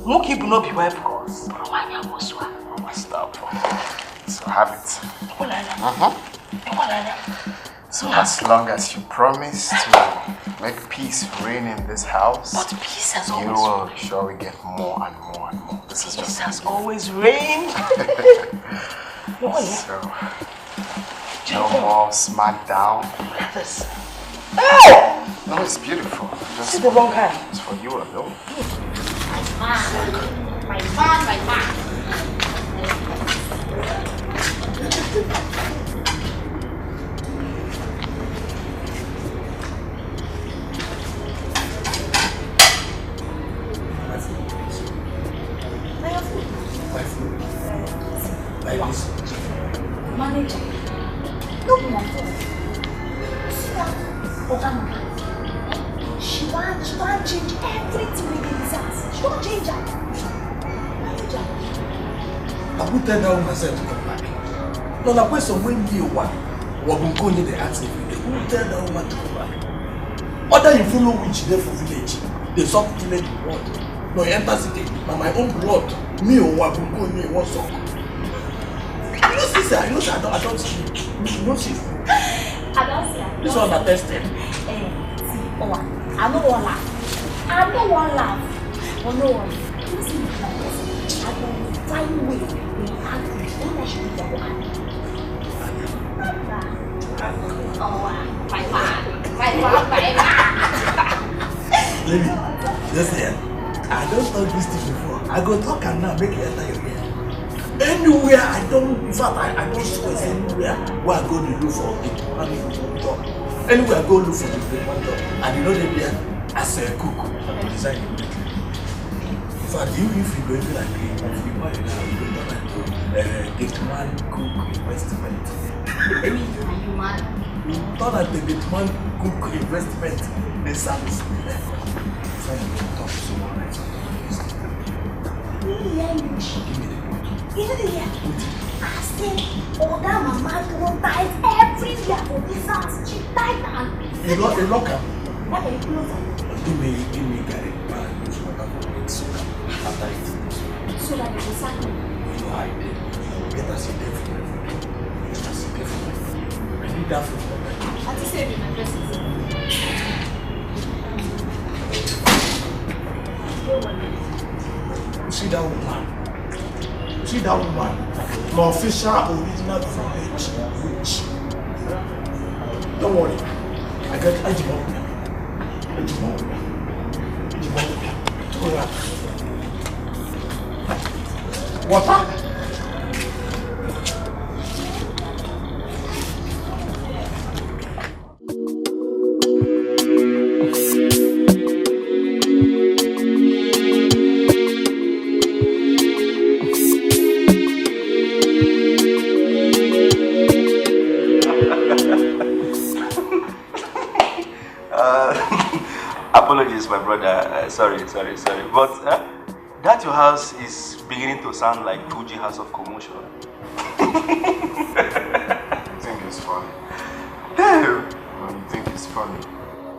Muki Bunobi wife. Of course. Romania Moswa. Oh, my stuff. So have it. Ekwelele. Uh-huh. Ekwelele. So as long as you promise to make peace reign in this house, But peace has you always will surely get more and more and more. This is Peace just has always reigned. No, yeah. So, no more smackdown. This. No, it's beautiful. This Just is the wrong kind. It's for you alone. My man, my man, my man. My food. My food. Like this. Manager, no be my fault. See that Oga Mama. She wan, she wan change everything wey dey this house. She wan change am. Manager. I go tell that woman sef to come back. No, na question wey me wa wa go go dey ask every day. Who tell that woman to come back? Other you follow witch dey for village. Dey suck village blood. No, you enter city. Na my own blood. Me o wa go go dey wan suck. You know see say I know say I don I don see. You know see. I don see am. This one na tested. Eh, see, oh, I no wan laugh. I no wan laugh. But no worry. You see, I go find way. They act. Don't let you go. Oh, my man, my man, my man. Baby, just here. I don talk this thing before. I go talk am now, make e enter your ear. Anywhere I don, in fact, I, I don swear say anywhere wey I go dey look for a man job. Anywhere I go look for a man job, I dey no dey there as a cook. I go resign immediately. In fact, you if you go even agree, if you buy now, you go turn am to uh, gate man cook investment. Are you mad? You turn am to gate man cook investment. Dey service. Before you go talk so one night. You hear me? Give me the bottle. You know the year? I say, Oga Mama throw tight everywhere for this house. She tight and You lock, you lock am. Why are you close am? Give me, give me garlic. Ah, use water for it. So after it. So that they go sack me. You know how I dey. Get as you dey for my food. Get as you dey for my food. I need that food for my food. Auntie say be my person. You see that woman? You see that woman? The official original village witch. Don't worry. I got Ajimokuna. Ajimokuna. Ajimokuna. Water? Apologies, my brother. Uh, sorry, sorry, sorry. But uh, that your house is beginning to sound like Fuji House of Commotion. You think it's funny? Well, you think it's funny?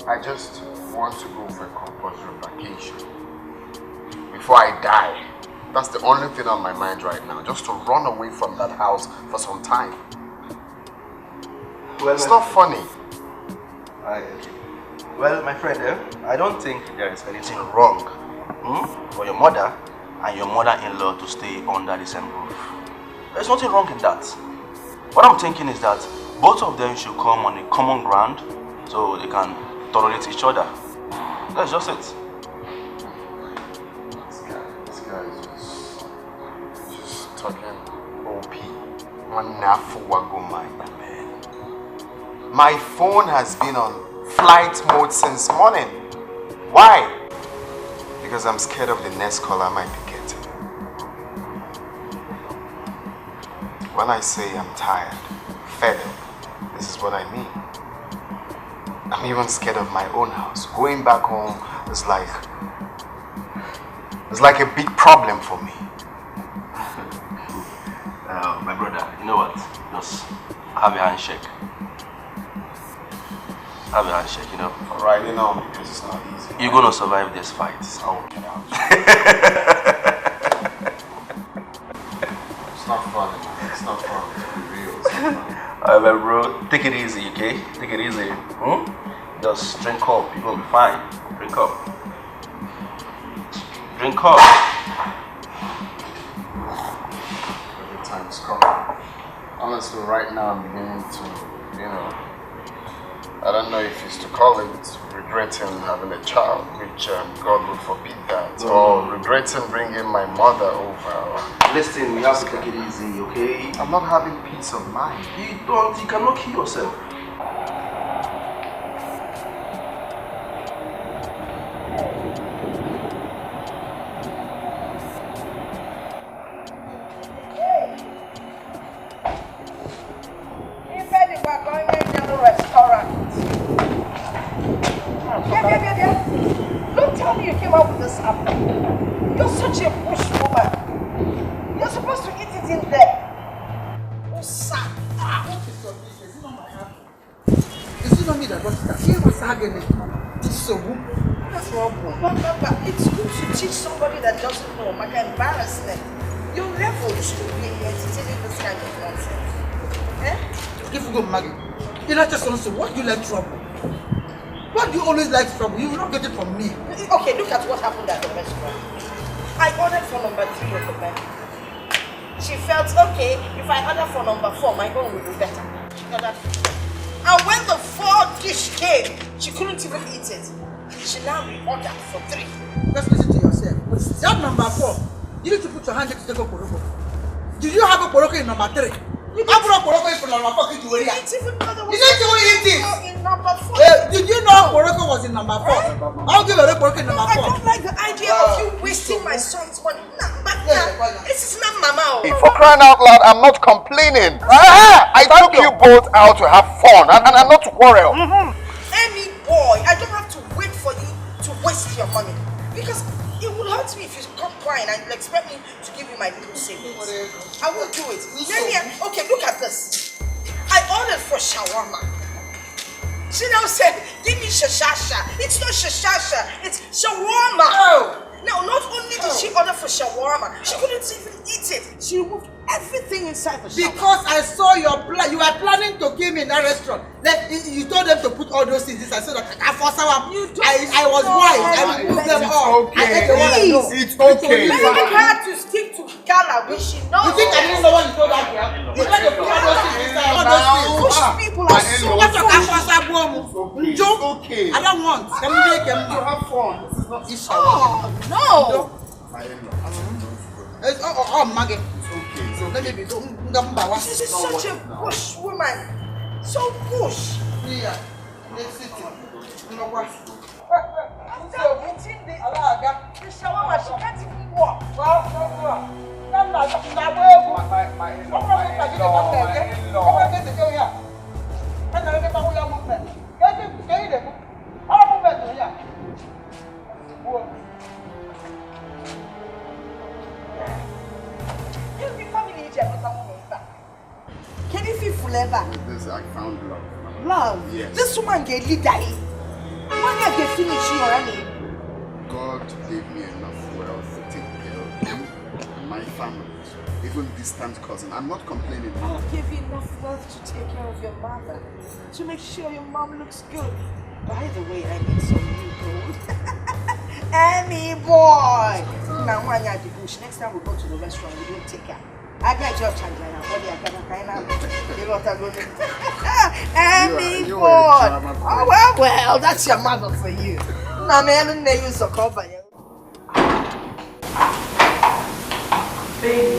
I just want to go for a compulsory vacation before I die. That's the only thing on my mind right now. Just to run away from that house for some time. Well, It's not funny. I, well, my friend, eh, I don't think there is anything wrong, hmm, for your mother and your mother-in-law to stay under the same roof. There's nothing wrong in that. What I'm thinking is that both of them should come on a common ground so they can tolerate each other. That's just it. This guy, this guy is just, just talking O P. One nafu wago mind, man. My phone has been on flight mode since morning. Why? Because I'm scared of the next call I might be getting. When I say I'm tired, fed up, this is what I mean. I'm even scared of my own house. Going back home is like, it's like a big problem for me. Uh, my brother, you know what? Just have a handshake. Have a handshake, you know. Alright, you know, because it's not easy. You're gonna survive this fight. I won't get out. It's not funny, man. It's not funny. It's real. It's not funny. Alright, my bro, take it easy, okay? Take it easy. Hmm? Just drink up, you're gonna be fine. Drink up. Drink up. Every time it's coming. Honestly, right now I'm beginning to, you know, I don't know if it's to call it regretting having a child, which um, God will forbid that, or regretting bringing my mother over. Listen, we have to take it easy, okay? I'm not having peace of mind. You don't, you cannot kill yourself. Ife dịkwa ka onye jere restaurant. Bịa, bịa, bịa, bịa. Don't tell me you came out with this apple. You're such a bush woman. You're supposed to eat it in there. Usa. Ah. Is it not me that brought it up? Here was again. This so good. But, but, but it's good to teach somebody that doesn't know. Maka embarrassment. Your level, you shouldn't be entertaining this kind of nonsense. Eh? If you go, Maggie, you like just so. What do you like trouble? Why do you always like trouble? You will not get it from me. Okay, look at what happened at the restaurant. I ordered for number three of the menu. She felt, okay, if I order for number four, my own will be better. She ordered four. And when the four dish came, she couldn't even eat it. She now reordered for three. Just listen to yourself. That number four, you need to put your hand to take a poroko. Do you have a poroko in number three? You have a poroko in number four. Did you worry? It's even other You need to eat it. In number four. Eh, did you know poroko was in number four? I'll give you a poroko in number I four. Don't like the idea of you wasting my son's money. Nah, but nah, this is not mama. For crying out loud, I'm not complaining. I took you both out to have fun and, and, and not to quarrel. Any boy, I don't have to wait for you to waste your money because it would hurt me if you come crying and you expect me to give you my little savings. I won't do it. Let me, okay, look at this. I ordered for shawarma. She now said, give me shashasha. It's not shashasha, it's shawarma. Now, not only did she order for shawarma, she couldn't even eat it. She removed everything inside the shawarma. Because I saw your plan. You were planning to kill me in that restaurant. Like you, you told them to put all those things inside so that I can force our. You don't I, I was know wise. how I removed them it's all. okay. I ate the one I know. It's okay. Maybe you had to stick to Gala, which she knows. You think I didn't know what you told that girl? You tried to put all those things inside. All those things. Bush people are so What you can force a bomb? It's okay. I don't want. Let me make them. You have fun. This is not It's all. Oh, no. my in-law. It's oh, oh, oh, Maggie. It's okay. It's okay. Let me be. Don't, don't, don't, This is such a bush woman. So bush. Yeah. Let's sit. You know what? After eating the, the shawarma, she can't even walk. My, my, my in-law. My in-law. My in-law. Movement. Movement. If you forever. This, I found love. Love. Yes. This woman get leader. One year they finish you already. God gave me enough wealth to take care of you and my family, even distant cousin. I'm not complaining. God gave you enough wealth to take care of your mother, to make sure your mom looks good. By the way, I need some new gold. Emmy boy. Now, one year at the bush. Next time we go to the restaurant, we don't take her. I got your child like that. What do you got? Kind of. You got to go. Emmy You boy. are a drama queen. Oh, well, well, that's your mother for you. Now, man, I don't use a cover. Baby,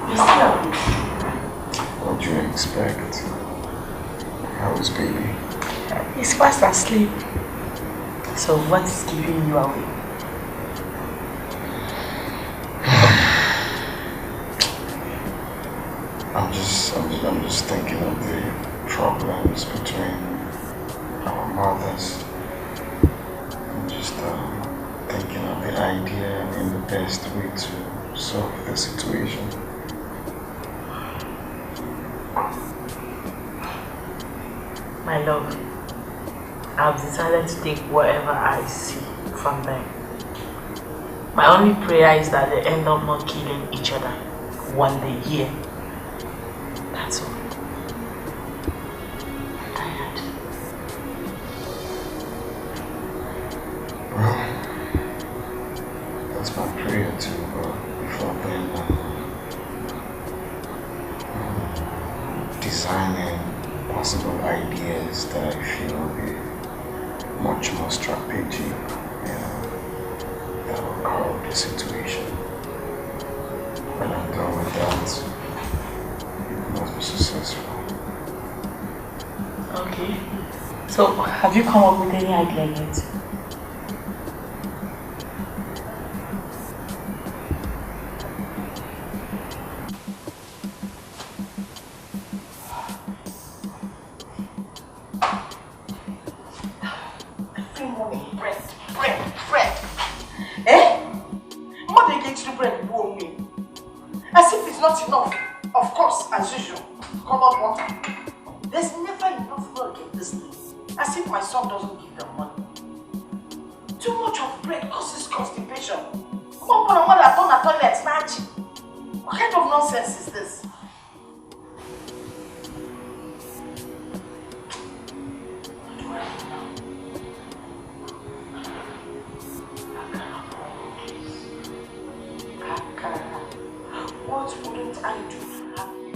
you still have me. What do you expect? How is baby? He's fast asleep. So what is keeping you awake? I'm just, I'm just, I'm just thinking of the problems between our mothers. I'm just um, thinking of the idea and the best way to solve the situation. My love, I've decided to take whatever I see from them. My only prayer is that they end up not killing each other one day here. That's all. I'm tired. Well, that's my prayer too, but before then, I'm um, designing possible ideas that I feel will be much more strategic, you know, that will curb the situation. When I'm done with that, it must be successful. Okay. So, have you come up with any idea yet? Every morning, bread, bread, bread. Eh? What they get to bread, me? As if it's not enough. Of course, as usual, colored water. There's never enough milk in this thing. As if my son doesn't give them money. Too much of bread causes constipation. Come on, mother, turn the toilet, snatch. What kind of nonsense is this? What wouldn't I do to have you?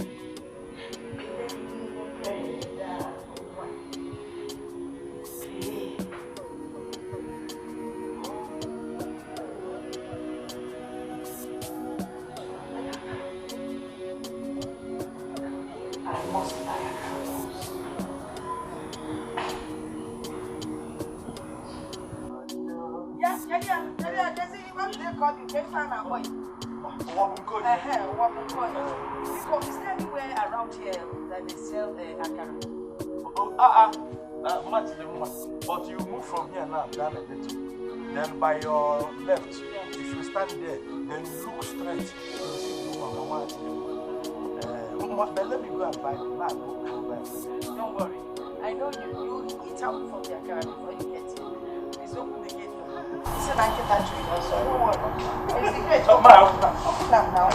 I must buy a house. Yeah, yeah, yeah, yeah, yeah. There's a, what do they call you? They find a boy. Wabukoni. Uh-huh, Wabukoni. Because is there anywhere around here that they sell uh, akara? Oh, ah, ah. Uh, much the woman. But you move from here now, down a little. Then by your left, if you stand there, then you look straight, you see the woman, Mama Ati. Uh, but let me go and buy the man. Don't worry. I know you, you eat out from the akara before you get here. Please open the gate for me. It's a blanket entry, so don't worry. It's the gate. Open am, open am now.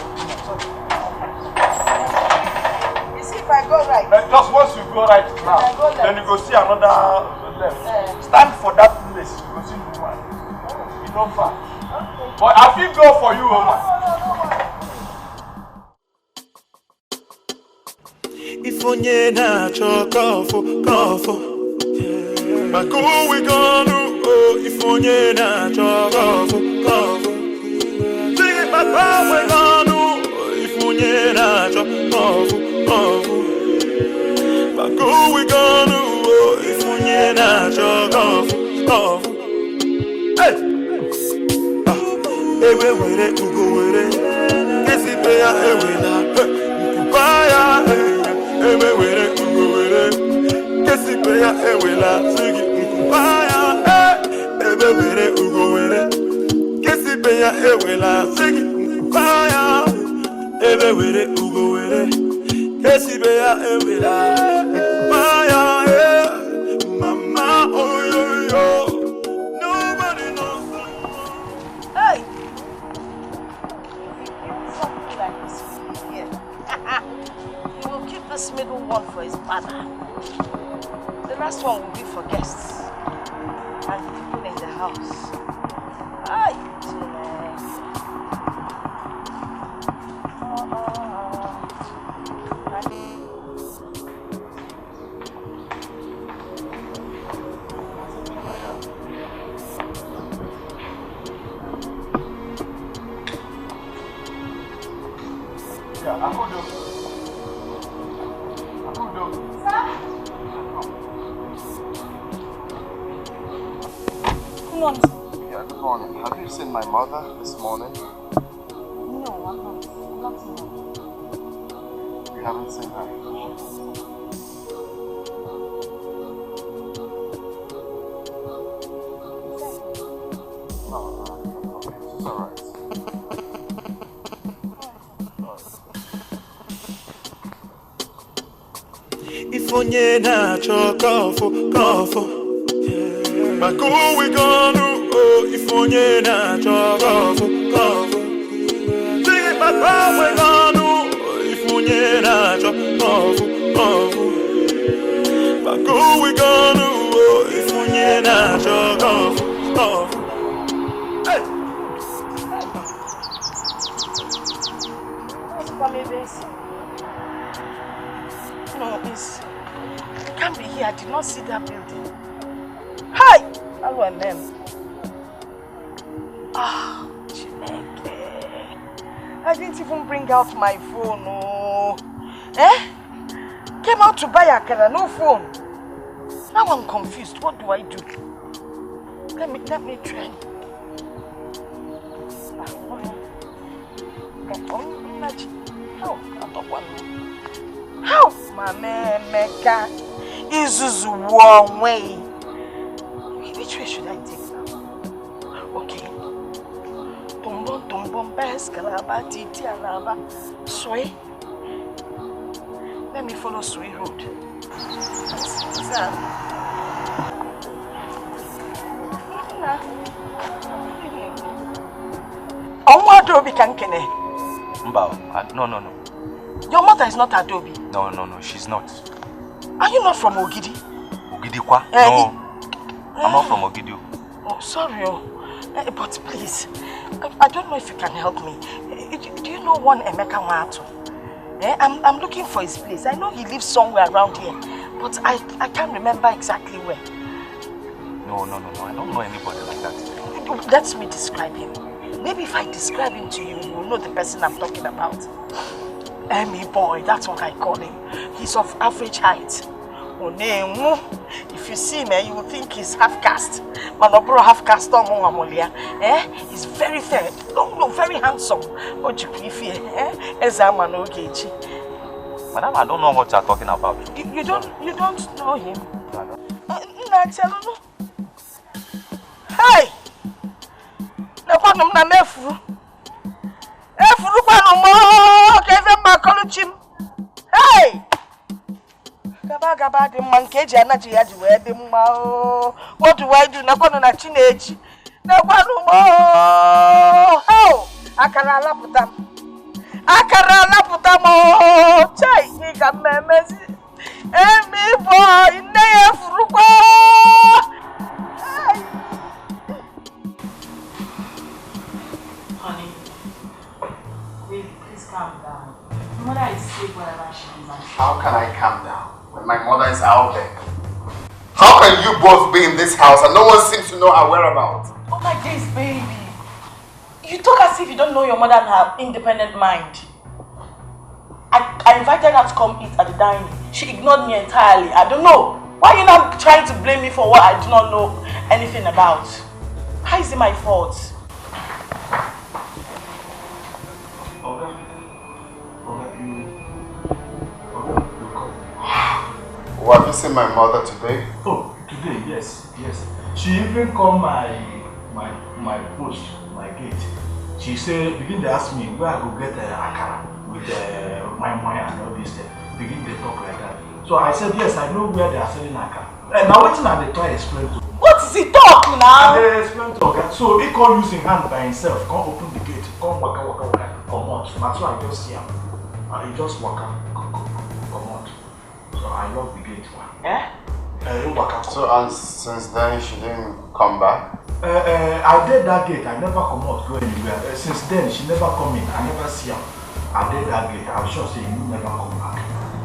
You see, if I go right, uh, just once you go right now, I go left, then you go see another left. Uh, stand for that place, you go see the woman. It's not far. Okay. But I fit go for you, woman. No, no, no, no, no. If onye na-achọ kọfụ kọfụ, maka uwe gị ọnụ o. If onye na-achọ kọfụ kọfụ, jiri maka uwe gị ọnụ o. If onye na-achọ kọfụ kọfụ, maka uwe gị ọnụ o. If onye na-achọ kọfụ kọfụ, hey! Ah, ewe were ugo were, kesibe ya ewela, hey, nkuba ya, hey, ewe were ugo were, kesibe ya ewela, sigi nkuba ya, hey, ewe were ugo were, kesibe ya ewela, sigi nkuba ya, ewe were ugo were. Esibe ya ewela. Maya, eh. Mama, oh, yo, yo. Nobody knows. Hey! Something like this here. He will keep this middle one for his father. The last one will be for guests and the people in the house. Ay, Chineke. Oh, oh, oh. Yeah, Akudo. Akudo. Sir? Come on. Yeah, good morning. Have you seen my mother this morning? No, I'm not. I'm not in. You haven't seen her? No, no, no, no, it's all right. If onye na-achọ kọfụ, kọfụ, maka uwe gị ọnụ, oh, if onye na-achọ kọfụ, kọfụ. Sing it, maka uwe gị ọnụ, oh, if onye na-achọ kọfụ, kọfụ. Maka uwe gị ọnụ, oh, if onye na-achọ kọfụ, kọfụ. Hey! No, it's, it can't be here. I did not see that building. Hi! Hello, M M. Ah, Chineke. I didn't even bring out my phone. Oh. Eh? Came out to buy akara, no phone. Now I'm confused. What do I do? Let me, let me try. How? How? Mama Emeka, izuzu wụ onwe. Which way should I take now? Okay. Tumbum, tumbum, best Calabar, Titi Alaba. Sorry. Let me follow Sui Road. Sir. Ọnwa Adaobi ka m kene. Mba, uh, no, no, no. Your mother is not Adaobi. No, no, no, she's not. Are you not from Ogidi? Ogidi kwa? Eh, no, I'm not from Ogidi. Oh, sorry. Oh. Eh, but please, I, I don't know if you can help me. Eh, do, do you know one Emeka Nwatu? Eh, I'm, I'm looking for his place. I know he lives somewhere around here, but I, I can't remember exactly where. No, no, no, no. I don't know anybody like that. Let me describe him. Maybe if I describe him to you, you will know the person I'm talking about. Emmy boy, that's what I call him. He's of average height. Onenwu, if you see him, eh, you will think he's half caste. Mana ọ bụrọ half caste, ọmụ nwamolia. Eh? He's very fair. No, no, very handsome. O jikwa ife, eh? Eze ama n'oge echi. Madam, I don't know what you're talking about. You, you don't, you don't know him? I don't. Uh, Nna Chelulu. Hey! Nekwanụ m na m efuru. Efurukwanụ m, oh, ka ife mma kọlụ chi m. Hey! Gaba gaba dị mma, nke eji anachi ya ji wee dị mma, oh. What do I do? Nekwanụ na chi na-eji. Nekwanụ m, oh. How? Akara alapụta m. Akara alapụta m, oh. Chai, gị ka m emezi. Emmy boy, nne ya efurukwa. Hey! Honey, baby, please calm down. Your mother is safe wherever she is. And how can I calm down when my mother is out there? How can you both be in this house and no one seems to know her whereabouts? Oh my days, baby. You talk as if you don't know your mother and her independent mind. I, I invited her to come eat at the dining. She ignored me entirely. I don't know. Why are you now trying to blame me for what I do not know anything about? How is it my fault? Oga, Oga, you, Oga, you come. Oh, have you seen my mother today? Oh, today, yes. Yes, she even come my my my post, my gate. She say, begin to ask me where I go get uh, akara with uh, my money and all this thing. Begin dey talk like that. So I said, "Yes, I know where they are selling Aka." And now wetin I dey try explain to. What is he talk now? I dey explain to Oga. So he come use him hand by himself, come open the gate, come waka waka waka, comot. Na so I just see am. And he just waka, co- co- comot. So I lock the gate. Eh? Uh, he waka. So, and since then, she didn't come back? Uh, uh, I dey that gate. I never comot go anywhere. Uh, since then, she never come in. I never see am. I dey that gate. I'm sure say you never come back.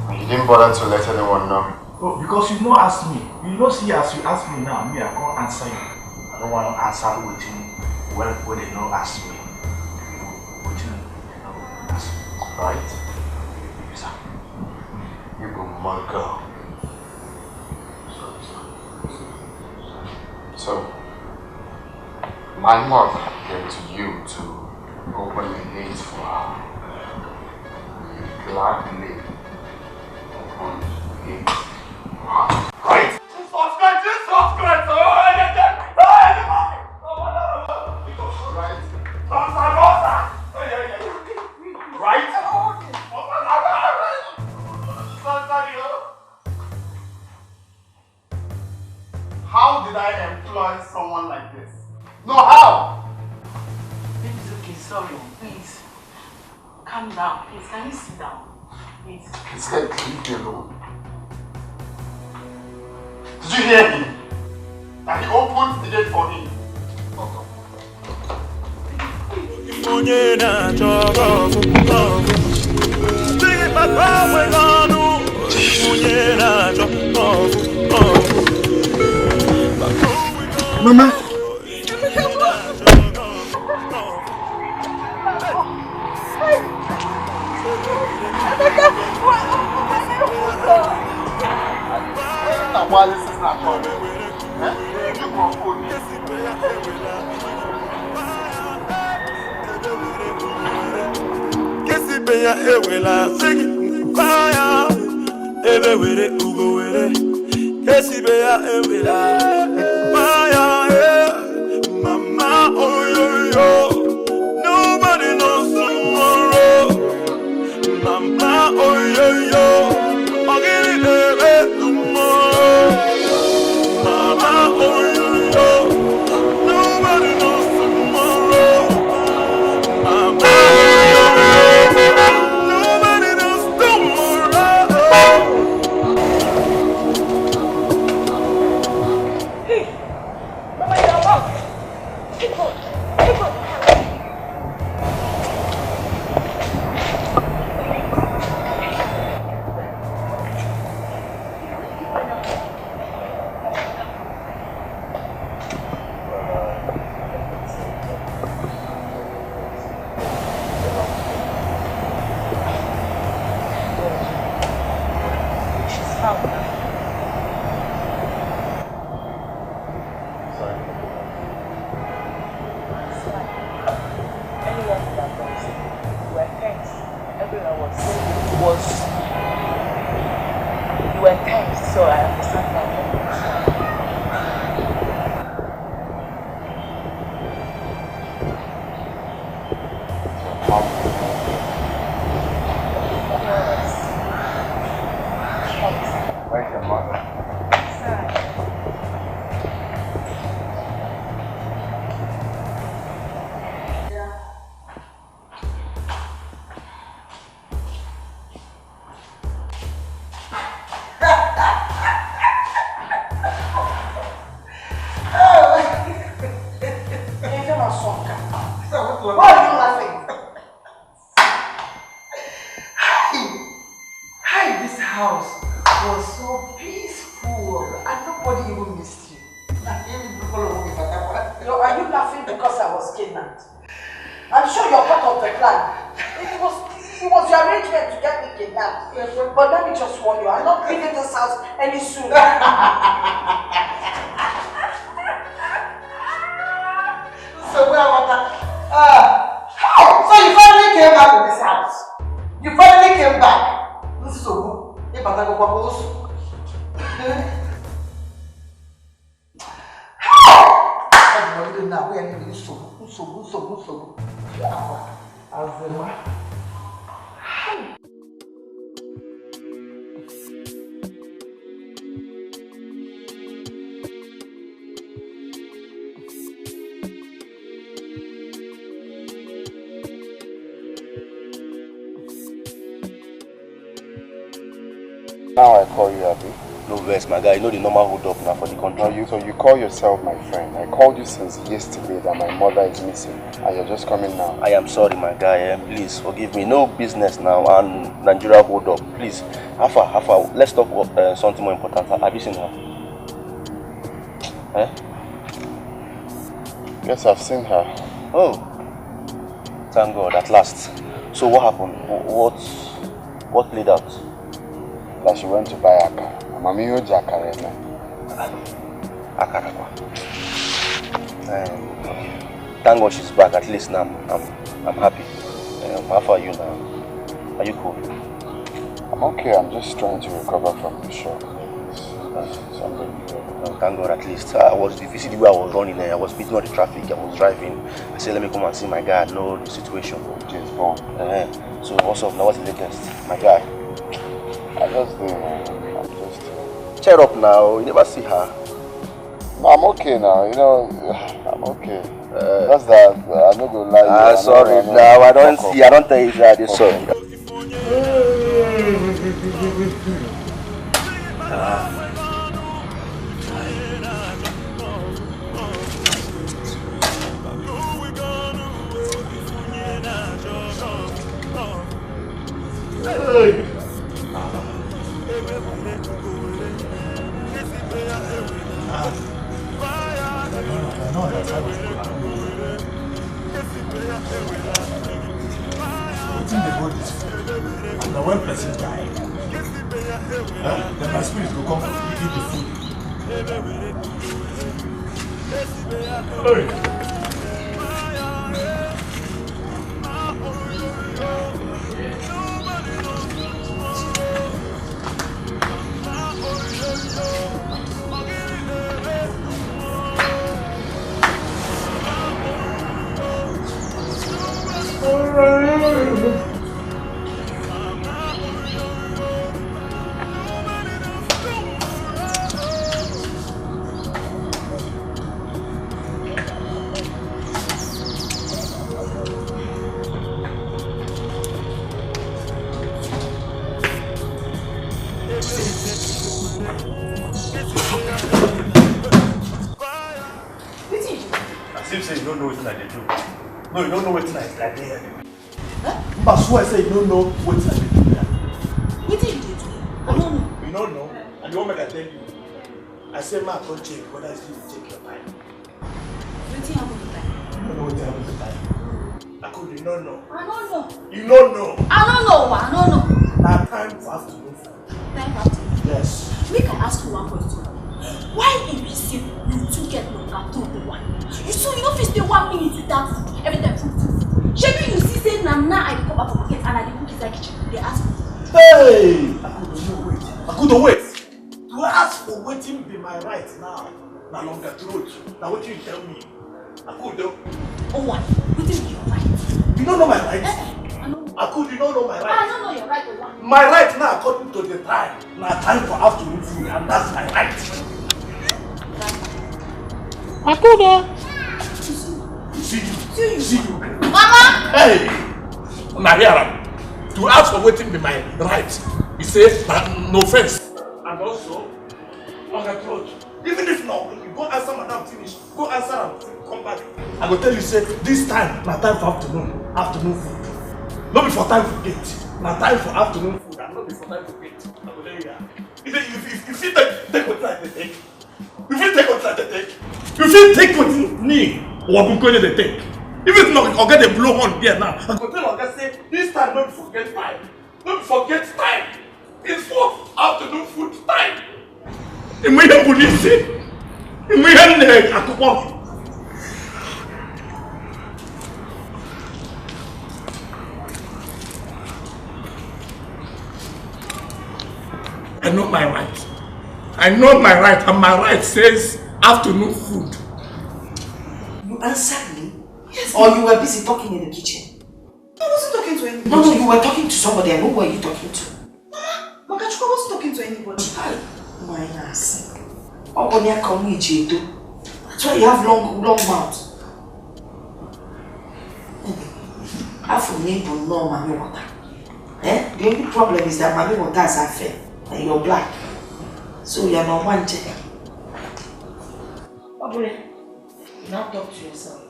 And you didn't bother to let anyone know? Oh, because you no ask me. You no see as you ask me now, me I come answer you. I don't want to answer wetin wey wey they no ask me. Wetin they no ask me. Right? Yes, sir. You go mad girl. So, my mother came to you to open the gate for her. You gladly opened the gate for her. Right? Jesus Christ, Jesus Christ! Oh, I get that! Oh, I get that! Oh, no, no, no. Right? Right? How did I employ someone like this? No, how? Baby, it's okay. Sorry. Please, calm down. Please, can you sit down? Please. He said, "Leave me alone." Did you hear him? That he opened the gate for him. Onye na-achọ ọgwụ, ọgwụ. Sị gị kpata onwe gị ọnụ. Onye na-achọ ọgwụ, ọgwụ. Mama. Kesibe ya ewela, sing fire. Ebe were ugo were. Kesibe ya ewela, fire. Eh. Mama, oh, yo, yo. Nobody knows tomorrow. Mama, oh, yo, yo. Ogiri debe tomorrow. Mama, oh, yo, yo. Nobody knows tomorrow. Mama, oh, yo, yo. Nobody knows tomorrow. Hey, Mama, you're back. Keep on. Keep on. She's out now. Sorry. It's fine. Anyone could have done so. We were tense. Everyone was, was, you were tense, so I understand that. Where's your mother? Why are you laughing? Hi! Hi, this house was so peaceful and nobody even missed you. Even people who give a damn. So are you laughing because I was kidnapped? I'm sure you're part of the plan. It was, it was your arrangement to get me kidnapped. But let me just warn you, I'm not leaving this house any sooner. So where was that? Ah, how? So you finally came back to this house? You finally came back? Nsogbu, ị batago kwa osu. How? Ọ bụ ọdịdị na-abụ ya niile nsogbu, nsogbu, nsogbu, nsogbu. Azịma. How? Now I call you, Abi. No vex, my guy. You know the normal hold up now for the country. Now you, so you call yourself my friend. I called you since yesterday that my mother is missing, and you're just coming now. I am sorry, my guy. Eh? Please forgive me. No business now and Nigeria hold up. Please, how far, how far? Let's talk uh, something more important. Have you seen her? Eh? Yes, I've seen her. Oh, thank God, at last. So what happened? Wh- What, what played out? That she went to buy akara. Mami, you akara, man. Akarakwa. Um, okay. Thank God she's back. At least now I'm, I'm, I'm happy. Um, how far are you now? Are you cool? I'm okay. I'm just trying to recover from the shock. It's, it's something. Oh, thank God, at least. I was, if you see the way I was running, eh, I was beating all the traffic. I was driving. I said, let me come and see my guy. I know the situation. James Bond. Uh, so what's up now? What's the latest? My guy. I just do, man. I'm just. Cheer up now. You never see her. No, I'm okay now. You know, I'm okay. Just that uh, I'm not gonna lie. You, Ah, I sorry. know- Now I don't see. I don't tell you that this song. Wetin dey go this food? And na when person die, eh? Then my spirit go come eat the food. Hey. Wetin you do? As if say you don't know wetin I dey do. No, you don't know wetin I I dey here. Mba swear say you don't know wetin I dey do here. Wetin you dey do? I no know. You don't know? And you want make I tell you? I say ma come check whether you take your time. Wetin happen to time? You don't know wetin happen to time. I could you don't know. I no know. You don't know. I no know. I no know. Na time for afternoon food. Time for afternoon. Yes. Make I ask you one question. Why e be say you too get longer throat than one? You too, you no fit stay one minute without food. Every time food, food, food. Shebi you see say na now I dey come back from market and I dey cook inside kitchen. Dey ask me. Hey! I could do wait. I could do wait. To ask for wetin be my right now. Na longer throat. Na wetin you tell me. I could do. Oh, what? Wetin be your right? You don't know my right. Eh, I no know. I could, you don't know my I right. No know your right, oh, what? My right now, according to the time, na time for afternoon food, and that's my right. Akudo. See you. See you. See you. Mama! Hey! Una hear am. To ask for wetin be my right, he say na no offense. And also, on the throat. Even if no, you go answer madam finish. Go answer am. Come back. I go tell you say this time na time for afternoon. Afternoon food. No be for time for gate. Na time for afternoon food. And no be for time for gate. I go tell you that. If you, if, if, if you take, take wetin I dey take, you fit take wetin I dey take. You fit take wetin me or Bunkoye dey take. If it's not, Oga dey blow horn there now. I go tell Oga say this time no be for gate time. No be for gate time. It's for afternoon food time. Ị ma ihe bụ n'isi? Ị ma ihe m na-akụkọ? I know my right. I know my right, and my right says afternoon food. You answered me? Yes. Or you were busy talking in the kitchen? I wasn't talking to anybody. No, no, you were talking to somebody. I know who are you talking to. Mama, Makachukwu wasn't talking to anybody. Hi, my ass. Ọ bụ onye aka ọnwa iji eto. That's why you have long, long mouth. Afọ onye bụ nnọọ mami water. Eh? The only problem is that mami water is unfair. And you're black. So you're not wanted. Babule, now talk to yourself.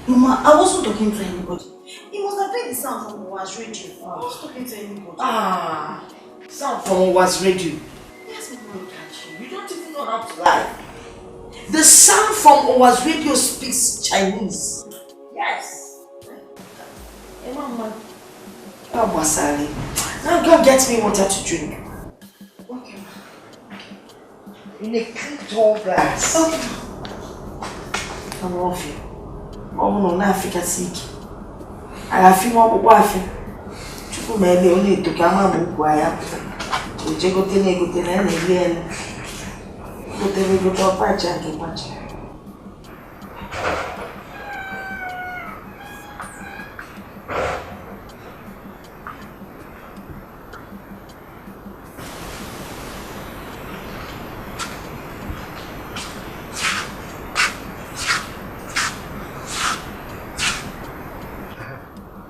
Mama, I wasn't talking to anybody. It must have been the sound from Owa's radio. I wasn't talking to anybody. Ah, sound from Owa's radio. Yes, Mama, look at you. You don't even know how to lie. The sound from Owa's radio speaks Chinese. Yes. Hey, Mama. How was I? Now go get me water to drink. Okay, ma. Okay. In a clean tall glass. Okay. I'm off you. Ọ bụrụ na ọ na-afịkasị ike, a ga-afị m ọkpụkpụ afị. Chukwu ma ebe ọ na-eto ka ama m ukwu anya pụta. O je gote na-egote na ya na-ele ele. Gotere egote ọkpacha nke kpacha.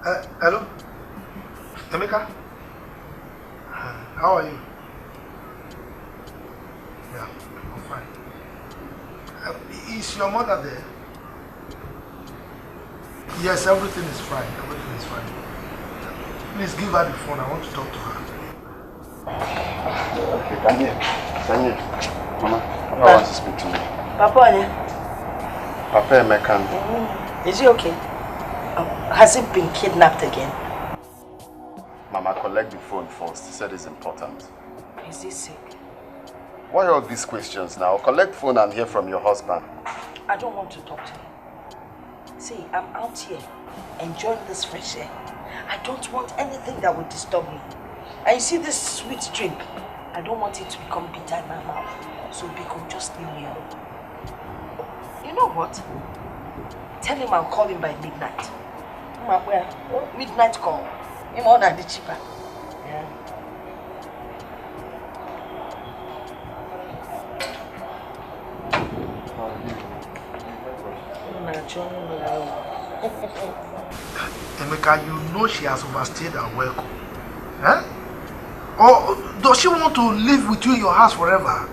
Uh, hello? Emeka? Uh, how are you? Yeah, I'm fine. Uh, is your mother there? Yes, everything is fine. Everything is fine. Please give her the phone. I want to talk to her. Okay, Daniel, Daniel, Mama, Papa wants to speak to me. Papa Onye? Papa Emeka. Mm, is he okay? Um, has he been kidnapped again? Mama, collect the phone first. He said it's important. Is he sick? Why all these questions now? Collect phone and hear from your husband. I don't want to talk to him. See, I'm out here enjoying this fresh air. I don't want anything that will disturb me. And you see this sweet drink? I don't want it to become bitter in my mouth. So, biko, just leave me alone. You know what? Tell him I'll call him by midnight. Midnight call. Him on the cheaper. Yeah. Emeka, you know she has overstayed her welcome. Eh? Or does she want to live with you in your house forever?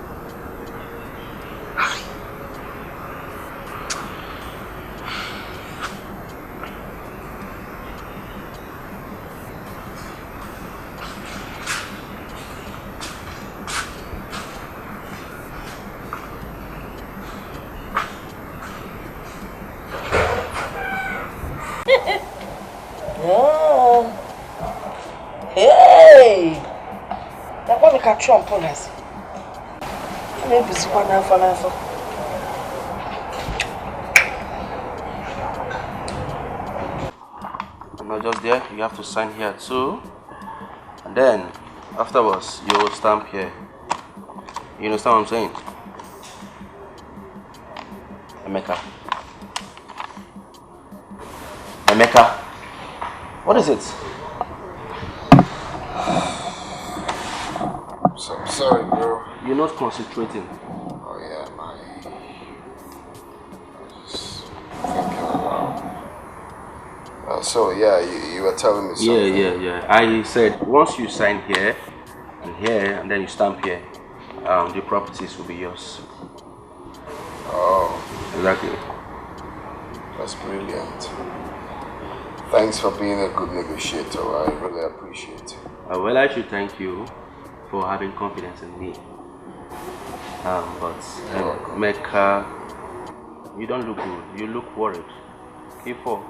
Oh. Hey! That one can trump on us. Maybe it's one for us. I'm not just there. You have to sign here too. And then, afterwards, you will stamp here. You understand what I'm saying? Emeka. Emeka. What is it? So, I'm sorry, bro. You're not concentrating. Oh, yeah, my. Thinking aloud. Uh, so, yeah, you, you were telling me something. Yeah, yeah, yeah. I said once you sign here and here and then you stamp here, um, the properties will be yours. Oh. Exactly. That's brilliant. Thanks for being a good negotiator. I really appreciate it. Uh, well, I should thank you for having confidence in me. Um, but um, Mecca, you don't look good. You look worried. Keep up.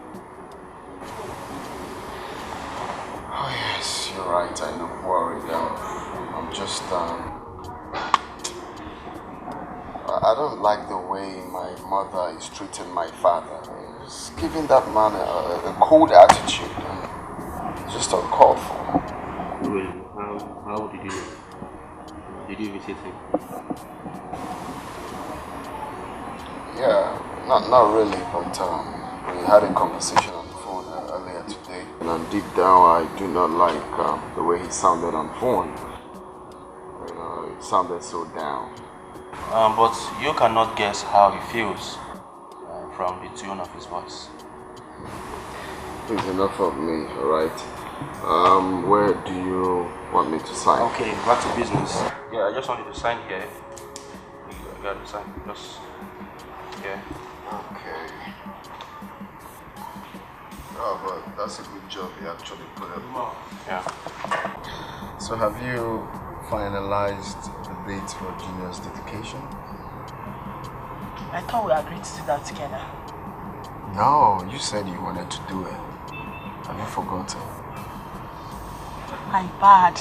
Oh yes, you're right. I look worried. Um, I'm just um, I don't like the way my mother is treating my father. It's giving that man a, a cold attitude. It's just uncalled for. Really? How, how did you know? Did you visit him? Yeah, not not really, but um, we had a conversation on the phone earlier today, and deep down, I do not like um, the way he sounded on phone. You know, it sounded so down. Um, but you cannot guess how he feels uh, from the tune of his voice. Please, enough of me, alright? Um, where do you want me to sign? Okay, back to business. Yeah, I just want you to sign here. You got to sign. Just here. Okay. Oh, but that's a good job you actually put up. Yeah. So have you finalized the date for Junior's dedication? I thought we agreed to do that together. No, you said you wanted to do it. Have you forgotten? My bad.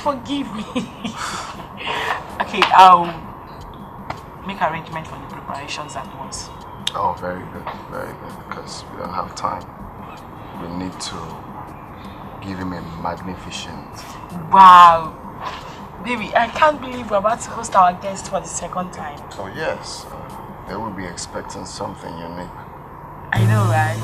Forgive me. Okay, I'll make arrangement for the preparations at once. Oh, very good, very good, because we don't have time. We need to give him a magnificent. Wow. Baby, I can't believe we're about to host our guest for the second time. Oh, yes, uh, they will be expecting something unique. I know, right?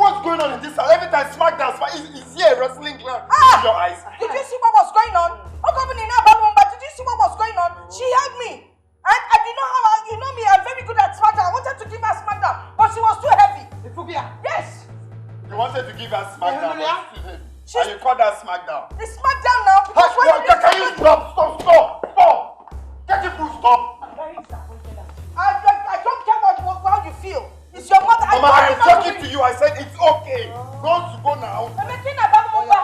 What's going on in this house? Every time SmackDown, Smack, is, is here a wrestling ground in your eyes? Did you see what was going on? Ogo bụ na ị na-agba m mgba, did you see what was going on? She held me. And I did not have her, you know me, I'm very good at SmackDown. I wanted to give her SmackDown, but she was too heavy. Yes. You wanted to give her SmackDown, but she's too heavy. And you called her SmackDown. It's SmackDown now. Hey, can you stop, stop, stop, stop? Get it full stop. I'm very disappointed at you. I, I, I don't care what, what, how you feel. It's your mother. Mama, I am talking to you. I said it's okay. Don't go now. Emeka, ị na-agba m mgba.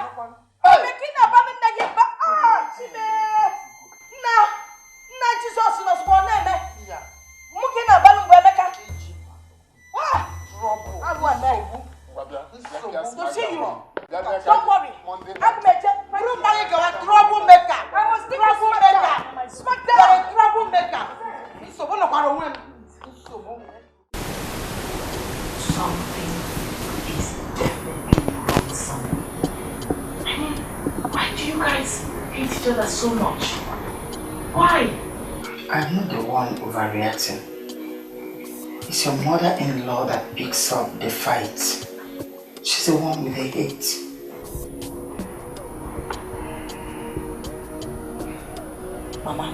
Hey! Emeka, ị na-agba m nne gị mgba. Ah, Chineke. Nna, nna Jizọs nọzikwa ọ na-eme. Mụ ka ị na-agbalụ mgbe Emeka. Ah! Agwa na. To see you. Don't worry. Aga m eje. Buru mma gị gawa trouble maker. I must be trouble maker. SmackDown. You're a trouble maker. Nsogbu nọkwara onwe m. Nsogbu. Something is definitely wrong somewhere. I mean, why do you guys hate each other so much? Why? I'm not the one overreacting. It's your mother-in-law that picks up the fight. She's the one with the hate. Mama,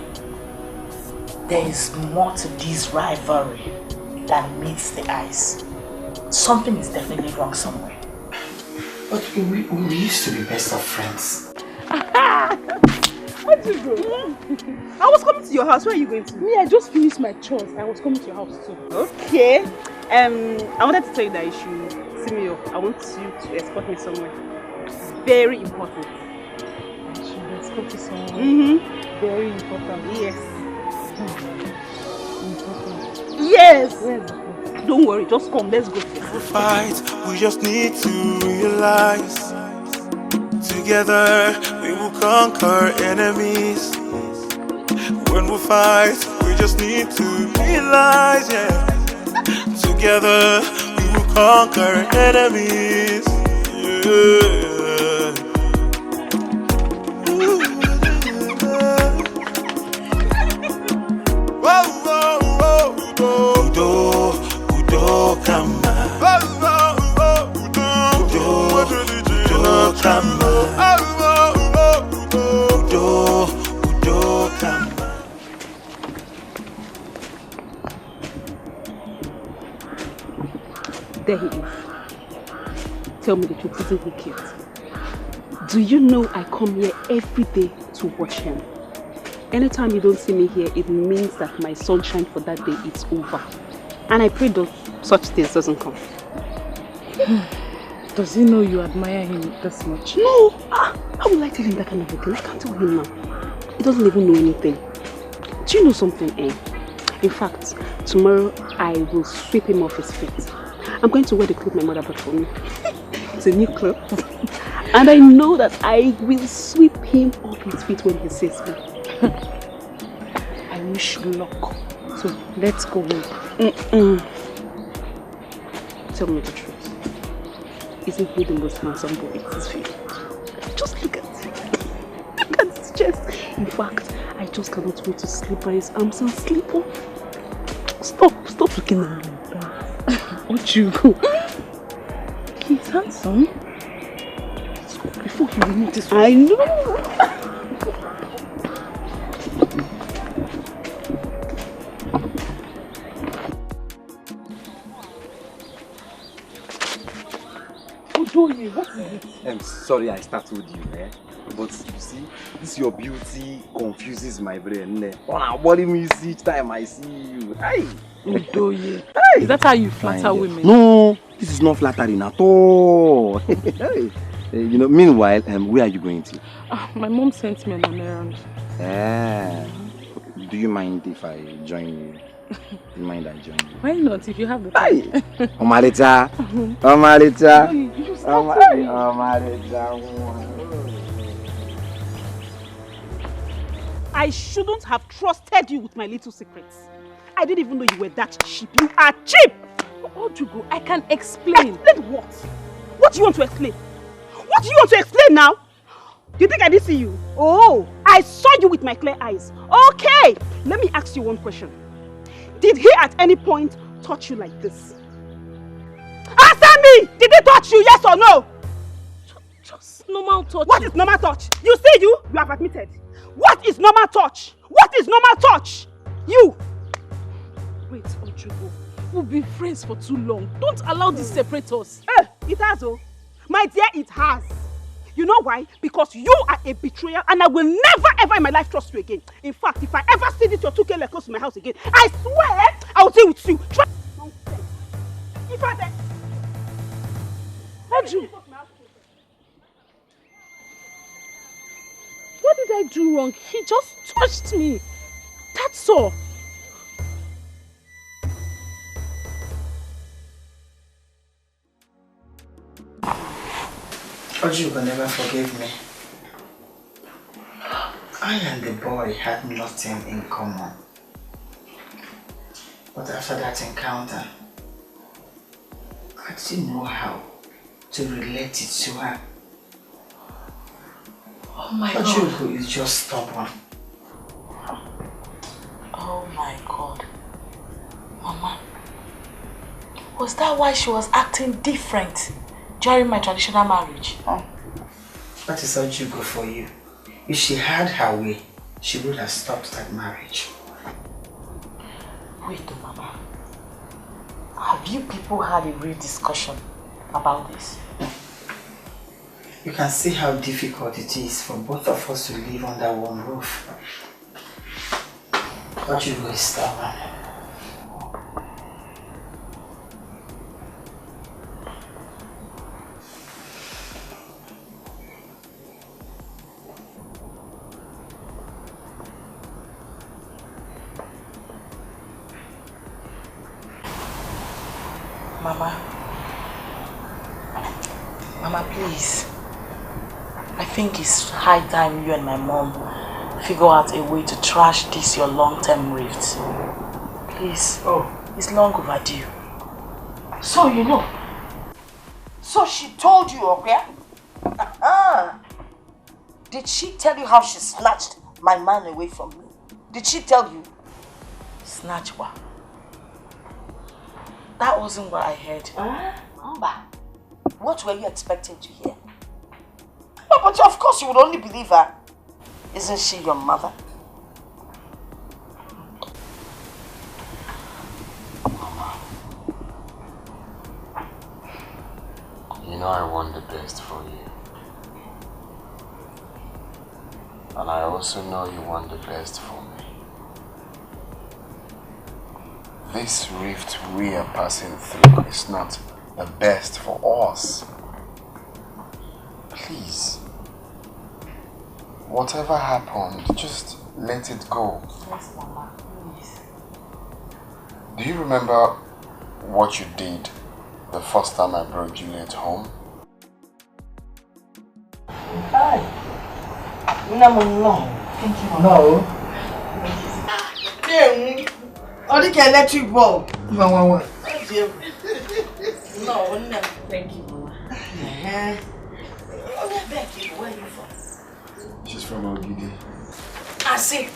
there is more to this rivalry than meets the eyes. Something is definitely wrong somewhere. But we, we used to be best of friends. Where do you go? I was coming to your house. Where are you going to? Me, I just finished my chores. I was coming to your house too. Okay. Um, I wanted to tell you that you should see me up. I want you to escort me somewhere. Very important. I should escort you somewhere. Mm-hmm. Very important. Yes. Important. Yes. Where is the place? Don't worry, just come. Let's go. Fight, we just need to realize. Together, we will conquer enemies. When we fight, we just need to realize, yeah. Together, we will conquer enemies. Yeah. Whoa, whoa, whoa, whoa. Udo, udo kama. Whoa, whoa, whoa, udo. Udo, udo kama. Whoa, whoa, whoa, whoa. Udo, udo kama. There he is. Tell me the truth, isn't he cute? Do you know I come here every day to watch him? Anytime you don't see me here, it means that my sunshine for that day is over. And I pray that such things doesn't come. Does he know you admire him this much? No! Ah, how will I tell him that kind of a thing? I can't tell him now. He doesn't even know anything. Do you know something, eh? In fact, tomorrow I will sweep him off his feet. I'm going to wear the clothes my mother bought for me. It's a new clothes. And I know that I will sweep him off his feet when he sees me. I wish you luck. So let's go home. Mm-mm. Tell me the truth. Isn't he the most handsome boy in this village? Just look at him. Look at his chest. In fact, I just cannot wait to sleep by his arms and sleep off. Stop, stop looking at me. What you go? He's handsome. Before he will notice. I know. Odoye, what is it? I'm sorry I startled you, eh? But you see, this your beauty confuses my brain. Eh? Oh, I worry me each time I see you. Hey! Odoye. Hey! Is that how you flatter women? No, this is not flattering at all. Hey. Eh, you know, meanwhile, um, where are you going to? Ah, my mom sent me on an errand. Eh. Do you mind if I join you? You mind I join you? Why not? If you have the time. Hey! Omaleta! Omaleta! No, you, you start Oma- to me. Omaleta! I shouldn't have trusted you with my little secrets. I didn't even know you were that cheap. You are cheap! Ojugo, I can explain. Explain what? What do you want to explain? What do you want to explain now? You think I didn't see you? Oh, I saw you with my clear eyes. Okay, let me ask you one question. Did he at any point touch you like this? Answer me! Did he touch you? Yes or no? Just normal touch. What is normal touch? You see you? You have admitted. What is normal touch? What is normal touch? You! Wait, Ojugo. We've been friends for too long. Don't allow this separate us. Eh, it has, oh. My dear, it has. You know why? Because you are a betrayal and I will never ever in my life trust you again. In fact, if I ever see this your two K leg close to my house again, I swear I will deal with you. Try. If I... Oju. What did I do wrong? He just touched me. That's all. Ojugo never forgave me. I and the boy had nothing in common. But after that encounter, I didn't know how to relate it to her. Oh my God. Ojugo is just stubborn. Oh my God. Mama, was that why she was acting different during my traditional marriage? Oh, that is Ojugo for you. If she had her way, she would have stopped that marriage. Wait, oh, Mama. Have you people had a real discussion about this? You can see how difficult it is for both of us to live under one roof. But you will stubborn. Mama. Mama, please. I think it's high time you and my mom figure out a way to trash this your long-term rift. Please. Oh, it's long overdue. So you know. So she told you, okay? Uh-huh. Did she tell you how she snatched my man away from me? Did she tell you? Snatch what? That wasn't what I heard. Huh? Mba, what were you expecting to hear? No, but of course you would only believe her. Isn't she your mother? You know I want the best for you. And I also know you want the best for me. This rift we are passing through is not the best for us. Please, whatever happened, just let it go. Yes, Mama, please. Do you remember what you did the first time I brought Juliet home. Hi. Nna m nnọọ. No. Na-enwu. Ọ dị ka electric bulb. Nwa nwa nwa. Ọ dị egwu. Nnọọ, nne m. Thank you, mama. Ehe. Onye ebe ka ị bụ? Where are you from? She's from Ogidi. Asị.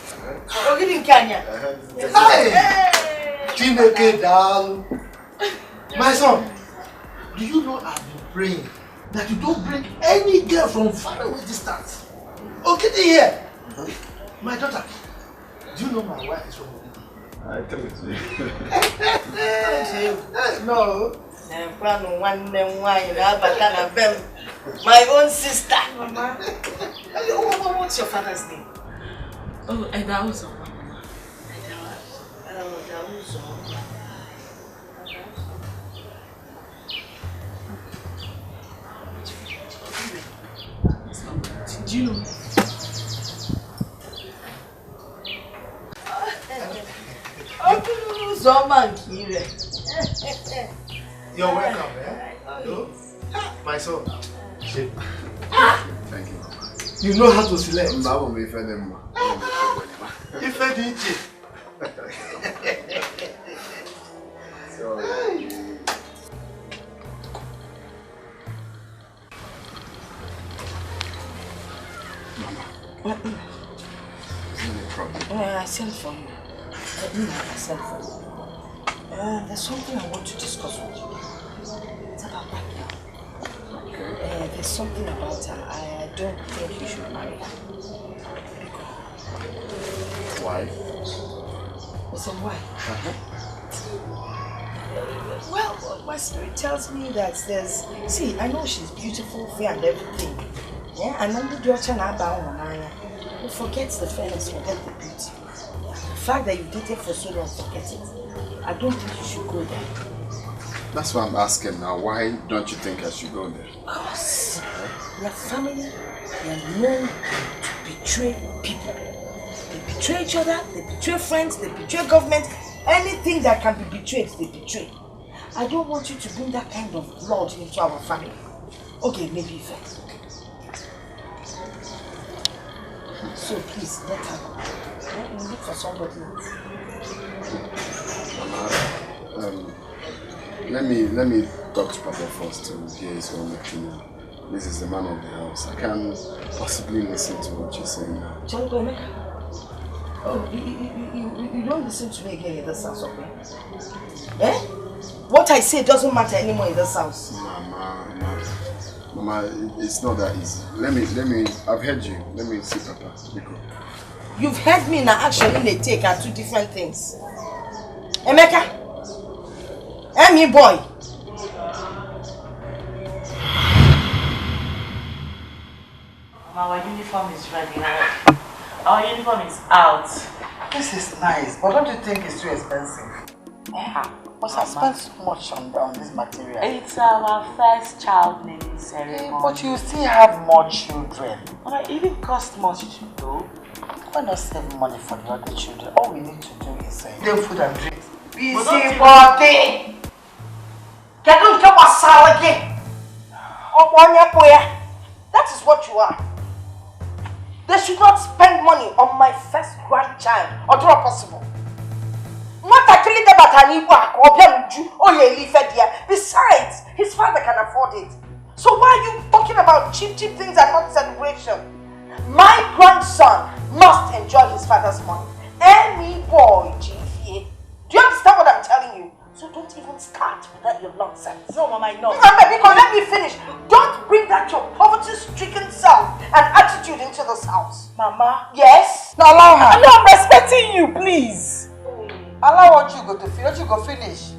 Ogidi nke anyị a. Hey! Chineke daalụ. My son, do you know I've been praying that you don't bring any girl from far away distance? Ogidi here. My daughter, do you know my wife is from Ogidi? I told you. Hey, no. Nekwanụ, nwanne m nwaanyị na-abata na be m. My own sister. Mama, what, what, what's your father's name? Oh, Eda Uzoma. Eda, Eda Uzoma. Do you know? Okporo ụzọ ọma nke ire. You're welcome, eh? Hello? My son. Thank you, Mama. You know how to select. Mba, abụ m ife dị mma. Ife dị iche. So, Mama, is there any problem? Uh, I sent for you. Uh, no, I sent for you. Uh, there's something I want to discuss with you. It's about that girl. Okay. Uh, there's something about her. I, I don't think you should marry her. Why? I said, why? Well, my spirit tells me that there's... See, I know she's beautiful, fair and everything. Yeah, and only the ocean about one. Who forgets the fairness, forget the beauty. The fact that you dated for so long, forget it. I don't think you should go there. That's why I'm asking now. Why don't you think I should go there? Because your family, they are known to betray people. They betray each other, they betray friends, they betray government. Anything that can be betrayed, they betray. I don't want you to bring that kind of blood into our family. Okay, maybe first. So please, let her go. Let me look for somebody else. Mama, um, let me let me talk to Papa first to hear his own opinion. This is the man of the house. I can't possibly listen to what you're saying now. Chọrọ Emeka? Oh, you, you, you, you, you don't listen to me again in this house, okay? Eh? What I say doesn't matter anymore in this house. Mama, Mama, Mama, it- it's not that easy. Let me, let me, I've heard you. Let me see Papa. Biko. You've heard me in action in a take are two different things. Emeka, Emmy boy. Our uniform is ready. Our uniform is out. This is nice, but don't you think it's too expensive? Yeah, but I spent so much on, on this material. It's our first child naming ceremony. But you still have more children. But it even cost much though. Why not save money for the other children? All we need to do is uh, give food and drink. Busy body. Kedu nke gbasara gị? Ọ bụ onye kpụ ya. That is what you are. They should not spend money on my first grandchild. Ọ dịrọ possible. Nwatakịrị debata n'igwe akụ ọ bịa n'uju, ọ ya-eli ife dị ya. Besides, his father can afford it. So why are you talking about cheap, cheap things and not celebration? My grandson must enjoy his father's money. Any boy, G F A. Do you understand what I'm telling you? So don't even start with that your nonsense. No, Mama, I know. Mama, because let me finish. Don't bring that your poverty-stricken self and attitude into this house. Mama. Yes? Now allow her. No, I'm respecting you, please. Allow what you go to finish. What you go finish?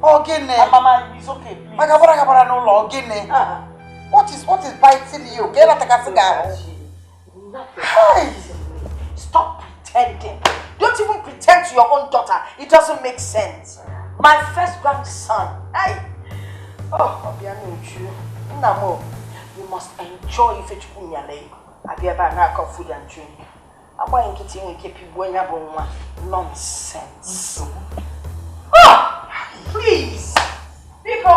Oh, gịnị? Mama, it's okay, please. Agabara agabara n'ụlọ, gịnị? What is, what is biting you? Ka ị na-atakasị gị ahụ? Hey! Stop pretending. Don't even pretend to your own daughter. It doesn't make sense. My first grandson. Hey! Oh, Obianuju. Nna m, you must enjoy Ifechukwu Nyale. Abịa ebe a na-akọ food and drink. Agbaghị nkịtị, ị nwere ike pigbuo onye bụ nwa. Nonsense. Ah! Please! Biko!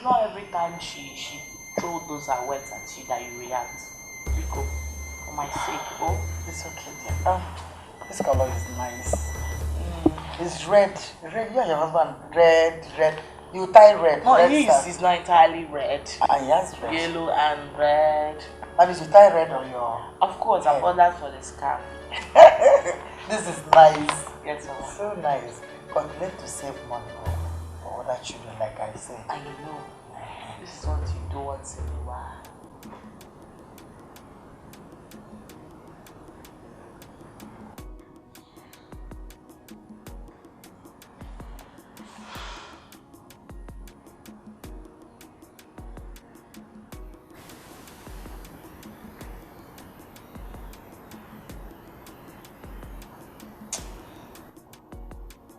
Not every time she she throw those her words at you that you react. Biko, for my sake, oh. It's okay, dear. Um, this color is nice. Mm. It's red. Red, you and your husband. Red, red. You tie red. No, red his is not entirely red. Ah, he has red. Yellow and red. That means you tie red on your... Of course, I've ordered for the scarf. This is nice. Yes, ma'am. So nice. But we need to save money for other children, like I said. I know. This is what you do once in a while.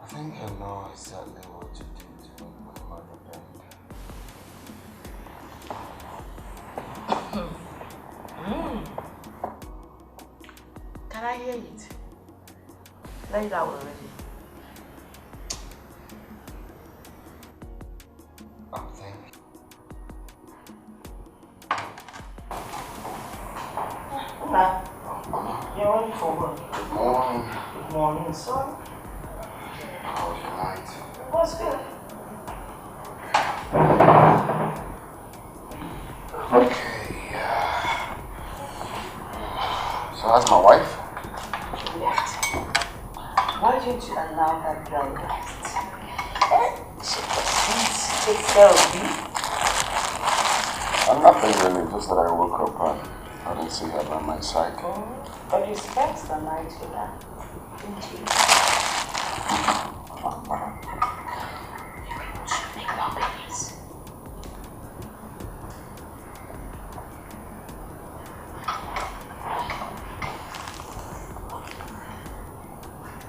I think I know exactly what to do to make my mother bend. Mm. Can I hear it? Let it out already. I'm thinking. Nna, you're ready for work. Good morning. Good morning, son. How was your night? It was good. Okay, uh, so how's my wife? Left. Why didn't you allow that girl rest? Eh? She doesn't take care of you. Uh, nothing really, just that I woke up and I didn't see her by my side. Mm, but you spent the night with her, didn't you? You people should make more babies.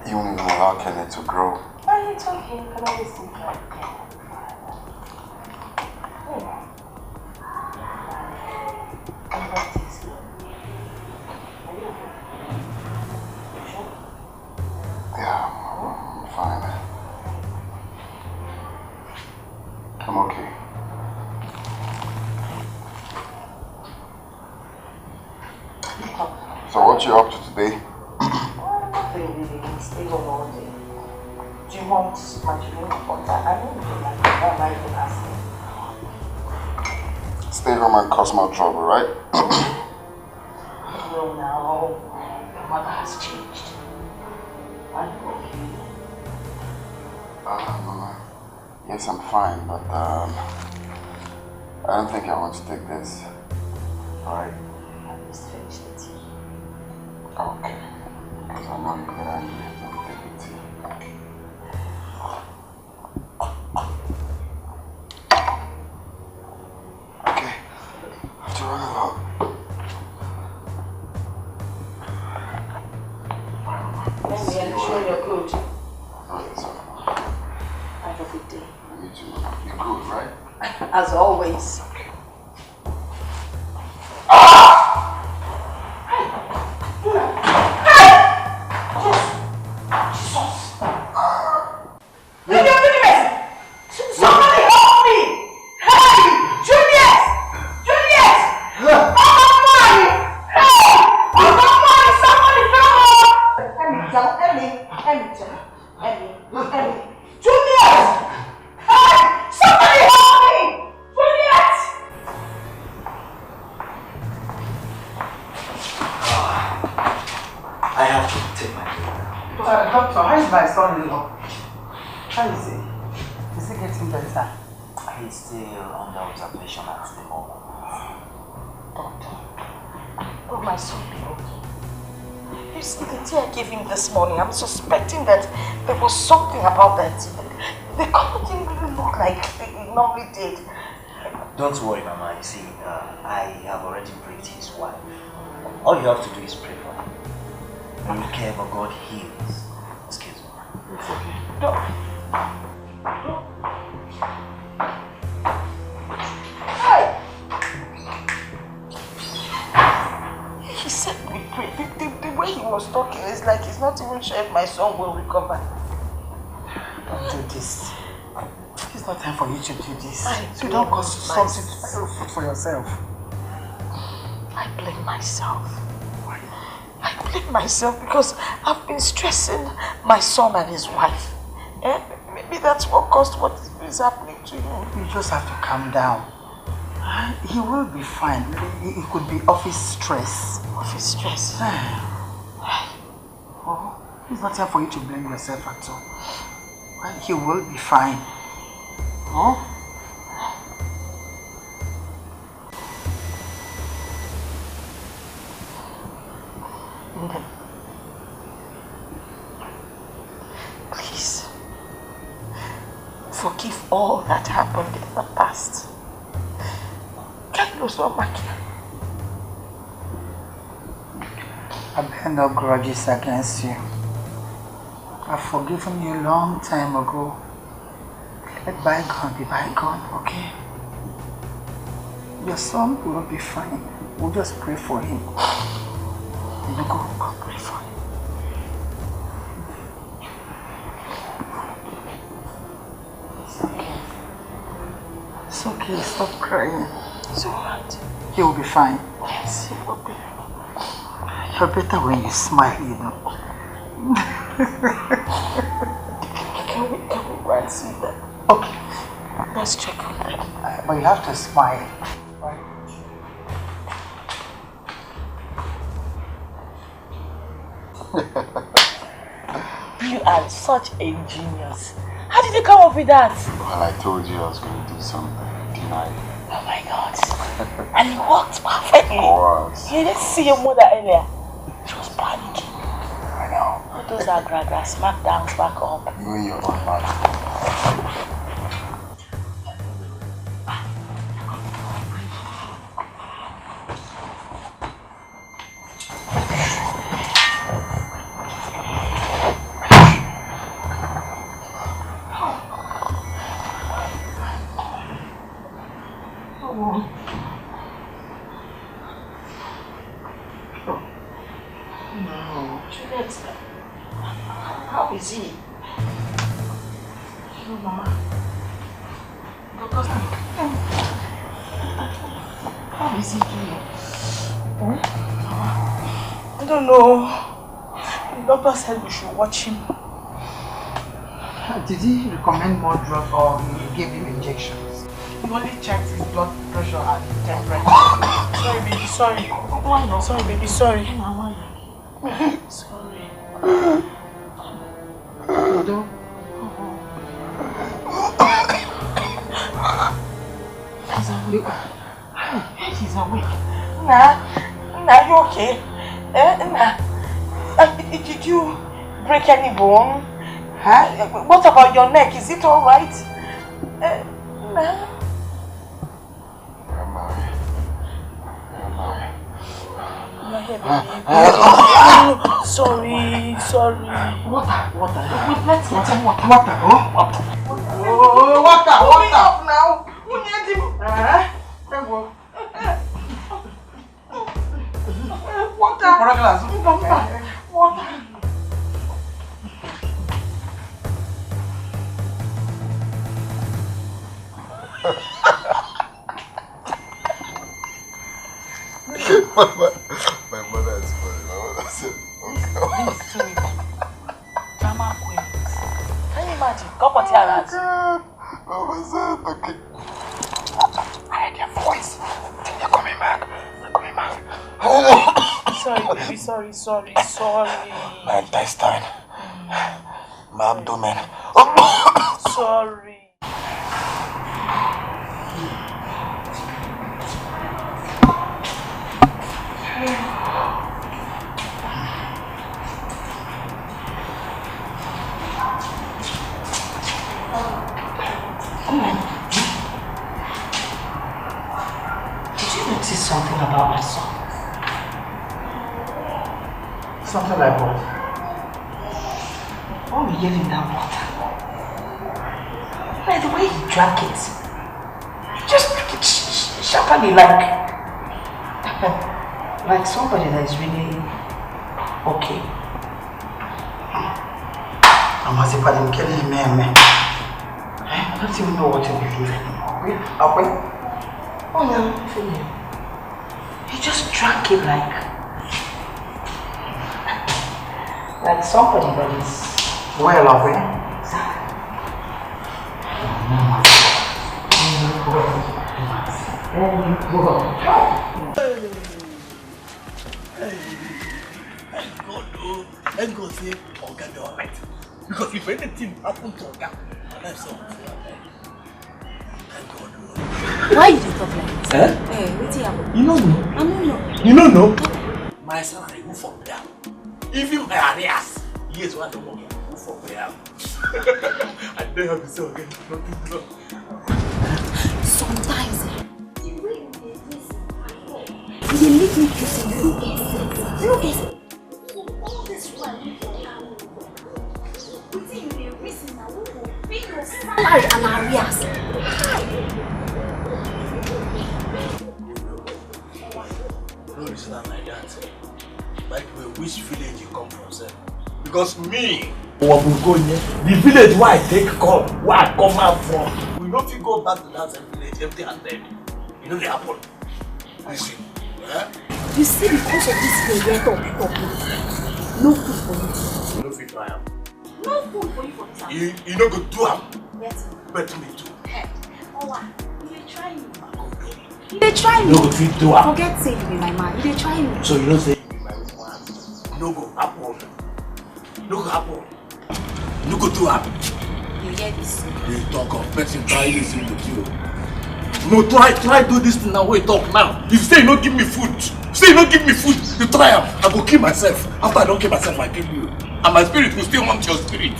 You won't even allow Kenneth to grow. Are you talking? You can always think like that. Hmm. Yeah, I'm fine. I'm okay. So what you up to today? Well, nothing really. Stay home all day. Do you want my drink? Water? I don't know, like that, I even ask. Stay home and cause more trouble, right? No, now. Your mother has changed. Are you okay? Uh, Mama, yes, I'm fine, but um, I don't think I want to take this. All right? Just finish the tea. Okay. Because I know you're gonna need it. Don't take the tea. Okay. Okay. To run along. Let me show your coat. No, it's okay. Have a good day. You too. You good, right? As always. Okay. Somebody help me! Hey! Juliet! Juliet! Oh, my! Hey! Oh, my! Somebody help! Emmy, Emmy, Emmy, Emmy, Emmy. Juliet! Hey! Somebody help me! Juliet! I have to take my leave now. Uh, doctor, how is my son-in-law? How is he? Is he getting better? He's still under observation at the moment. Doctor, will my son be okay? You see the tea I gave him this morning. I'm suspecting that there was something about that tea. The color didn't really look like it normally did. Don't worry, Mama. You see, uh, I have already briefed his wife. All you have to do is pray for him. When you care for God heals. Excuse me. It's okay. Don't. Hey! He said we pray. The, the, the way he was talking, it's like he's not even sure if my son will recover. Don't do this. He's No time for you to do this. I You don't blame cause something myself. to food for yourself. I blame myself. I blame myself because I've been stressing my son and his wife. Eh? Maybe that's what caused what is happening to him. You just have to calm down. He will be fine. It could be office stress. Office stress. Oh, it's not time for you to blame yourself at all. Well, he will be fine. Oh? Please, forgive all that happened in the past. Carlos, Mama. I bear no grudges against you. I've forgiven you a long time ago. Let bygone be bygone, okay? Your son will be fine. We'll just pray for him. You go, go pray for him. It's okay. It's okay. Stop crying. It's alright. He will be fine. Yes, he will be. You're better when you smile, you know. Can we, can we go and see that? Okay. Let's check on them. Uh, but you have to smile. You are such a genius. How did you come up with that? Well, I told you I was going to do something. Did I? Oh my God. And it worked perfectly. Of course. You didn't see your mother earlier. She was panicking. I know. All those are gra gra smackdowns back up. You and your own man. No. Juliet, how is he? Hello, Mama. Doctor, how is he doing? Hmm? I don't know. The doctor said we should watch him. Did he recommend more drug or he gave him injections? He only checked his blood pressure and temperature. Sorry, baby, sorry. Why not? Sorry, baby, sorry. Sorry. Odo. He's awake. He's awake. Nah, nah, you okay? Eh, nah. Uh, did you break any bone? Huh? What about your neck? Is it all right? Eh, nah. Am I? Am I? You're here, baby. Sorry, sorry. Water, water. Wait, let's get some water. Water, oh, water. Oh, water, water. Now. Who need him? Eh? Thank you. Water. Water. Water. My mother, my mother is funny. My mother said, okay. This is too much. Drama queen. Can you imagine? Go for tears. Mama said, okay. I heard your voice. They're coming back. They're coming back. Sorry, baby. Sorry, sorry, sorry. My intestine. My abdomen. Sorry. Did you notice something about my son? Something like what? When we gave him that water, like the way he drank it, he just drank it sh- sh- sharply, like, like somebody that is really okay. I'm as if I'm killing him, man. Eh? I don't even know what to believe anymore. Wait, Akwe? Oh, yeah, feel it. He just drank it like, like somebody that is well aware. Thank God, oh, thank God say Oga dey alright. Because if anything happen to Oga, my life sef go fail. Thank God, oh. Why you dey talk like this? Eh? Eh, wetin happen? You no know? I no know. You no know? My salary go for pay am. Even my arrears, yes, wey I don work, go for pay am. I dey happy say Oga nothing wrong. Sometimes, eh, the way you dey reason and talk, e dey make me feel say you no get sense. You no get sense. So all this while you dey come, wetin you dey reason na who go pay your salary and arrears? Hi! No reason am like that. By the way, which village you come from, sef? Because me, Owabugonye, the village wey I take come, wey I come out from, we no fit go back to that same village empty handed. E no dey happen. Listen, eh? You see, because of this thing wey talk talk, no food for you. You no fit try am. No food for you for this house. You, you no go do am. Yes. Bet me too. Hey, Owa, you dey try me. You dey try me. You no go fit do am. Forget say you be my man. You dey try me. So you know say you be my woman. No go happen. No go happen. No go do am. You hear this? You talk of person try this thing with you. No, try, try do this thing now. Wait, talk now. If say you no give me food, say you no give me food, you try am. I go kill myself. After I don kill myself, I kill you. And my spirit go still haunt your spirit.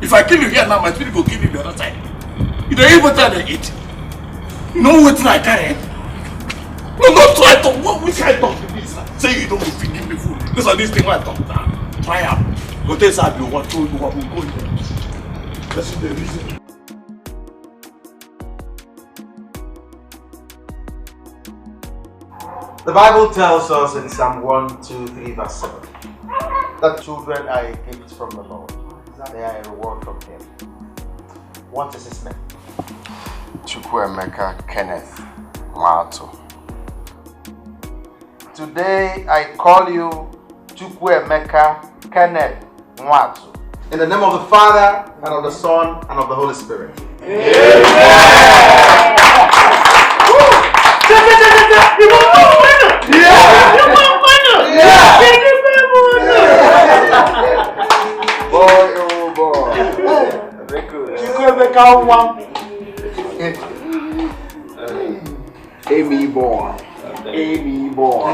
If I kill you here now, my spirit go kill you the other side. You dey even tell the eat. You know wetin I carry? No, no try talk. What which kind talk be this? Say you don't fit give me food. This one, this thing wey I talk now. Try am. Go tell say I be one, two, one, go in there. Person dey reason. The Bible tells us in Psalm one two three verse seven that children are a gift from the Lord. They are a reward from Him. What is his name? Chukwuemeka Kenneth Nwatu. Today I call you Chukwuemeka Kenneth Nwatu. In the name of the Father, and of the Son, and of the Holy Spirit. Boy, oh boy. Very good. Chukwuemeka Nwatu. Amy boy. Amy boy.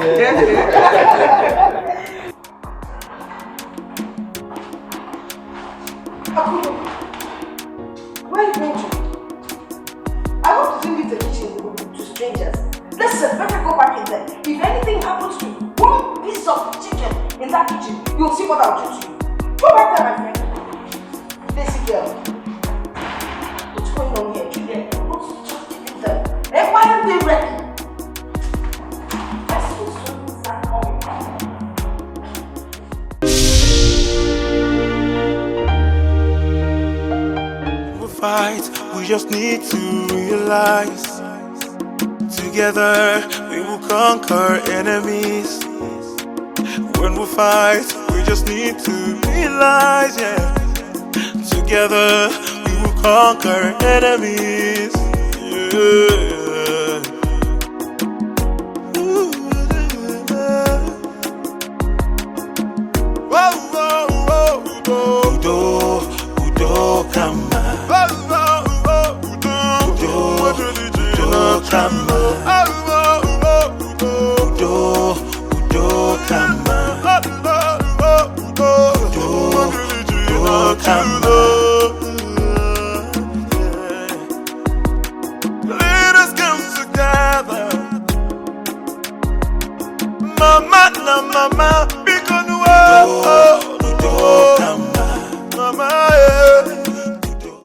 Akudo, where you going to? I hope you didn't leave the kitchen to strangers. Listen, let me go back in there. If anything happens to one piece of chicken in that kitchen, you'll see what I'll do to you. Go back there, my friend. Lazy girl. What's going on here? Juliet, what's just keeping them? Eh, why aren't they ready? Let's go soon, sir. We fight, we just need to realize. Together, we will conquer enemies. When we fight, we just need to realize, yeah. Together, we will conquer enemies. Yeah. Ooh, yeah. Whoa, whoa, whoa, whoa. Udo, Udo kama. Whoa, whoa, whoa, Udo. Udo, Udo kama. Whoa, whoa, whoa, whoa. Udo, Udo kama.